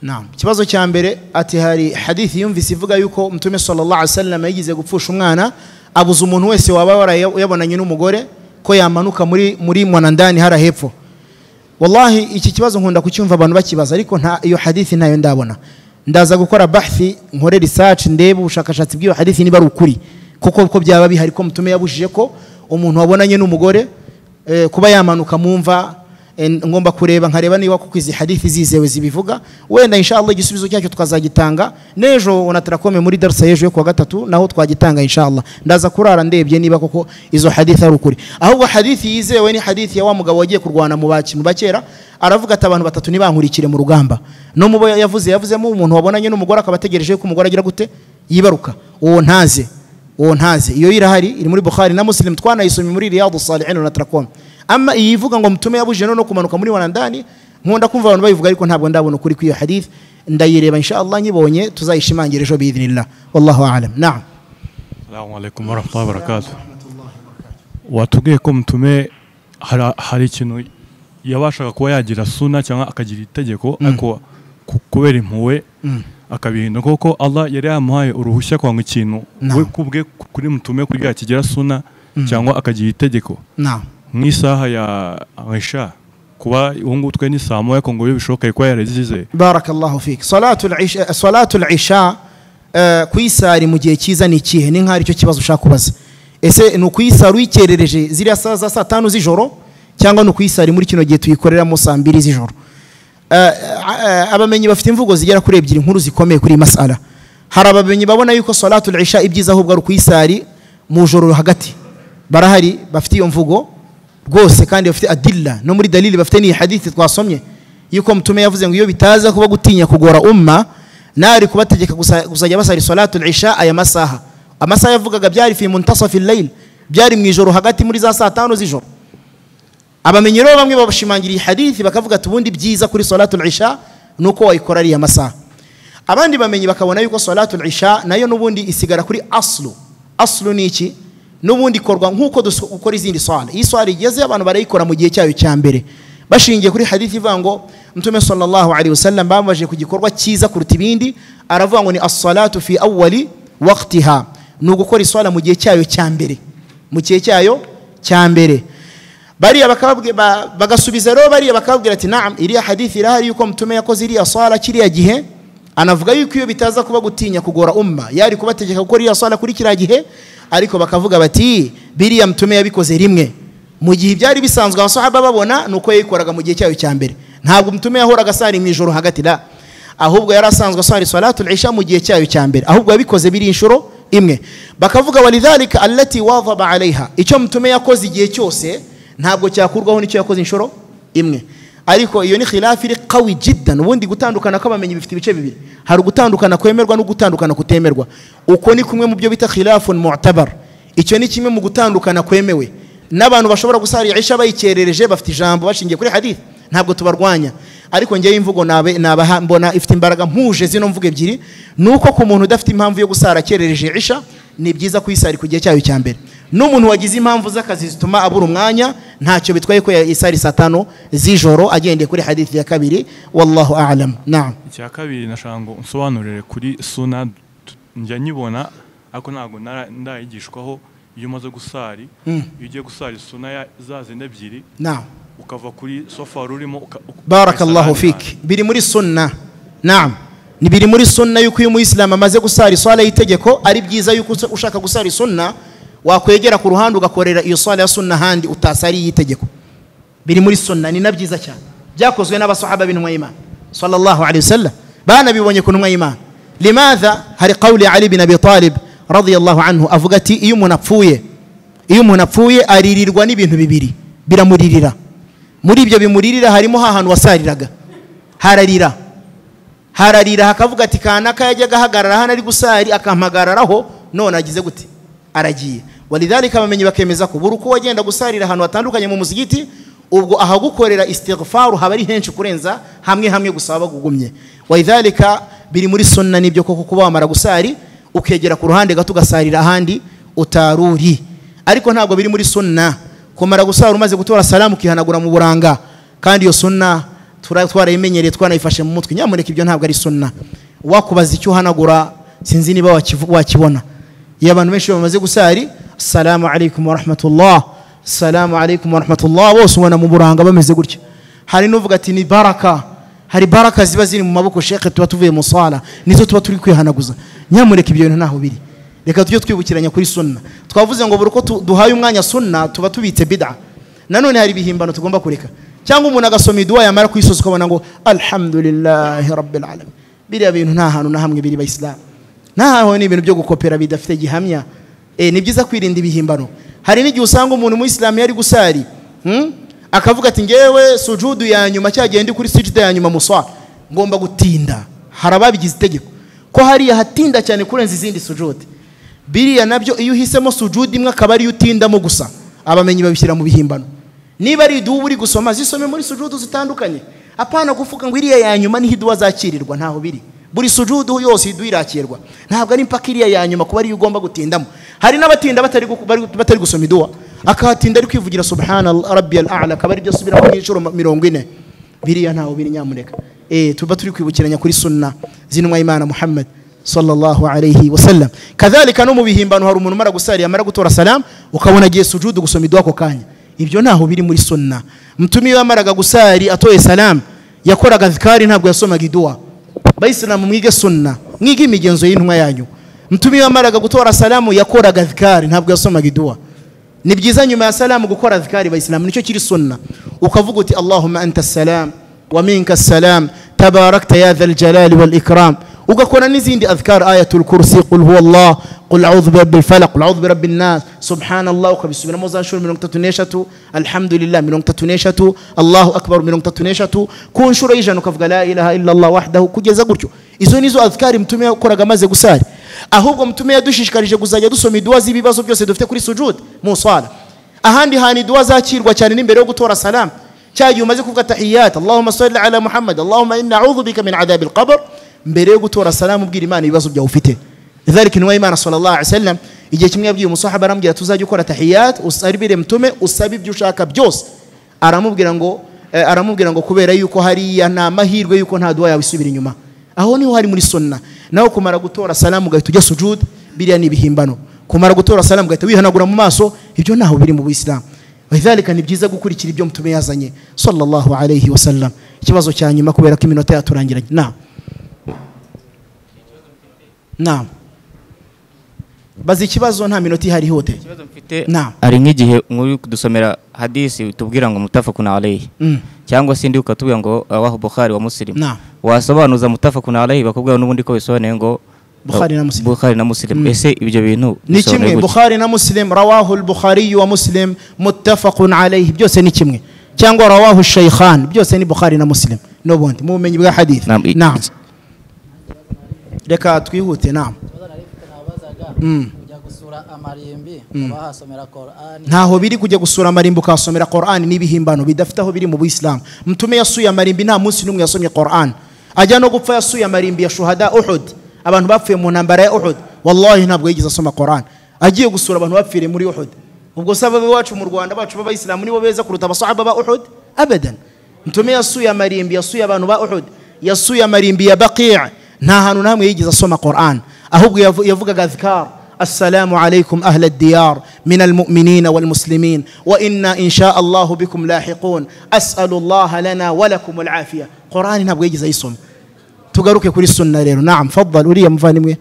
Naam. Ikibazo cya mbere ati hari hadithi yumvise ivuga yuko Mtume sallallahu alaihi wasallam yigize gupfusha umwana abuza umuntu wese waba yabonanye n'umugore ko yamanuka muri mwanandani hara hepfo. Wallahi iki kibazo nkunda kucyumva abantu bakibaza, ariko nta iyo hadithi ntayo ndabona. Ndaza gukora bahthi, nkore research, ndebe ubushakashatsi bw'iyo hadithi niba ari ukuri, kuko ko byaba bihari ko Mtume yabujije ko umuntu wabonanye n'umugore kuba yamanuka mumva. Ngomba kureba nkareba niba kuko izi hadithi zizewe zibivuga. Wenda inshallah igisubizo cyacyo twazagitanga nejo onatrakome muri darsa yejo yo kuwa gatatu, naho twagitanga inshallah. Ndaza kurara ndebye niba koko izo hadithi ari ukuri. Ahubwo hadithi yizewe ni hadithi ya wa mugabo wagiye kurwana mu bakera, aravuga ati abantu batatu nibankurikire mu rugamba. No mubo yavuze yavuzemo umuntu wabonanye n'umugore akaba ategereje ko umugore agira gute yibaruka, uwo ntaze, uwo ntaze. Iyo irahari iri muri Bukhari na Muslim, twanayisomye muri Riyadus Salihin na Trakom. Amma iyivuga ngo mtume yabuje no kumanuka muri wanandani, nkunda kumva abantu bayivuga ariko ntabwo ndabona ukuri kw'iyo hadith. Ndayireba inshallah nyibonye tuzayishimangira ejo biidhnillah. Wallahu a'lam. Na'am. Assalamu alaykum wa rahmatullahi wa barakatuh. Watubwiye ko mtume hari ikintu yabashaga kuba yagira suna cyangwa akagira itegeko, ariko kubera impuhwe akabihindura, kuko Allah yari yamuhaye uruhushya kwanga ikintu we kubwe kuri mtume kugira kigira suna cyangwa akagira itegeko. Na'am. Nk'isaha ya Aisha kuba ubu twe ni saa moya ngo bishoboka ko yarazize. Barakallahu fik. Salatul isha kuyisari mu gihe cyiza ni ikihe? Ni nk'ari cyo kibazo ushaka kubaza. Ese ni ukuyisari uyikerereje ziriya saa za saa 5 z'ijoro, cyangwa ni ukuyisari muri kino gihe tuyikoreramo saa 2 z'ijoro? Abamenyi bafite imvugo zigera kuri ebyiri nkuru zikomeye kuri masala. Hari abamenyi babona yuko salatul isha ibyiza ahubwo ari ukuyisari mu joro hagati, barahari bafite iyo mvugo rwose kandi bafite adilla, no muri dalili bafite ni hadithi twasomye yuko mtume yavuze ngo iyo bitaza kuba gutinya kugora umma nari kubategeka kuzajya basari salatul isha aya masaha. Amasaha yavugaga byari fi muntasafi al-layl, byari mu ijoro hagati muri za saa 5 z'ijoro. Abamenyi rero bamwe babashimangiriye hadithi bakavuga ati ubundi byiza kuri salatul isha nuko wayikora ari amasaha. Abandi bamenyi bakabona yuko salatul isha nayo nubundi isigara kuri aslu. Aslu ni iki? Nubundi ikorwa nkuko dukora izindi swala. Iyi swala igeze abantu barayikora mu gihe cyayo cya mbere, bashingiye kuri hadithi ivuga ngo Mtume sallallahu alaihi wasallam bambaje ku gikorwa cyiza kuruta ibindi, aravuga ngo ni as-salatu fi awwali waqtiha, ni ugukora iswala mu gihe cyayo cya mbere, mu gihe cyayo cya mbere. Bariya bakababwira, bagasubiza rero bariya bakababwira ati na'am, iriya hadithi irahari yuko Mtume yakoze iriya swala kiriya gihe, anavuga yuko iyo bitaza kuba gutinya kugora umma yari kubategeka gukora iriya swala kuri kiriya gihe. Ariko bakavuga bati biriya Mtume yabikoze rimwe mu gihe byari bisanzwe abasahaba babona nuko yayikoraga mu gihe cyayo cya mbere. Ntabwo Mtume yahoraga asari mu ijoro hagati la, ahubwo yari asanzwe asari salatul isha mu gihe cyayo cya mbere, ahubwo yabikoze biri inshuro imwe. Bakavuga walidhalika allati wadhaba alaiha, icyo Mtume yakoze igihe cyose ntabwo cyakurwaho nicyo yakoze inshuro imwe. Ariko iyo ni khilafi iri qawi jiddan. Ubundi gutandukana kw'abamenyi bifite ibice bibiri, hari gutandukana kwemerwa no gutandukana kutemerwa. Uko ni kumwe mu byo bita khilafun mu'tabar. Icyo ni kimwe mu gutandukana kwemewe n'abantu bashobora gusari isha bayikerereje bafite ijambo bashingiye kuri hadith, ntabwo tubarwanya. Ariko ngewe imvugo nabaha mbona ifite imbaraga mpuje zino mvugo ebyiri, nuko ku muntu udafite impamvu yo gusara akerereje isha ni byiza kuyisari ku gihe cyayo cya mbere. N'umuntu wagize impamvu z'akazi zituma abura umwanya ntacyo bitwaye ko yisari saa 5 z'ijoro agendeye kuri hadithi ya kabiri. Wallahu a'lam. Na'am. Icya kabiri nashaka ngo nsobanurire kuri suna njya nyibona ariko ntabwo ndayigishwaho. Iyo umaze gusari, iyo ugiye gusari suna za zindi ebyiri, na'am, ukava kuri sofa rurimo. Barakallahu fik. Biri muri sunna. Na'am. Ni biri muri sunna yuko uyu muyisilamu amaze gusari swala y'itegeko ari byiza yuko ushaka gusari sunna wakwegera ku ruhande ugakorera iyo swala ya sunna handi utasari y'itegeko. Biri muri sunna, ni nabyiza cyane, byakozwe n'abasahaba b'intumwa y'Imana sallallahu alayhi wasallam, banabibonye ku ntumwa y'Imana. Limadha? Hari qawli Ali bin Abi Talib radiyallahu anhu avuga ati iyo umuntu apfuye aririrwa n'ibintu bibiri biramuririra. Muri ibyo bimuririra harimo hahantu wasariraga, hararira hakavuga ati kanaka yajyaga ahagarara hano ari gusari akampagararaho, none agize gute? Aragiye. Walidhalika bamenyi bakemeza ko buri uko wagenda gusarira ahantu hatandukanye mu muzigiti, ubwo ahagukorera istighfar haba ari henshi kurenza hamwe hamwe gusa bagugumye. Walidhalika biri muri sunna nibyo koko kuba wamara gusari ukegera ku ruhande gato ugasarira ahandi utaruri, ariko ntabwo biri muri sunna kumara gusara umaze gutora salamu ukihanagura mu buranga, kandi iyo sunna twarayimenyereye twanayifashe mu mutwe. Nyamuneka ibyo ntabwo ari sunna. Wakubaza icyo uhanagura sinzi niba wakibona. Iyo abantu benshi bamaze gusari assalamu alaykum wa rahmatullah, assalamu alaykum wa rahmatullah, bose ubona mu buranga bameze gutya. Hari n'uvuga ati ni baraka, hari baraka ziba ziri mu maboko shekhe tuba tuvuye mu sala nizo tuba turi kwihanaguza. Nyamuneka ibyo bintu ntaho biri. Reka tujye twibukiranya kuri sunna. Twavuze ngo buri uko duhaye umwanya sunna tuba tubitse bid'a. Nanone hari ibihimbano tugomba kureka. Cyangwa umuntu agasoma iduwa yamara kuyisoza ukabona ngo alhamdulillahi rabbil alamin. Biriya bintu nta hantu na hamwe biri bayisilamu, nta hantu, ni ibintu byo gukopera bidafite gihamya. Ni byiza kwirinda ibihimbano. Hari n'igihe usanga umuntu mu Islam yari gusari, akavuga ati ngewe sujudu ya nyuma cyagiye ndi kuri sijida ya nyuma muswa ngomba gutinda. Hari ababigize itegeko ko hariya hatinda cyane kurenza izindi sujudi. Biriya nabyo iyo uhisemo sujudi imwe akaba ariyo utindamo gusa, abamenyi babishyira mu bihimbano. Niba ari iduwa uri gusoma zisome muri sujudu zitandukanye, apana kuvuga ngo iriya ya nyuma niho iduwa zakirirwa, ntaho biri. Buri sujudu yose iduwa irakirwa, ntabwo ari impaka iriya ya nyuma kuba ariyo ugomba gutindamo. Hari n'abatinda batari gusoma iduwa, akahatinda ari kwivugira subhana rabbiyal a'la, akaba ari byo asubiramo nk'inshuro 40. Biriya ntaho biri nyamuneka. Tuba turi kwibukiranya kuri sunna z'intumwa y'Imana Muhammad sallallahu alayhi wasallam. Kadhalika no mu bihimbano hari umuntu umara gusari yamara gutora salam ukabona agiye sujudu gusoma iduwa ako kanya. Ibyo ntaho biri muri sunna. Mtume yamaraga gusari atoye salam yakoraga adhkari, ntabwo yasomaga iduwa. Bayisilamu mwige sunna, mwige imigenzo y'intumwa yanyu. Mtume yamaraga gutora salamu yakoraga adhkari, ntabwo yasomaga iduwa. Ni byiza nyuma ya salamu gukora adhkari bayisilamu, nicyo kiri sunna. Ukavuga uti Allahumma anta salam wa minka salam tabarakta ya dhal jalali wal ikram. Ugakora n'izindi adhkar, ayatul kursi, qul huwa Allah, qul a'udhu bi rabbil falaq, qul a'udhu bi rabbin nas, subhanallah ukabisubiramo za nshuro 33, alhamdulillah 33, Allahu akbar 33, ku nshuro y'ijana ukavuga la ilaha illa Allah wahdahu, kugeza gutyo. Izo nizo adhkari mtume yakoraga amaze gusari. Ahubwo mtume yadushishikarije kuzajya dusoma iduwa z'ibibazo byose dufite kuri sujud mu swala. Ahandi hantu iduwa zakirwa cyane n'imbere yo gutora salam, cyagiye umaze kuvuga tahiyat, Allahumma salli ala Muhammad, Allahumma inna a'udhu bika min adhabil qabr, mbere yo gutora salamu ubwira Imana ibibazo byawe ufite. Lidhalika intumwa y'Imana sallallahu alaihi wasallam igihe kimwe yabwiye umusahaba aramubwira tuzajya ukora tahiyat usabire mtume usabe ibyo ushaka byose. Aramubwira ngo kubera yuko hariya nta mahirwe yuko nta dua yawe isubira inyuma. Aho niho hari muri sunna. Naho kumara gutora salamu ugahita ujya sujud, biriya ni ibihimbano. Kumara gutora salamu ugahita wihanagura mu maso, ibyo ntaho biri mu Buislamu. Lidhalika ni byiza gukurikira ibyo mtume yazanye sallallahu alaihi wasallam. Ikibazo cya nyuma kubera ko iminota yaturangiranye. Naam. Naam. Bazi ikibazo nta minota ihari hote. Naam. Ari nk'igihe muri kudusomera hadisi tubwira ngo mutafakuna alayhi, cyangwa se ndi ukatubwira ngo rawahu Bukhari wa Muslim. Wasobanuza mutafakuna alayhi bakubwira n'ubundi ko bisobanuye ngo Bukhari na Muslim. Bukhari na Muslim. Ese ibyo bintu ni kimwe? Bukhari na Muslim, rawahu al-Bukhari wa Muslim muttafaqun alayhi, byose ni kimwe. Cyangwa rawahu shaykhan, byose ni Bukhari na Muslim. N'ubundi mu bumenyi bwa hadith. Naam. Reka twihute. Naam. Kujya gusura amarimbi bahasomera Qur'an. Ntaho biri kujya gusura amarimbi ukasomera Qur'an, n'ibihimbano bidafite aho biri mu Buislamu. Mtume yasuye amarimbi nta munsi n'umwe yasomye Qur'an. Ajya no gupfa yasuye amarimbi ya shuhada Uhud, abantu bapfuye mu ntambara ya Uhud, wallahi ntabwo yigeze asoma Qur'an. Agiye gusura abantu bapfiriye muri Uhud. Ubwo saba bacu mu Rwanda bacu b'abayisilamu nibo beza kuruta abasahaba ba Uhud? Abadan. Mtume yasuye amarimbi, yasuye abantu ba Uhud, yasuye amarimbi ya Baqi', nta hantu namwe yigeze asoma Qur'an. Ahubwo yavugaga adhkar, assalamu alaykum ahla ad-diyar min al-mu'minina wal muslimin wa inna insha Allah bikum lahiqun as'alu Allah lana wa lakum al-afiya. Qur'an ntabwo yigeze ayisoma. Tugaruke kuri sunna rero. Naam, faddal uriya muvandimwe.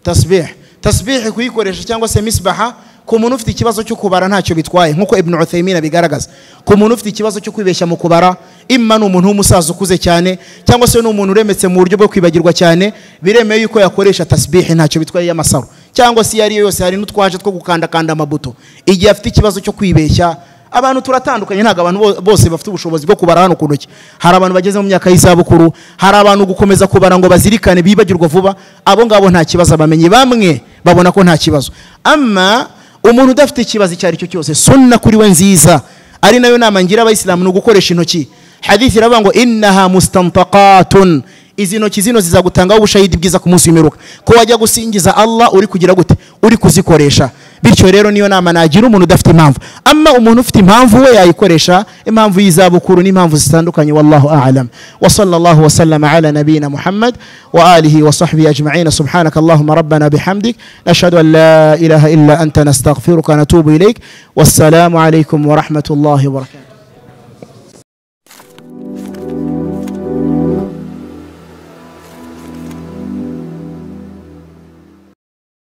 Tasbih. Tasbih kuyikoresha cyangwa se misbaha ku muntu ufite ikibazo cyo kubara ntacyo bitwaye, nkuko Ibn Uthaymin abigaragaza. Ku muntu ufite ikibazo cyo kwibeshya mu kubara, imma ni umuntu w'umusaza ukuze cyane cyangwa se ni umuntu uremetse mu buryo bwo kwibagirwa cyane, biremeye yuko yakoresha tasbih ntacyo bitwaye y'amasaro cyangwa se yari yose. Hari n'utwaje two gukandakanda amabuto igihe afite ikibazo cyo kwibeshya. Abantu turatandukanye, ntabwo abantu bose bafite ubushobozi bwo kubara hano ku ntoki. Hari abantu bageze mu myaka y'izabukuru, hari abantu gukomeza kubara ngo bazirikane bibagirwa vuba, abo ngabo nta kibazo abamenye bamwe babona ko nta kibazo. Amma umuntu udafite ikibazo icyo ari cyo cyose, sunna kuri we nziza, ari nayo nama ngira abayisilamu, ni ugukoresha intoki. Hadith iravuga ngo innaha mustantaqatun, izi ntoki zino zizagutangaho ubushahidi bwiza ku munsi w'imperuka, ko wajya gusingiza Allah uri kugira gute, uri kuzikoresha. Bityo rero niyo nama nagira umuntu udafite impamvu. Amma umuntu ufite impamvu we yayikoresha, impamvu y'izabukuru n'impamvu zitandukanye. Wallahu a'lam. Wa sallallahu wa sallama ala nabiyina Muhammad wa alihi wa sahbihi ajma'in. Subhanaka Allahumma rabbana bihamdik, nashhadu an la ilaha illa anta, nastaghfiruka wa natubu ilayk. Wassalamu alaykum wa rahmatullahi wa barakatuh.